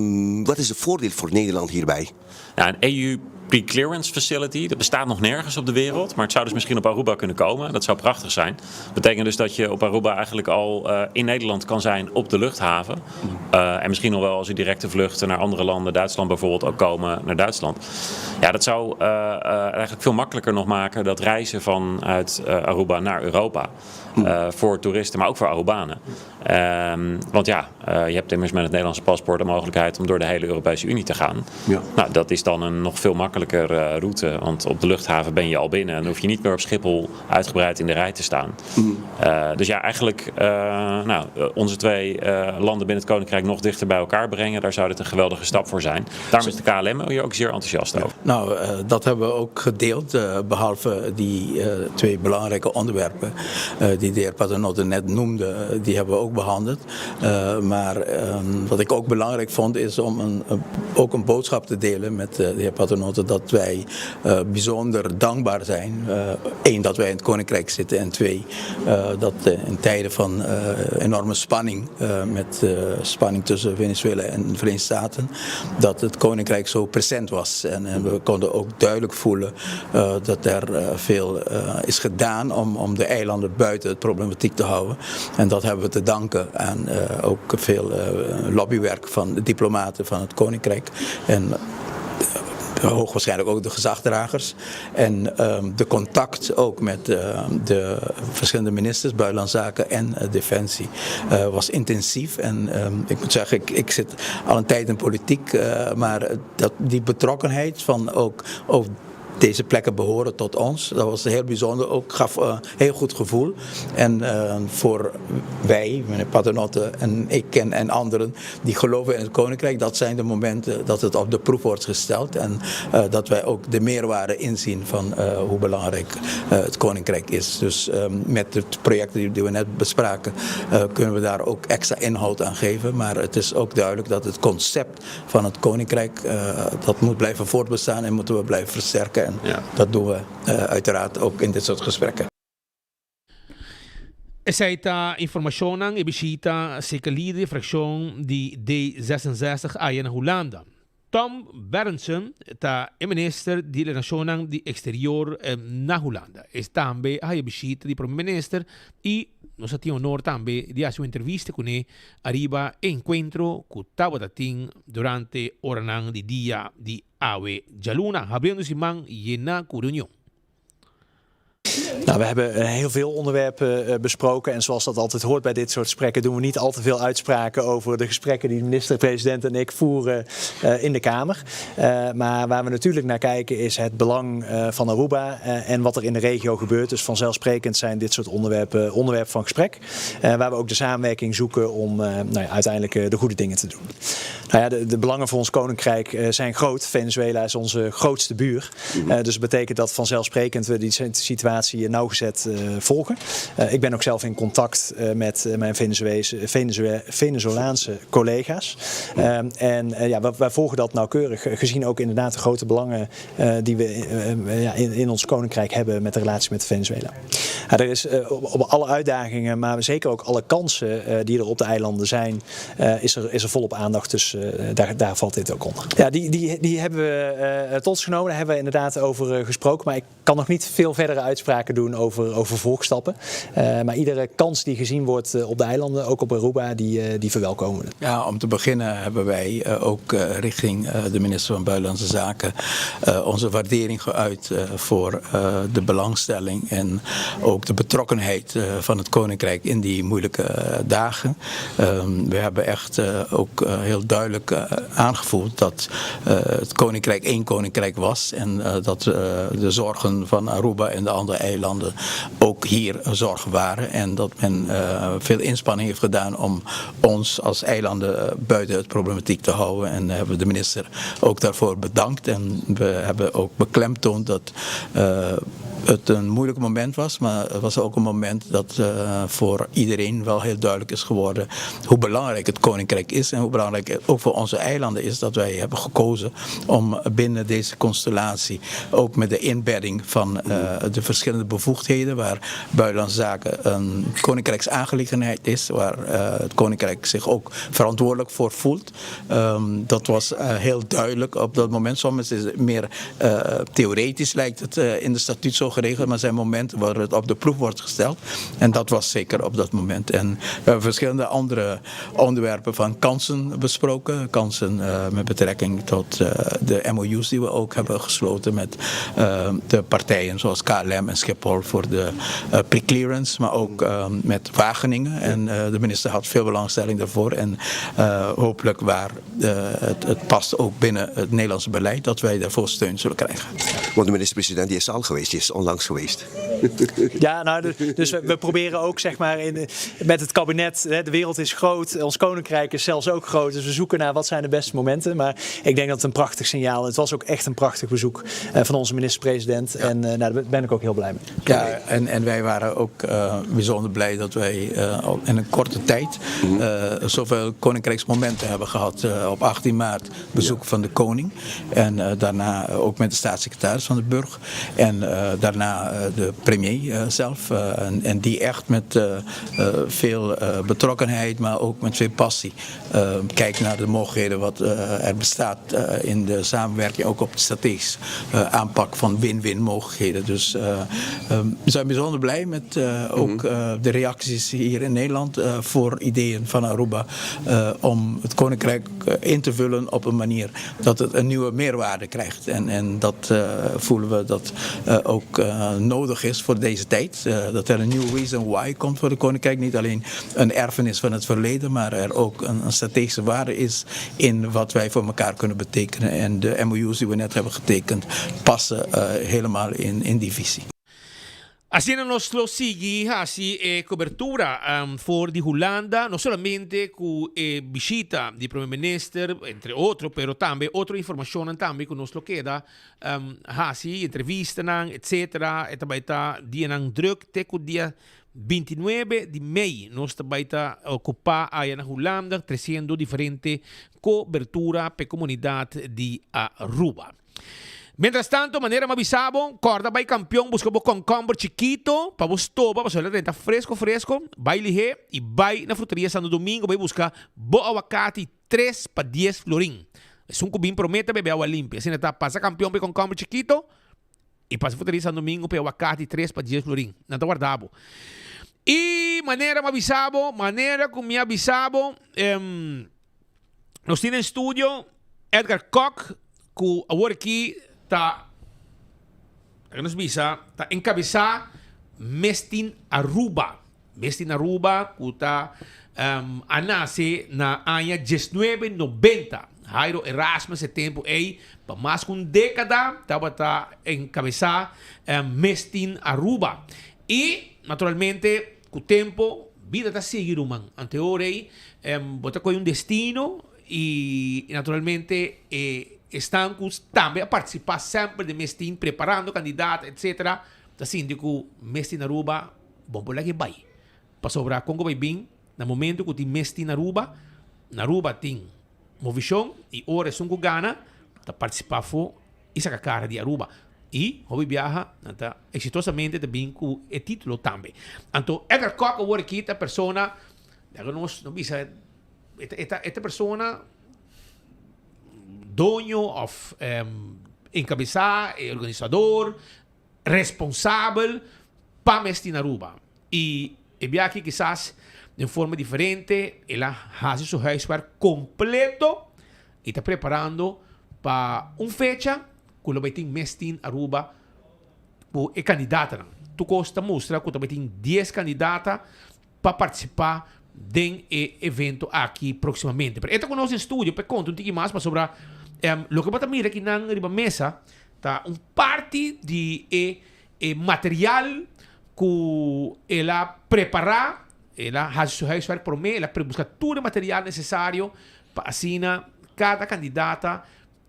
Wat is het voordeel voor Nederland hierbij? Nou, een EU pre-clearance facility, dat bestaat nog nergens op de wereld, maar het zou dus misschien op Aruba kunnen komen. Dat zou prachtig zijn. Dat betekent dus dat je op Aruba eigenlijk al in Nederland kan zijn op de luchthaven. En misschien nog wel als u directe vluchten naar andere landen, Duitsland bijvoorbeeld, ook komen naar Duitsland. Ja, dat zou eigenlijk veel makkelijker nog maken dat reizen vanuit Aruba naar Europa. Voor toeristen, maar ook voor Arubanen. Want ja, je hebt immers met het Nederlandse paspoort de mogelijkheid om door de hele Europese Unie te gaan. Nou, dat is dan een nog veel makkelijker route. Want op de luchthaven ben je al binnen en dan hoef je niet meer op Schiphol uitgebreid in de rij te staan. Dus ja, eigenlijk nou, onze twee landen binnen het Koninkrijk nog dichter bij elkaar brengen. Daar zou dit een geweldige stap voor zijn. Daarom is de KLM hier ook zeer enthousiast over. Nou, dat hebben we ook gedeeld, behalve die twee belangrijke onderwerpen die de heer Paternotte net noemde, die hebben we ook behandeld. Maar wat ik ook belangrijk vond is om ook een boodschap te delen met de heer Paternotte dat wij bijzonder dankbaar zijn. Eén, dat wij in het Koninkrijk zitten en twee, dat in tijden van enorme spanning, met spanning tussen Venezuela en de Verenigde Staten, dat het Koninkrijk zo present was. En we konden ook duidelijk voelen dat er veel is gedaan om de eilanden buiten het problematiek te houden. En dat hebben we te danken aan ook veel lobbywerk van de diplomaten van het Koninkrijk. En hoogwaarschijnlijk ook de gezagdragers. En de contact ook met de verschillende ministers, Buitenlandse Zaken en Defensie, was intensief. En ik moet zeggen, ik zit al een tijd in politiek, maar die betrokkenheid van ook deze plekken behoren tot ons. Dat was heel bijzonder, ook gaf een heel goed gevoel. En voor wij, meneer Paternotte en ik en anderen die geloven in het Koninkrijk, dat zijn de momenten dat het op de proef wordt gesteld. En dat wij ook de meerwaarde inzien van hoe belangrijk het Koninkrijk is. Dus met het project die we net bespraken, kunnen we daar ook extra inhoud aan geven. Maar het is ook duidelijk dat het concept van het Koninkrijk, dat moet blijven voortbestaan en moeten we blijven versterken. En dat doen we uiteraard ook in dit soort gesprekken. Esei ta informashonnan e bishita serka lider di frakshon di D66 aya na Hulanda. Tom Berendsen ta e minister di Relashonnan di Eksterior na Hulanda. E tambe a haya bishita di Prome Minister i nos a tin honor tambe di hasi un entrevista kuné ariba e enkuentro ku tabata tin durante oranan di dia di Awe djaluna, habriendo siman yená ku reunion. Nou, we hebben eh, heel veel onderwerpen eh, besproken. En zoals dat altijd hoort bij dit soort gesprekken, doen we niet al te veel uitspraken over de gesprekken die de minister-president en ik voeren eh, in de Kamer. Maar waar we natuurlijk naar kijken is het belang van Aruba en wat er in de regio gebeurt. Dus vanzelfsprekend zijn dit soort onderwerpen onderwerp van gesprek. Waar we ook de samenwerking zoeken om nou ja, uiteindelijk de goede dingen te doen. Nou ja, de belangen voor ons koninkrijk zijn groot. Venezuela is onze grootste buur. Dus dat betekent dat vanzelfsprekend we die situatie nauwgezet volgen. Ik ben ook zelf in contact met mijn Venezolaanse collega's. En ja, wij volgen dat nauwkeurig, gezien ook inderdaad de grote belangen die we ja, in ons koninkrijk hebben met de relatie met Venezuela. Ja, er is op alle uitdagingen, maar zeker ook alle kansen die er op de eilanden zijn, is er volop aandacht. Dus daar valt dit ook onder. Ja, die hebben we tot ons genomen. Daar hebben we inderdaad over gesproken. Maar ik kan nog niet veel verdere uitspraken doen over vervolgstappen. Maar iedere kans die gezien wordt op de eilanden, ook op Aruba, die verwelkomen we. Ja, om te beginnen hebben wij ook richting de minister van Buitenlandse Zaken onze waardering geuit voor de belangstelling en ook de betrokkenheid van het Koninkrijk in die moeilijke dagen. We hebben echt ook heel duidelijk aangevoeld dat het Koninkrijk één Koninkrijk was en dat de zorgen van Aruba en de andere eilanden ook hier zorgen waren en dat men veel inspanning heeft gedaan om ons als eilanden buiten het problematiek te houden. En hebben de minister ook daarvoor bedankt en we hebben ook beklemtoond dat. het een moeilijk moment was, maar het was ook een moment dat voor iedereen wel heel duidelijk is geworden hoe belangrijk het Koninkrijk is en hoe belangrijk het ook voor onze eilanden is dat wij hebben gekozen om binnen deze constellatie, ook met de inbedding van de verschillende bevoegdheden waar buitenlandse zaken een koninkrijksaangelegenheid is, waar het Koninkrijk zich ook verantwoordelijk voor voelt. Dat was heel duidelijk op dat moment. Soms is het meer theoretisch lijkt het in de statuut zo geregeld, maar er zijn momenten waar het op de proef wordt gesteld. En dat was zeker op dat moment. En we hebben verschillende andere onderwerpen van kansen besproken. Kansen met betrekking tot de MOU's die we ook hebben gesloten met de partijen zoals KLM en Schiphol voor de pre-clearance, maar ook met Wageningen. En de minister had veel belangstelling daarvoor. En hopelijk waar het past ook binnen het Nederlandse beleid dat wij daarvoor steun zullen krijgen. Want de minister-president die is al geweest, die is onlangs geweest. Ja, nou, dus we proberen ook zeg maar met het kabinet, hè, de wereld is groot, ons koninkrijk is zelfs ook groot. Dus we zoeken naar wat zijn de beste momenten. Maar ik denk dat het een prachtig signaal is. Het was ook echt een prachtig bezoek van onze minister-president. En nou, daar ben ik ook heel blij mee. Ja, en wij waren ook bijzonder blij dat wij al in een korte tijd zoveel koninkrijksmomenten hebben gehad. Op 18 maart bezoek van de koning. En daarna ook met de staatssecretaris van de Burg. En daarna de premier zelf. En die echt met veel betrokkenheid, maar ook met veel passie kijkt naar de mogelijkheden wat er bestaat in de samenwerking, ook op de strategische aanpak van win-win mogelijkheden. Dus we zijn bijzonder blij met ook de reacties hier in Nederland voor ideeën van Aruba om het Koninkrijk in te vullen op een manier dat het een nieuwe meerwaarde krijgt. En dat voelen we dat ook nodig is voor deze tijd. Dat er een nieuw reason why komt voor het Koninkrijk. Niet alleen een erfenis van het verleden, maar er ook een strategische waarde is in wat wij voor elkaar kunnen betekenen. En de MOU's die we net hebben getekend passen helemaal in die visie. Asina nos lo sigui hasi e cobertura for di Hulanda, no solamente cu e bishita di Prome Minister, entre otro, pero tambe otro informacionnan tambe cu nos lo keda hasi, entrevistanan, etc. E ta bay ta dianan druk te cu dia 29 di mei. Nos ta bay ta ocupa aya na Hulanda, treciendo diferente cobertura p'e comunidad di Aruba. Mientras tanto, manera m'a bisa bo, corda bay Campeon busca bo concomber chikito pa bo stoba, pasobra el a drenta fresco fresco. Bay lihe y bay na Fruteria Santo Domingo bay busca bo awakati tres pa dies florin. Esun cu bin prome ta bebe awa limpi. Asina ta, pasa Campeon pa e concomber chikito y pasa Fruteria Santo Domingo pa e awakati tres pa dies florin. Nan ta warda bo. Y manera m'a bisa bo, manera cu mi a bisa bo, Nos tin den studio Edgar Kock ku awor aki ta laga nos bisa ta enkabesá Mestin Aruba. Mestin Aruba ku ta a nase na aña diesnuebe nobenta. Jairo Erasmus e tempu ei pa mas ku un dékada tabata enkabesá Mestin Aruba. I naturalmente ku tempu bida ta sigui ruman. Anteor ei Bo ta kohe un destino y naturalmente e esnan cu tambe a participa semper den mes team preparando candidato etc. Ta sinti cu mes team Aruba bon por laga e bay. Pasobra con cu bay bin na momento cu tin mes team Aruba, na Aruba tin movicion y ora esun cu gana ta participa afo y saca cara di Aruba. Y hopi biaha nan ta exitosamente ta bin cu e titulo tambe. Anto Edgar Kock awor aki ta persona Laga nos no bisa e ta e ta persona doño of encabeza e organisador responsabel pa mester na Aruba y e bia aki kisas den forma diferente el a haci su huiswerk completo y ta preparando pa un fecha cu lo bay tin mester Aruba cu e candidatanan. Tur cos ta mustra cu ta bay tin dies candidata pa partisipá den e evento aki próksimamente. Pero e ta ku nos den studio pa e konta un tiki mas pasobra loke bo ta mira akinan riba mesa ta un parti di e e material ku el a prepará, el a hasi su huiswerk promé, el a buska tur e material nesesario pa asina kada kandidata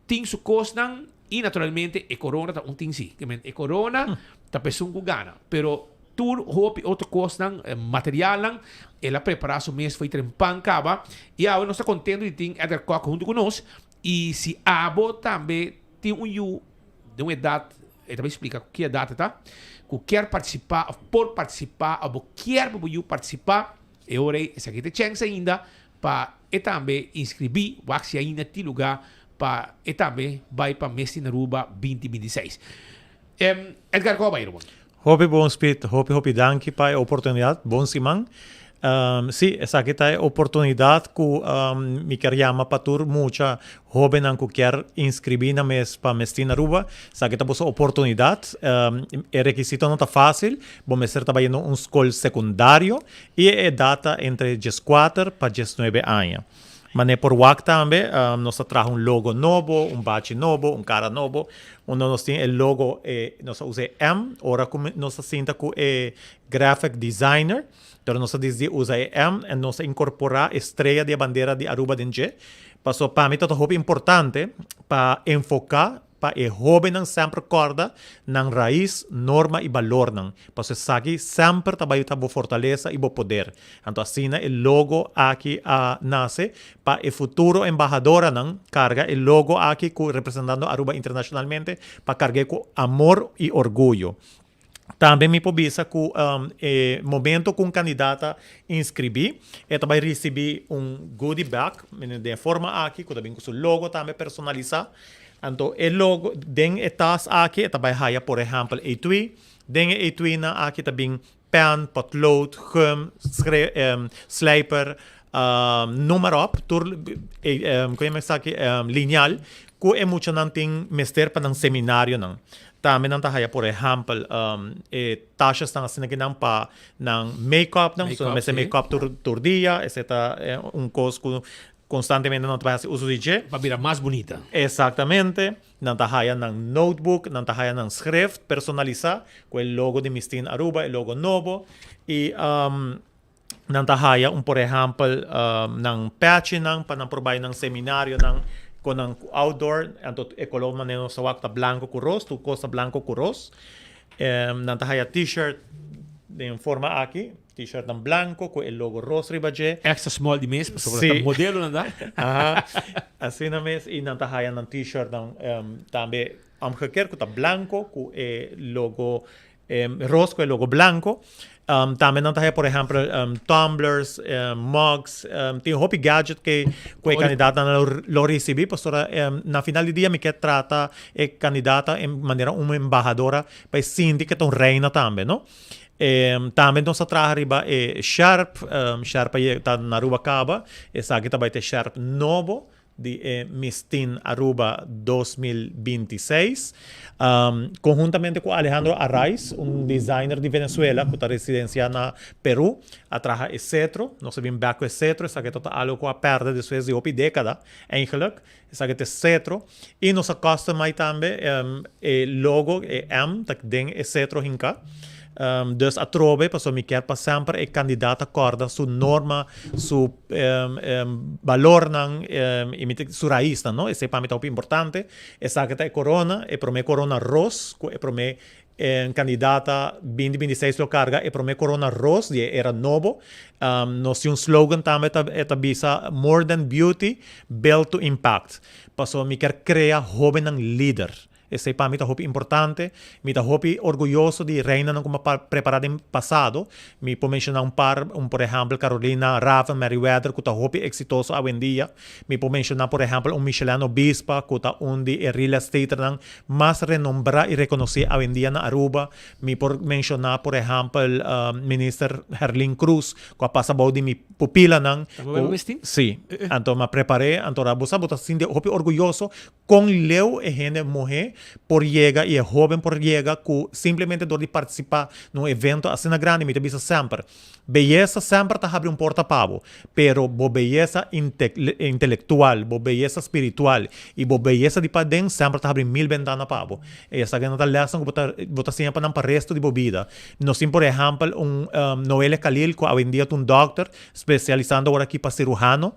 tin su kosnan i naturalmente e korona ta un tin si. E korona. Ta pa esun ku gana. Pero tur hopi otro kosnan, materialnan, el a prepará su mes for di trempan kaba. I awe nos ta kontento di tin Edgar Kock huntu ku nos. I si abo tambe tin un yu den un edat, e ta bai splika ku ki edat e ta, ku kier partisipá òf por partisipá òf bo kier pa bo yu partisipá, e ora ei esaki ta e chèns ainda pa e tambe inskribí, wak si ainda tin lugá pa e tambe bai pa Miss Teen Aruba 2026. Edgar koba bai ruman? Hopi bon Speed, hopi hopi danki pa e oportunidad, bon siman. Si, esaki ta e oportunidad cu mi kier yama pa tur mucha hobennan cu kier inscribi nan mes pa Miss Teen Aruba. Esaki ta boso oportunidad. E rekisito no ta facil, bo mester ta bayendo un scol secundario y e edad ta entre dieskuater pa diesnuebe aña. Manera por wak tambe, nos ta traha un logo nobo, un bachi nobo, un cara nobo, unda nos tin e logo, e nos a usa e M, ora cu nos a sinta cu e graphic designer, pero nos a disdi usa e M en nos a incorpora e strea di e bandera di Aruba den dje, pasobra pa mi ta hopi importante pa enfoca Pa e hóbennan semper kòrda nan rais, norma i balornan, pasobra esaki semper ta bai ta bo fortalesa i bo poder. Anto asina e logo aki a nase pa e futuro embahadoranan karga e logo aki ku representando Aruba internashonalmente pa karg'é ku amor i orguyo. Tambe mi por bisa ku e momento ku un kandidata inskribí, e ta bai risibí un goodie bag den e forma aki ku ta bin ku su logo tambe personalisá. Anto e logo den e tas aki e ta bai haya por ehèmpel etui. Den e etuinan aki ta bin pèn, potlood, gum, slijper, noem maar op, tur ku yama esaki lineal ku e muchanan tin mester pa nan seminarionan. Tambe nan ta haya por ehèmpel e tashesnan asina ki nan pa nan make-up nan, pasobra nan mester make-up tur tur dia, esei ta un kos ku konstantemente nan ta bai hasi uso di dje. Pa bira mas bunita. Eksaktamente. Nan ta haya nan notebook, nan ta haya nan schrift personalisá ku e logo di Miss Teen Aruba, e logo nobo i nan ta haya un por ehèmpel nan pèchinan pa nan por bai nan seminarionan ku nan outdoor, anto e koló manera nos ta wak ta blanko ku ros, tur kos ta blanko ku ros. Nan ta haya t-shirt den forma aki, t-shirtnan blanko ku e logo ros riba dje. Extra small di mes pasobra ta modelonan ta. Aha, asina mes i nan ta haya nan t-shirtnan tambe omgekeerd ku ta blanko ku e logo Ros cu e logo blanco. Tambe nan ta haya por ehempel tumblers, mugs, tin hopi gadget ke cu e candidatanan lo ricibi pasobra na final di dia mi ke trata e candidata en manera un embahadora pa e sinti ke ta un reina tambe no. Tambe nos a traha riba e sjerp, sjerp a yega ta na Aruba caba, esaki ta bay ta e sjerp nobo di e Miss Teen Aruba 2026, conhuntamente cu Alejandro Arraiz, un designer di Venezuela cu ta residencia na Peru, a traha e cetro. Nos a bin bek cu e cetro, esaki ta algo cu a perde despues di hopi decada, eigenlijk. Esaki ta e cetro. Y nos a customize tambe e logo, e M, ta den e cetro hinca. Dus atrobe, pasobra mi kier pa semper e kandidat a kòrda su norma, su balornan i mi ta su raisnan, no? Esei pa mi ta hopi importante. Esaki ta e korona, e promé korona ros ku e promé kandidata binti 26 lo karga, e promé korona ros di e era nobo. Nos tin un slogan tambe ta e ta bisa More than beauty, build to impact. Pasobra mi kier krea hóbennan lider. Esei pa mi ta hopi importante. Mi ta hopi orguyoso di reinanan ku mi a prepará den pasado. Mi por menshoná un par, un por ehèmpel Carolina Raven Merryweather ku ta hopi eksitoso awendia. Mi por menshoná por ehèmpel un Michelene Obispa ku ta un di e real estaternan mas renombrá i rekonosí awendia na Aruba. Mi por menshoná por ehèmpel Minister Herlin Cruz ku a pasa bou di mi pupilanan. Tambe bo tin? Sí. Anto mi a prepar'é. Anto ora bo sa bo ta sinti hopi orguyoso Kon leu e hende muhé por yega i e hóben por yega ku simplemente dor di partisipá na un evento asina grandi? Mi ta bisa semper, beyesa semper ta habri un porta pa bo, pero bo beyesa intelektual, bo beyesa spiritual i bo beyesa di paden semper ta habri mil bentana pa bo. I esaki nan ta lèsnan ku bo ta bo ta siña pa nan pa resto di bo bida. Nos tin por ehèmpel un Noelia Khalil ku awendia ta un dòkter spesialisando awor aki pa siruhano.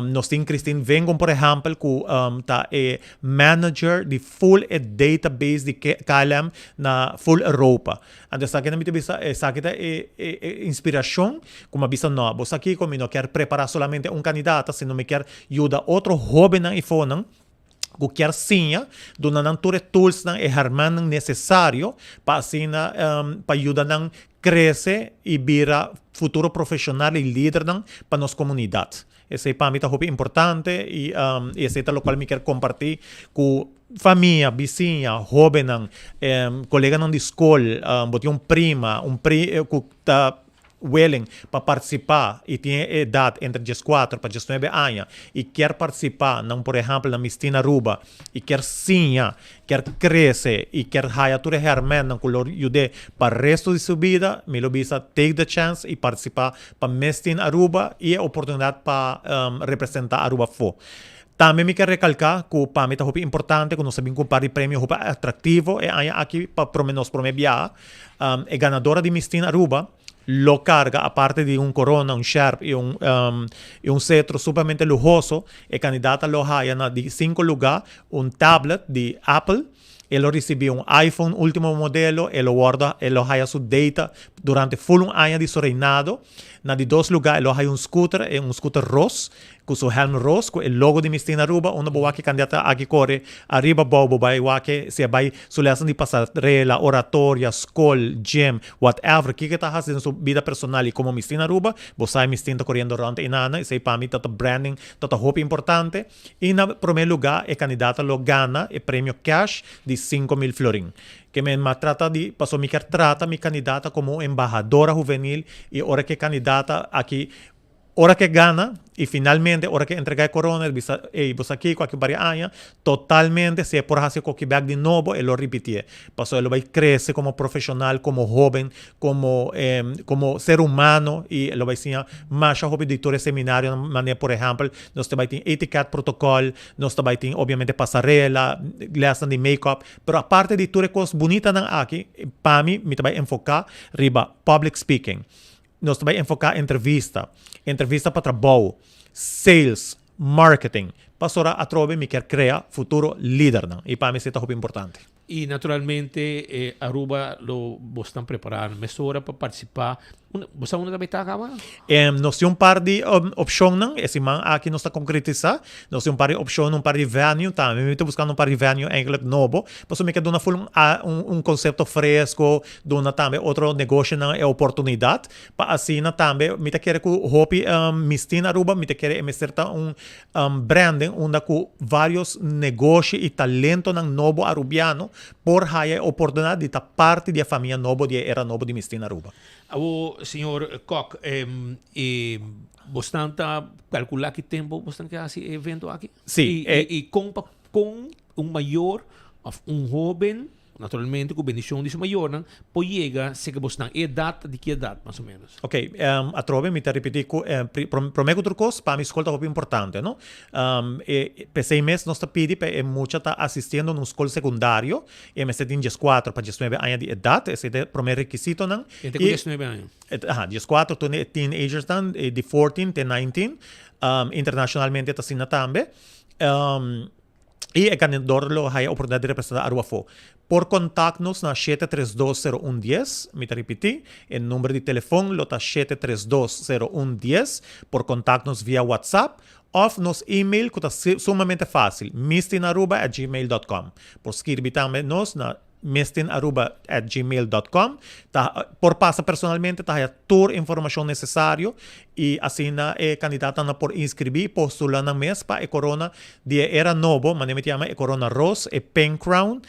Nos tin Christine Vengon por ehèmpel ku ta e manager di full e database di KLM na full Europa. Anto esaki nan mi ta bisa, esaki ta e e inspiracion cu mi a bisa no, bo sa kico, mi no kier prepara solamente un candidata, sino mi kier yuda otro hobennan y fonan cu kier siña, duna nan tur e toolsnan, e hermentnan necesario pa asina pa yuda nan crece y bira futuro profesional y lidernan pa nos comunidad. Esey pa mi ta hopi importante y esey ta locual mi kier comparti cu famia, bisiña, hobennan, coleganan di scol, bo tin un prima, un pri cu ta willing pa participa y tin e edad entre diescuatro pa diesnuebe aña y kier participa nan por ehempel na Miss Teen Aruba y kier siña, kier crece y kier haya tur e hermentnan cu lo yud'é pa resto di su bida, mi lo bisa take the chance y participa pa Miss Teen Aruba y e oportunidad pa representa Aruba afo. Tambe mi kier recalca cu pa mi ta hopi importante cu nos a bin cu un par di premio hopi atractivo e aña aki pa prome nos prome biaha. E ganadora di Miss Teen Aruba lo carga aparte di un corona, un sjerp y un y un cetro sumamente luhoso, e candidata lo haya na di cinco lugar un tablet di Apple, e lo ricibi un iPhone ultimo modelo, e lo wordo e lo haya su data durante full un aña di su reinado. Na di dos lugar e lo haya un scooter, un scooter ros, Ku su helm ros ku e logo di Miss Teen Aruba unda bo wak e kandidata aki kore ariba abou bo bai wak e si e bai su lessen di pasarela, oratoria, skol, gym, whatever kiko e ta hasi den su bida personal y komo Miss Teen Aruba bo sa e Miss Teen ta koriendo rond einana esei pa mi ta ta branding ta ta hopi importante y na prome luga e kandidata lo gana e premio cash di 5000 florin ke men ma trata di pasobra mi kier trata mi kandidata komo un embahadora huvenil y ora ke kandidata aki Ora ke gana y finalmente ora ke entrega e corona el bisa ey bo sa kico aki un par di aña totalmente si e por haci coki bek di nobo e lo ripitié pasobra e lo bay crece como profesional como hoben como como ser humano y e lo bay siña masha hopi di tur e seminarionan manera por ehempel nos ta bay tin etiket protocol nos ta bay tin obviamente pasarela lesnan di make up pero aparte di tur e cos bunitanan aki pa mi mi ta bay enfoca riba public speaking. Nos ta bai enfoká entrevista, entrevista pa trabou, sales, marketing. Pasobra atrobe mi kier krea futuro lidernan i pa mi esei ta hopi importante. I naturalmente Aruba lo bo stan prepará mesora pa partisipá. Bo sa unda ta bai ta kaba? Nos tin un par di opshonnan, e siman aki nos ta konkretisá. Nos tin un par di opshon, un par di venue tambe. Mi ta buskando un par di venue eigenlijk nobo, pasobra mi ke duna ful un konsepto fresko, Duna tambe otro negoshonan e oportunidat pa asina tambe mi ta kere ku hopi Miss Teen Aruba mi ta kere e mester ta un branding unda ku varios negoshi i talentonan nobo arubiano por haya e oportunidat di ta parti di e famia nobo di e era nobo di Miss Teen Aruba. Awo señor Kok e bosnan ta kalkula ki tempo bosnan ke hasi e evento aki? Si. I kon pa kon un mayor of un hoben Naturalmente ku bendishon di su mayornan por yega seka bosnan e edat ta di ki edat mas o menos? Ok, atrobe mi ta ripití ku promé ku tur kos pa mi skol ta hopi importante no. E p'esei mes nos ta pidi pa e mucha ta asistiendo na un skol sekundario, e mester tin dieskuater pa diesnuebe aña di edat, esei ta e promé rekisitonan. E ta ku diesnuebe aña? Aha, dieskuater tur e teenagersnan di fourteen te nineteen, internashonalmente ta asina tambe. Y e ganador lo haya oportunidad di representa Aruba afo. Por contact nos na shete tres dos sero un dies, mi ta ripiti, e number di telefon lo ta shete tres dos sero un dies, por contact nos via WhatsApp of nos email cu ta sumamente facil, mistinaruba at gmail dot com. Por skirbi tambe nos na mistinaruba at gmail dot com ta por pasa personalmente ta haya tur informacion necesario y asina e candidatonan por inscribi postula nan mes pa e corona di e era nobo manera mi ta yama e corona ros e pink crown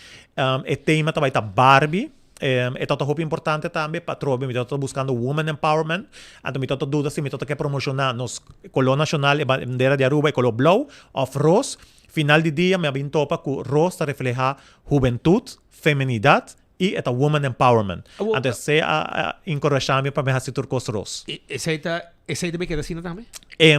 e tema ta bay ta Barbie e ta hopi importante tambe patrobe mi ta buscando woman empowerment anto mi ta duda si mi ta ke promociona nos color nacional e bandera di Aruba e color blauw of ros. Final di dia mi a bin topa ku Ros ta reflehá hubentut, feminidat i e ta woman empowerment. Anto esei a enkurashá mi pa mi hasi tur kos Ros. Esei ta esei ta bay keda asina tambe?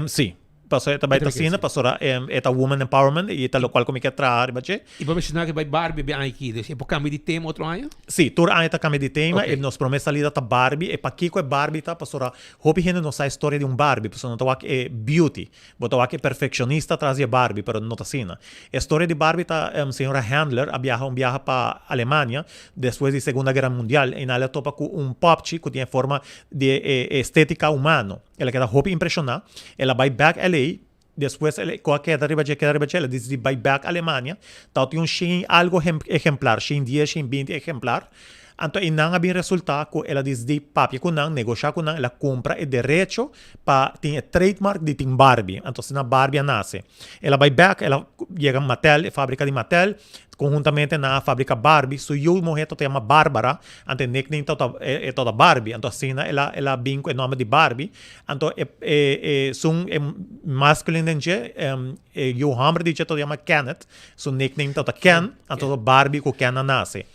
Sí. Paso e ta bai ta asina, pasobra e ta woman empowerment y ta locual cu mi kier traha riba dje. Y bo menciona cu e bai Barbie be aña aki, dus e por cambia di tema otro aña? Si, tur aña ta cambia di tema. E nos prome salida ta Barbie. E pakico e Barbie ta? Pasobra hopi hende no sa e storia di un Barbie, pasobra no ta wak e beauty. Bo ta wak e perfeccionista tras di e Barbie, pero no ta asina. E storia di Barbie ta señora Handler a biaha un biaha pa Alemania despues di Segunda Guera Mundial y nan a topa cu un popchi cu tin e forma di e estetica humano. El a keda hopi impreshoná. El a bai bèk LA. Despues el ku a keda riba dje, keda riba dje, el a disidí bai bèk Alemania. Tabatin un shen i algu ehemplar, shen dies, shen binti ehemplar. Anto einan a bin resultá ku el a disidí papia ku nan, negoshá ku nan, el a kumpra e derecho pa tin e trademark di tin Barbie. Anto asina Barbie a nase. El a bai bèk, el a yega Mattel, e fábrika di Mattel. Conhuntamente nan a fabrica Barbie, su yiu muher ta yama Barbara, anto e nickname ta e ta Barbie, anto asina el a el a bin cu e nomber di Barbie, anto e e e esun e masculine den dje, e yiu homber di dje ta yama Kenneth, su nickname ta Ken, anto Barbie cu Ken a nace.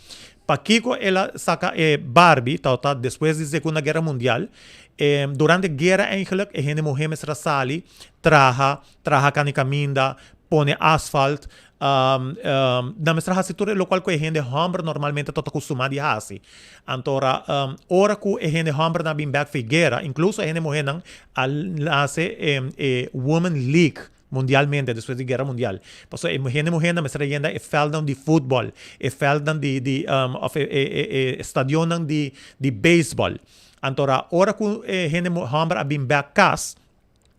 Pakico el a saca e Barbie ta despues di Segunda Guera Mundial, e durante guera eigenlijk e hende muher mester a sali traha, traha cani caminda, pone asfalt, Nan mester hasi tur e lokual ku e hende hòmber normalmente ta ta kustumá di hasi. Anto ora, ora ku e hende hòmbernan a bin bèk for e guera, inkluso e hende muhénan a nase e Women League mundialmente despues di guera mundial. Pasobra e hende muhénan mester a yenda e vèldnan di futbòl, e vèldnan di di òf e e stadionnan di di beisbòl. Anto ora, ora ku e hende hòmber a bin bèk kas,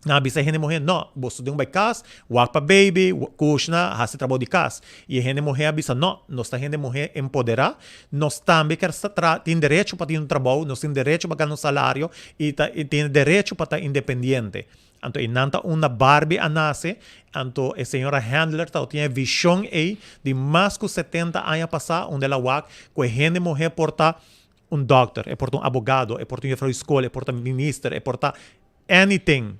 Nan a bisa e hende muhé, No, boso tin ku bai kas, wak pa beibi, kushna, hasi trabou di kas. I e hende muhé a bisa, No, nos ta hende muhé empoderá, nos tambe ker sa tra, tin derecho pa tin un trabou, nos tin derecho pa gana un salario i ta i tin derecho pa ta independiente. Anto e nan ta unda Barbie a nase, anto e señora Handler tabatin e vishon ei di mas ku setenta aña pasá unda el a wak ku e hende muhé por ta un dòkter, e por ta un abogado, e por ta un jefrouw di skol, e por ta minister, e por ta anything.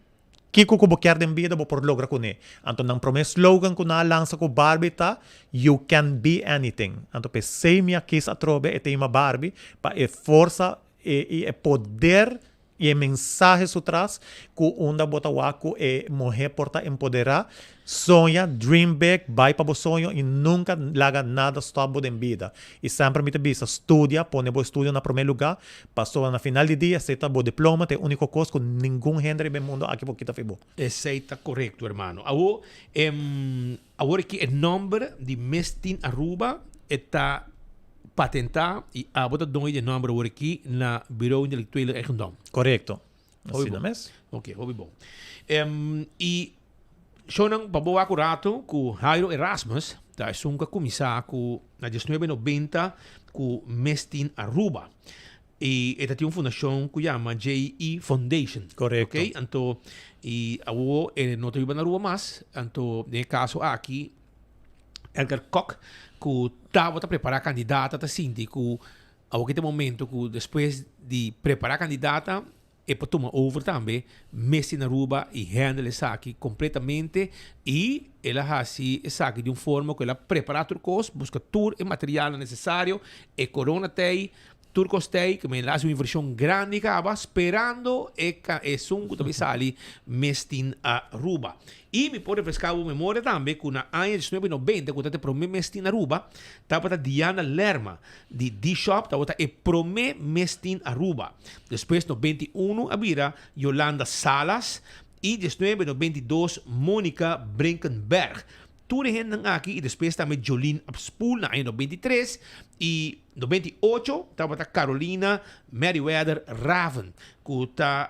Kiko ku bo kier den bida bo por logra kuné. Anto nan promé slogan ku nan a lansa ku Barbie ta You can be anything. Anto p'esei mi a kis atrobe e tema Barbie pa e forsa i e poder I e mensahe su tras ku unda bo ta wak ku e muhé por ta empoderá, soña, dream big, bai pa bo soño i nunka laga nada stòp bo den bida. I semper mi ta bisa studia, pone bo estudio na promé lugá, pasobra na final di dia esei ta bo diploma, ta e úniko kos ku ningun hende riba e mundu aki por kita fi bo. Esei ta korekto, hermano. Awor, awor aki e nòmber di Miss Teen Aruba e ta Patentá i abo ta doño di e nòmber awor aki na Bureau Intellectuele Eigendom. Korekto. Hopi Asina bon. mes. Ok, hopi bon. Em, i shownan pa bo wak un rato ku Jairo Erasmus ta esun ku a kuminsá ku na diesnuebe nobenta ku Miss Teen Aruba. I e ta tin un fundashon ku yama JE Foundation. Korekto. Ok, anto i awo e no ta biba na Aruba mas, anto den e kaso aki Edgar Kock ku tabata prepará kandidata ta sinti ku awor ki ta e momento ku despues di prepará kandidata e por tuma over tambe mester na Aruba i handle esaki kompletamente i el a hasi esaki di un forma ku el a prepará tur kos, buska tur e materialnan nesesario, e korona t'ei, Tur cos t'ey cu mi a haci un inversion grandi caba sperando e esun cu ta bay sali mes tin Aruba. Y mi por refresca bo memoria tambe cu na aña diesnuebe nobenta cu ta e prome mes tin Aruba tabata Diana Lerma di D-Shop tabata e prome mes tin Aruba. Despues 91 a bira Yolanda Salas y diesnuebe 92 Monica Brinkenberg. Tur e hendenan aki y despues tambe Jolene Abspoel na aña 93 y 98 tabata Carolina Merryweather Raven cu ta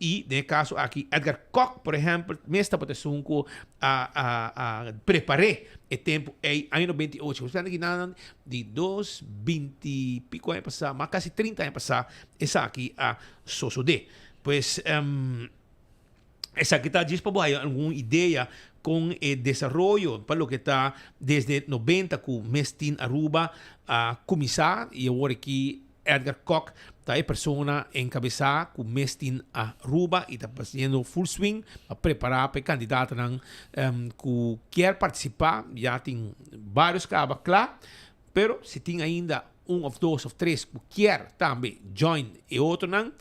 y den e caso aki Edgar Kock por ehempel mes tabata esun cu a a a prepare e tempo ey aña 98. Nos planta kinan di dos binti pico aña pasa mas casi 30 aña pasa esaki a sosode. Pues Esaki ta djis pa bo haya algun idea con e desaroyo pa loke ta desde 90 cu Miss Teen Aruba a cuminsa y awor aki Edgar Kock ta e persona encabesa cu Miss Teen Aruba y ta haciendo full swing pa prepara pa e candidatonan cu kier participa. Ya tin varios caba cla pero si tin ainda un of dos of tres cu kier tambe join e otronan.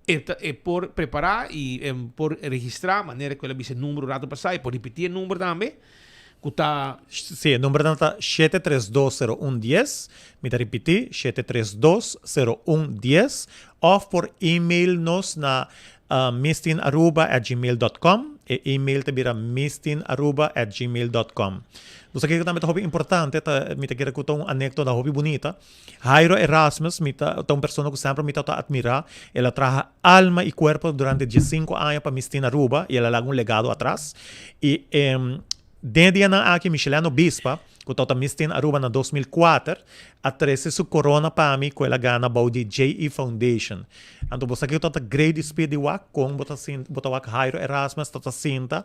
E ta e por prepará i e por registrá manera ku el a bisa e number un ratu pasá, e por ripití e number tambe ku ta. Sí, e numbernan ta 732 01 10, mi ta ripití, 732 01 10, òf por email nos na mistinaruba@gmail.com, e email ta bira mistinaruba@gmail.com. Nos a kere ku tambe ta hopi importante, ta mi ta kere ku ta un anekdota hopi bunita. Jairo Erasmus, mi ta ta un persona ku semper mi ta ta atmirá. El a traha alma i kuerpo durante diesinku aña pa Mistin Aruba i el a laga un legado atras. I den e dianan aki Micheleno Bispa, ku tabata Mistin Aruba na 2004, a trese su korona pa mi ku el a gana bou di JE Foundation. Anto bo sa kiko tabata great di spit di wak kon bo ta sinta bo ta wak Jairo Erasmus ta ta sinta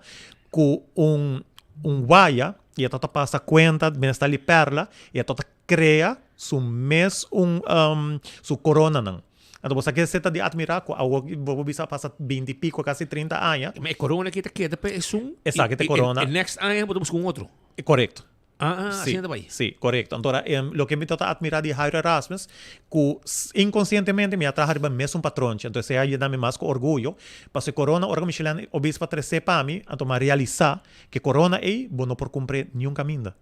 ku un un waya i e tabata pasa kuenta bienestar di perla i e tabata crea su mes un su coronanan. Anto bo sa ke esei ta di admira cu awor bo por bisa a pasa binti pico casi 30 aña. Ma e corona aki ta keda pa esun Esaki ta e corona. E next aña bo ta busca un otro. Correcto. Ah, ah, asina ta bai. Si, correcto. Anto ora loke mi ta ta admira di Jairo Erasmus cu inconcientemente mi a traha riba mesun patronchi. Anto esei a yena mi mas cu orguyo. Pasobra e corona ora cu Michelin Obispo a trece pa mi anto mi a realisa cu e corona ei bo no por cumpr'e niun caminda.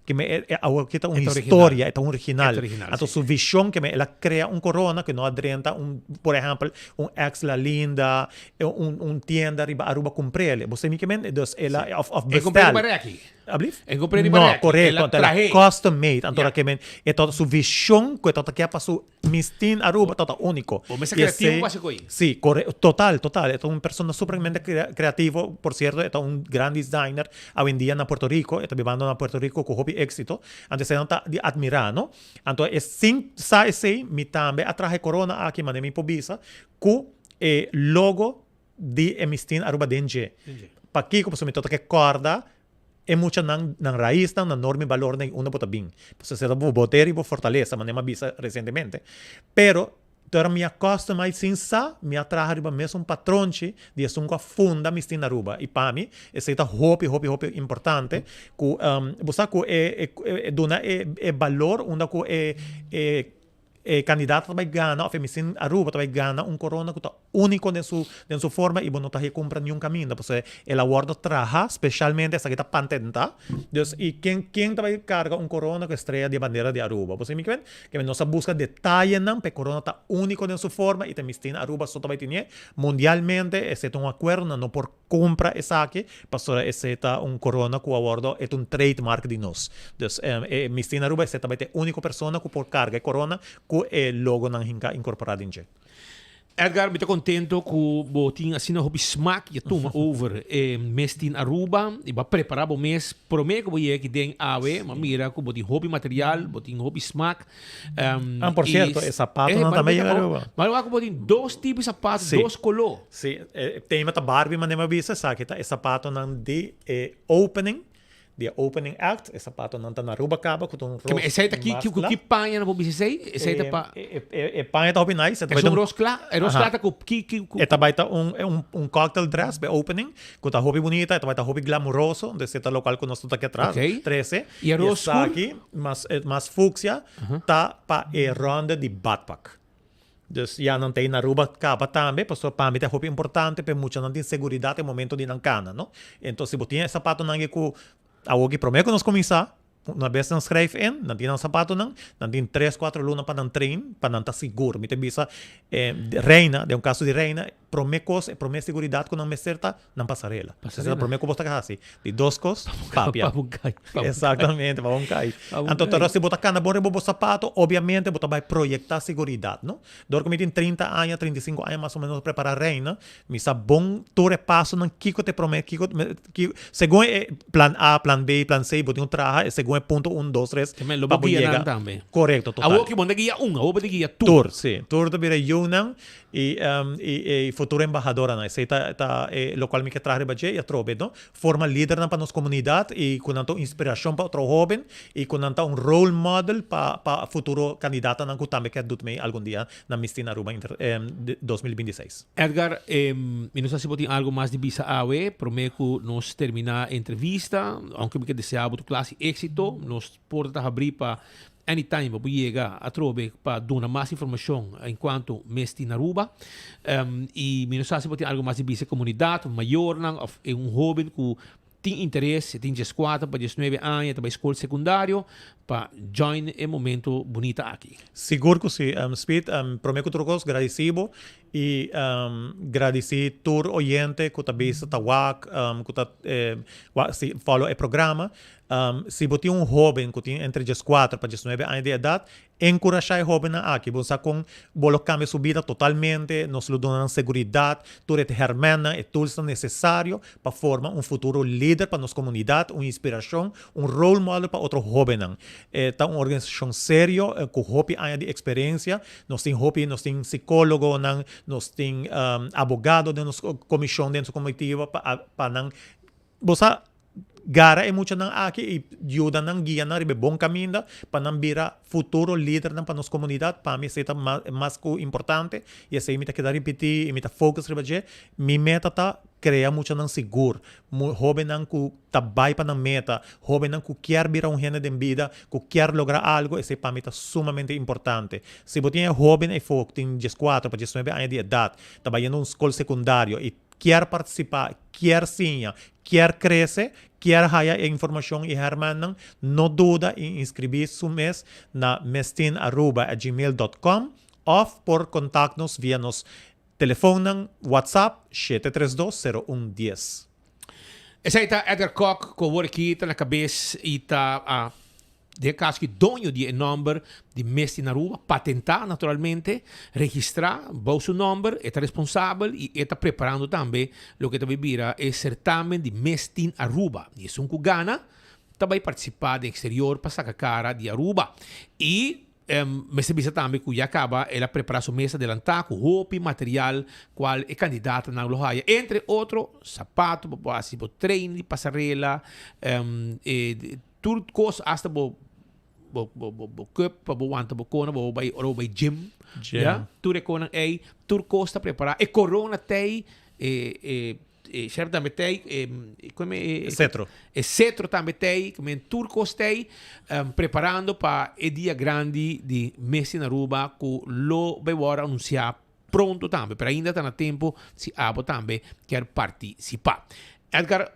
Ke me e awor ke ta un historia, e ta un original. Anto su vision ke me el a crea un corona ke no a drenta un, por ehempel, un ex La Linda, un un tienda riba Aruba cumprele. Bo sa mi ke men? Dus el a of of E compr'e bestel. riba reki. Ablief? E compr'e riba No, reki. correcto. El a Anto el a trahe. custom made. Anto ke men e ta su vision ku e ta ke pa su Mistin Aruba ta ta úniko. Bo mester I kreativo esei pa hasi koi. Sí, kore, total, total. E ta un persona supremamente kreativo. Por sierto, e ta un gran designer awendia na Puerto Rico. E ta bibando na Puerto Rico ku hopi éksito. Anto esei ta di atmirá, no? Anto e sin sa esei, mi tambe a traha e korona aki, manera mi por bisa, ku e logo di e Mistin Aruba den dje. Pakiko? Pasobra mi tabata ke kòrda e muchanan, nan raisnan, nan norma i balornan i unda bo ta bin. Pasobra esei ta bo poder i bo fortalesa, manera mi a bisa resientemente. Pero, ora mi a customize sin sa, mi a traha riba mesun patronchi di esun ku a funda Mistin Aruba. I pa mi, esei ta hopi, hopi, hopi importante ku bo sa ku e duna e balor unda ku e E kandidato ta bai gana of e misin Aruba ta bai gana un korona ku ta úniko den su den su forma i bo no ta hei kumpra niun kaminda pasobra el a wòrdu traha speshalmente esaki ta patentá dus i ken ken ta bai karga un korona ku e strea di e bandera di Aruba bo sibi kimen kimen nos a buska detayenan pa e korona ta úniko den su forma i ta misin Aruba so ta bai tinié mundialmente esei ta un akuerdo nan no por Cumpra esaki pasobra esey ta un corona cu a wordo e ta un trademark di nos. Dus e Mistin Aruba esey ta bay ta e unico persona cu por carga e corona cu e logonan hinca incorpora den dje. Edgar, mi ta contento cu bo tin asina hopi smaak y a tuma over e Mistin Aruba y bo a prepara bo mes prome cu bo yega aki den awe. Mi a mira cu bo tin hopi material, bo tin hopi smaak. Ah, por cierto, e zapatonan tambe yega Aruba. Ma lo cu bo tin dos tipo di zapato, dos colo. Sí, e tema ta Barbie manera mi a bisa, esaki ta e zapatonan di e opening, di e opening act, e zapatonan ta na Aruba caba cu ta un ros Esey ta ki, ki, ki paña nan por bisa esey? Esey ta pa. E paña ta hopi nice. Es un ros cla? E ros cla ta cu ki, ki, cu. E ta bay ta un, un cocktail dress pa e opening, cu ta hopi bunita, e ta bay ta hopi glamuroso, entonces e ta locual cu nos ta taki atras, trece. Y e ros scur? Esaki, mas, mas fucsia, ta pa e ronde di badpak. Dus ya nan ta in Aruba caba tambe, pasobra pa mi ta hopi importante pa e muchanan tin seguridad e momento di nan cana, no. Entonces si bo tin e zapatonan aki cu awoki prome cu nos cuminsa, una bes nan schrijf in, nan tin nan zapatonan, nan tin tres, cuatro luna pa nan train, pa nan ta sigur. Mi ta bisa Reina, den un caso di Reina, Prome kos, e prome seguridat ku nan mester ta nan pasarela. Esei ta prome ku bo ta hasi. Di dos kos, papia. Pa bo kai. Exactamente, pa bo kai. Anto pero si bo ta kana bon riba bo sapato, obviamente bo ta bai proyecta seguridat, no? Dor ku mi tin 30 aña, 35 aña mas o menos prepara Reina, mi sa bon tur e pasonan kiko ta e prome, kiko, segun e plan A, plan B, plan C, bo tin ku traha segun e punto un, dos, tres, pa bo yega. Korekto, total. Awor ki bo no ta guia un, awor bo ta guia tur. Tur, si. Tur ta bira yunan. I i e futuro embahadoranan. Esei ta ta e lokual mi ke traha riba dje i atrobe, no? Forma lidernan pa nos komunidat i ku nan ta un inspirashon pa otro hóben i ku nan ta un role model pa pa futuro kandidatanan ku tambe ke dut mei algun dia na Miss Teen Aruba Inter 2026. Edgar, mi no sa si bo tin algu mas di bisa awe promé ku nos terminá e entrevista. Ounke mi ke deseá bo tur klase éksito, nos porta ta habrí pa. Anytime bo por yega atrobe pa duna mas informacion en cuanto Miss Teen Aruba. Y mi no sa si bo tin algo mas di bisa e comunidad, mayornan of e un hoben cu tin interes, e tin dieskuater pa diesnuebe aña, ta bay scol secundario, pa join e momento bunita aki. Sigur cu si, Speed. Prome cu tur cos gradici bo y gradici tur oyente cu ta bisa ta wak, cu ta follow e programa. Si bo tin un hóben ku tin entre dieskuater pa diesnuebe aña di edat, enkurashá e hóbennan aki. Bo sa kon bo lo kambia su bida totalmente. Nos lo duna nan seguridat, tur e hèrmènnan, e toolsnan nesesario pa forma un futuro lider pa nos komunidat, un inspirashon, un role model pa otro hóbennan. E ta un organisashon serio ku hopi aña di eksperensia. Nos tin hopi, nos tin sikólogonan, nos tin abogado den nos komishon, den nos komitiva pa nan Bo sa gara e muchanan aki i yuda nan, guia nan riba e bon kaminda pa nan bira futuro lidernan pa nos komunidat. Pa mi esei ta mas ku importante i esei mi ta keda ripití i mi ta focus riba dje. Mi meta ta krea muchanan sigur, hóbennan ku ta bai pa nan meta, hóbennan ku kier bira un hende den bida, ku kier logra algu, esei pa mi ta sumamente importante. Si bo tin e hóben ei-fo ku tin dieskuater pa diesnuebe aña di edat, ta bayendo un skol sekundario i kier participa, kier siña, kier crece, kier haya e informacion y hermannan, no duda y inscribi su mes na mestinaruba@gmail.com of por contact nos via nos telefoonnan WhatsApp 732 01 10. Esey ta Edgar Kock cu awor aki ta na cabes y ta a. Den e kaso ki doño di e nòmber di Misty na Aruba, patentá naturalmente, registrá bou su nòmber, e ta responsabel i e ta preparando tambe loke ta bai bira e sertamen di Miss Teen Aruba. I esun ku gana ta bai partisipá den eksterior pa saka kara di Aruba. I mester bisa tambe ku ya kaba el a prepará su mes adelantá ku hopi material kual e kandidatonan lo haya, entre otro sapato pa bo hasi bo train di pasarela, e Tur kos hasta bo bo bo bo bo cup pa bo wanta bo kona bo bai ora bo bai gym. Gym. Ya, tur e konan ei, tur kos ta prepara. E corona t'ei, e e e sheriff tambe t'ei, e como e E cetro. E cetro tambe t'ei, ke men tur kos t'ei, preparando pa e dia grandi di Messi na Aruba ku lo bai wòrdu anunsiá pronto tambe, pero ainda ta na tempo si abo tambe kier participa. Edgar,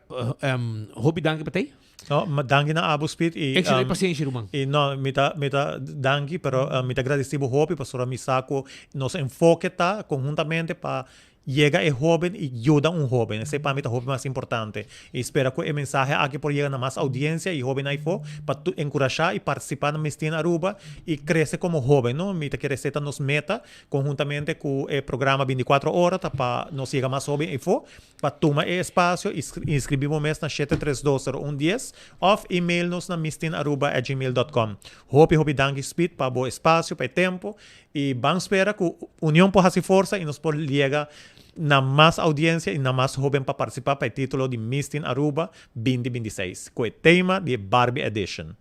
hopi danki pa tei. No, ma danki na abo Speed y Excelente pasenshi ruman. Y no, mi ta mi ta danki pero mi ta gradeci bo hopi pasobra mi sa cu nos enfoke ta conhuntamente pa yega e hoben y yuda un hoben. Esey pa mi ta hopi mas importante. Y spera cu e mensahe aki por yega na mas audiencia y hobennan ayfo pa encurasha y participa na Miss Teen Aruba y crece como hoben, no. Mi ta kere esey ta nos meta Conhuntamente cu e programa binticuatro ora ta pa nos yega mas hoben eyfo pa tuma e espacio y inscribi bo mes na shete tres dos sero un dies of email nos na mistinaruba@gmail dot com. Hopi hopi danki Speed pa bo espacio, pa e tempo y ban spera cu union por haci forsa y nos por yega na mas audiencia y na mas hoben pa participa pa e titulo di Miss Teen Aruba binti bintiseis cu e tema di e Barbie Edition.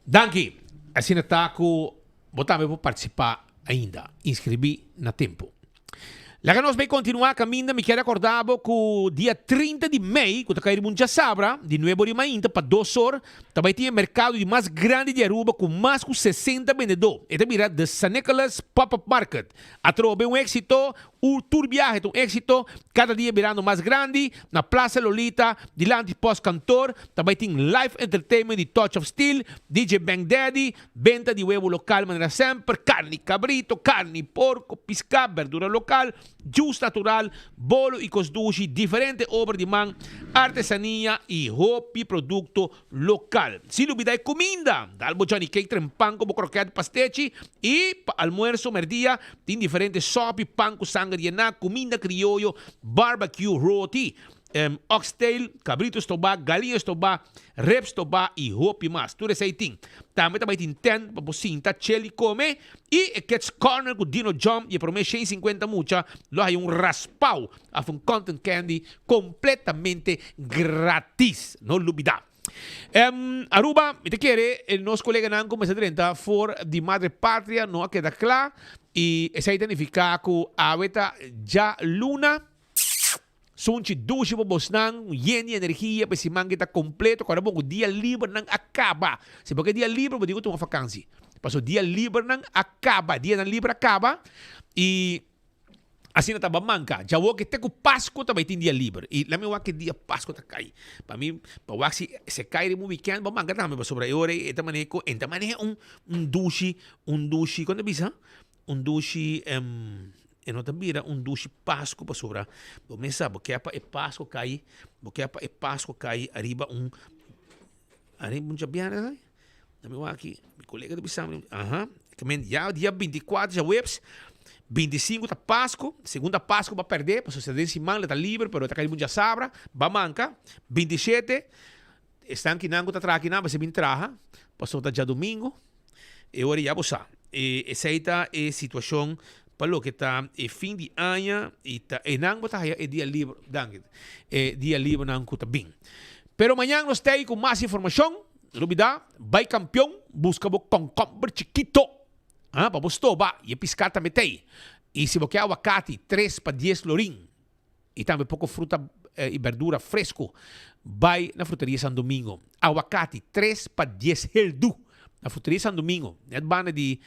Danki! Asina ta cu Bo tambe por partisipá ainda. Inskribí na tempu. Laga nos bai kontinuá kaminda. Mi kier rekordá bo ku dia 30 di mei, ku ta kai riba un djasabra, di nuebe ora di mainta pa dos or, ta bai tin e merkado di mas grandi di Aruba ku mas ku 60 bendedó. E ta bira The San Nicolas Pop-Up Market. Atrobe un éksito U tur biahe ta un éxito, kada dia birando mas grandi. Na Plaza Lolita, dilanti Post Kantoor, ta bai tin live entertainment di Touch of Steel, DJ Bang Daddy, benta di webu lokal manera semper, karni kabrito, karni porko, piská, berdura lokal, juice natural, bolo i kos dushi, diferente obra di man, artesania i hopi produkto lokal. Sin lubida e kuminda! Dal bo Johnny Cake tren pan ku bo kroket pastechi i pa almuerso merdia tin diferente sopi, pan ku sanger yená, kuminda krioyo, barbecue, roti, oxtail, kabrito stobá, galiña stobá, ribs stobá i hopi mas. Tur esei tin. Tambe ta bai tin tent pa bo sinta, chel i kome i e Kids Corner ku Dino Jump i e promé 150 mucha lo haya un raspao Of un cotton candy completamente gratis. No lubida. Em, Aruba, mi ta kere nos coleganan cu mester drenta for di Madre Patria no a keda cla y esey ta nifica cu awe ta djaluna. Sunchi dushi pa bosnan, yen di energia pa e siman ki ta kompleto. Kòrda bon ku dia libernan a kaba. Si bo ke dia liber bo tin ku tuma fakansi. Pasobra dia libernan a kaba, dianan liber a kaba i asina ta ba manka. Djawo ke te ku Pasko ta bai tin dia liber. I lami wak ki dia Pasko ta kai. Pa mi, pa wak si se kai riba un weekend bo manka tambe pasobra e ora ei e ta maneha ku e ta maneha un dushi, un dushi, kon ta bisa? Un dushi. E no ta bira un dushi Pasku pasobra bo mes sa bo ke pa e Pasku kai, bo ke pa e Pasku kai ariba un ariba un djabièrnè esaki? Dame wak aki, mi kolega ta bisa mi, aha, ke men ya dia bintikuater djaweps, bintisinku ta Pasku, segunda Pasku bo a pèrdè pasobra si ta den siman lo ta liber pero ta kai riba un djasabra, ba manka, bintishete esnan kinan ku ta traha kinan mester bin traha pasobra ta djadumingu. E ora ya bo sa. E esei ta e situacion pa loke ta e fin di aña y ta einan bo ta haya e dia liber, danki, e dia libernan cu ta bin. Pero mañan nos ta ei cu mas informacion. No lubida, bay Campeon busca bo concomber chikito, ah, pa bo stoba y e pisca tambe ta ei. Y si bo ke awacati, tres pa dies florin. Y tambe poco fruta y berdura fresco. Bay na Fruteria San Domingo. Awacati, tres pa dies heldu. Na Fruteria San Domingo, net banda di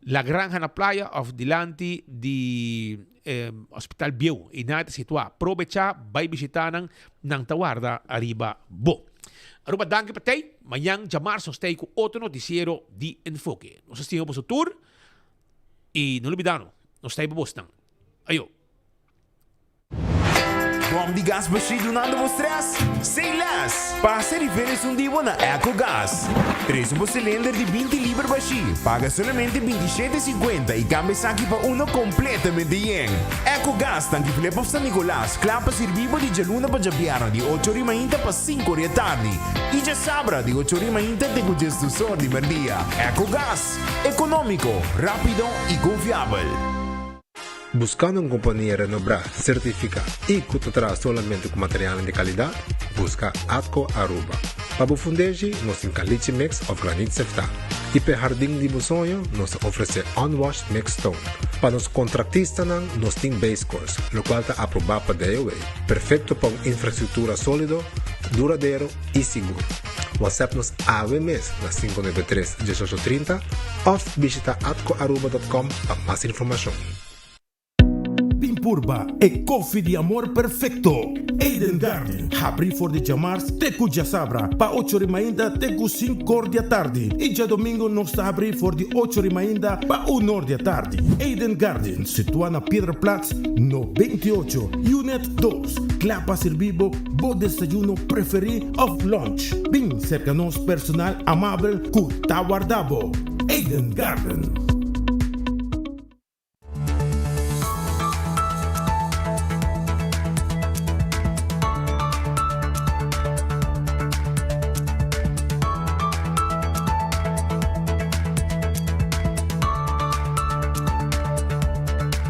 La Granja na Playa of dilanti di Hospital Bieu. Y nan ta situa. Probecha, bay bishita nan, nan ta warda ariba bo. Aruba danki pa tey. Mañan djamarzo nos tey cu otro noticiero di Enfoke. Nos a stima boso tur y no lubida no, nos tey pa bosnan. Ayo. Bom di gas bashí dunando bo stress? Say less! Pasa riba esun di bo na Ecogas. Trese bo cilinder di 20 liber bashí, paga solamente 27,50 y cambia esaki pa uno completamente yen. Ecogas tanki Flip of San Nicolas, kla pa sirbi bo di djaluna pa djabièrnè di ocho ori mainta pa sinku ori atardi y djasabra di ocho ori mainta te ku djesdus or di merdia. Ecogas, economico, rapido y confiabel. Buscando un compania renobrá, certificá y cu ta traha solamente cu materialnan di calidad? Busca Atco Aruba. Pa bo fundeshi, nos tin caliche mix of graniet seftá. Y p'e hardin di bo soño, nos ta ofrece unwashed mixed stone. Pa nos contractistanan, nos tin base course, locual ta aprobá pa DOW, perfecto pa un infrastructura solido, duradero y sigur. WhatsApp nos awe mes na 593 1830 of bishita atcoaruba.com pa mas informacion. Bin purba e koffie di amor perfecto! Eden Garden, habri for di djamars te ku djasabra pa ocho ri mainta te ku sinkor di atardi i djadomingo nos ta habri for di ocho ri mainta pa unor di atardi. Eden Garden, situa na Piedraplaats no 28, Unit dos, kla pa sirbi bo bo desayuno preferi of lunch. Bin serka nos personal amabel ku ta warda bo. Eden Garden.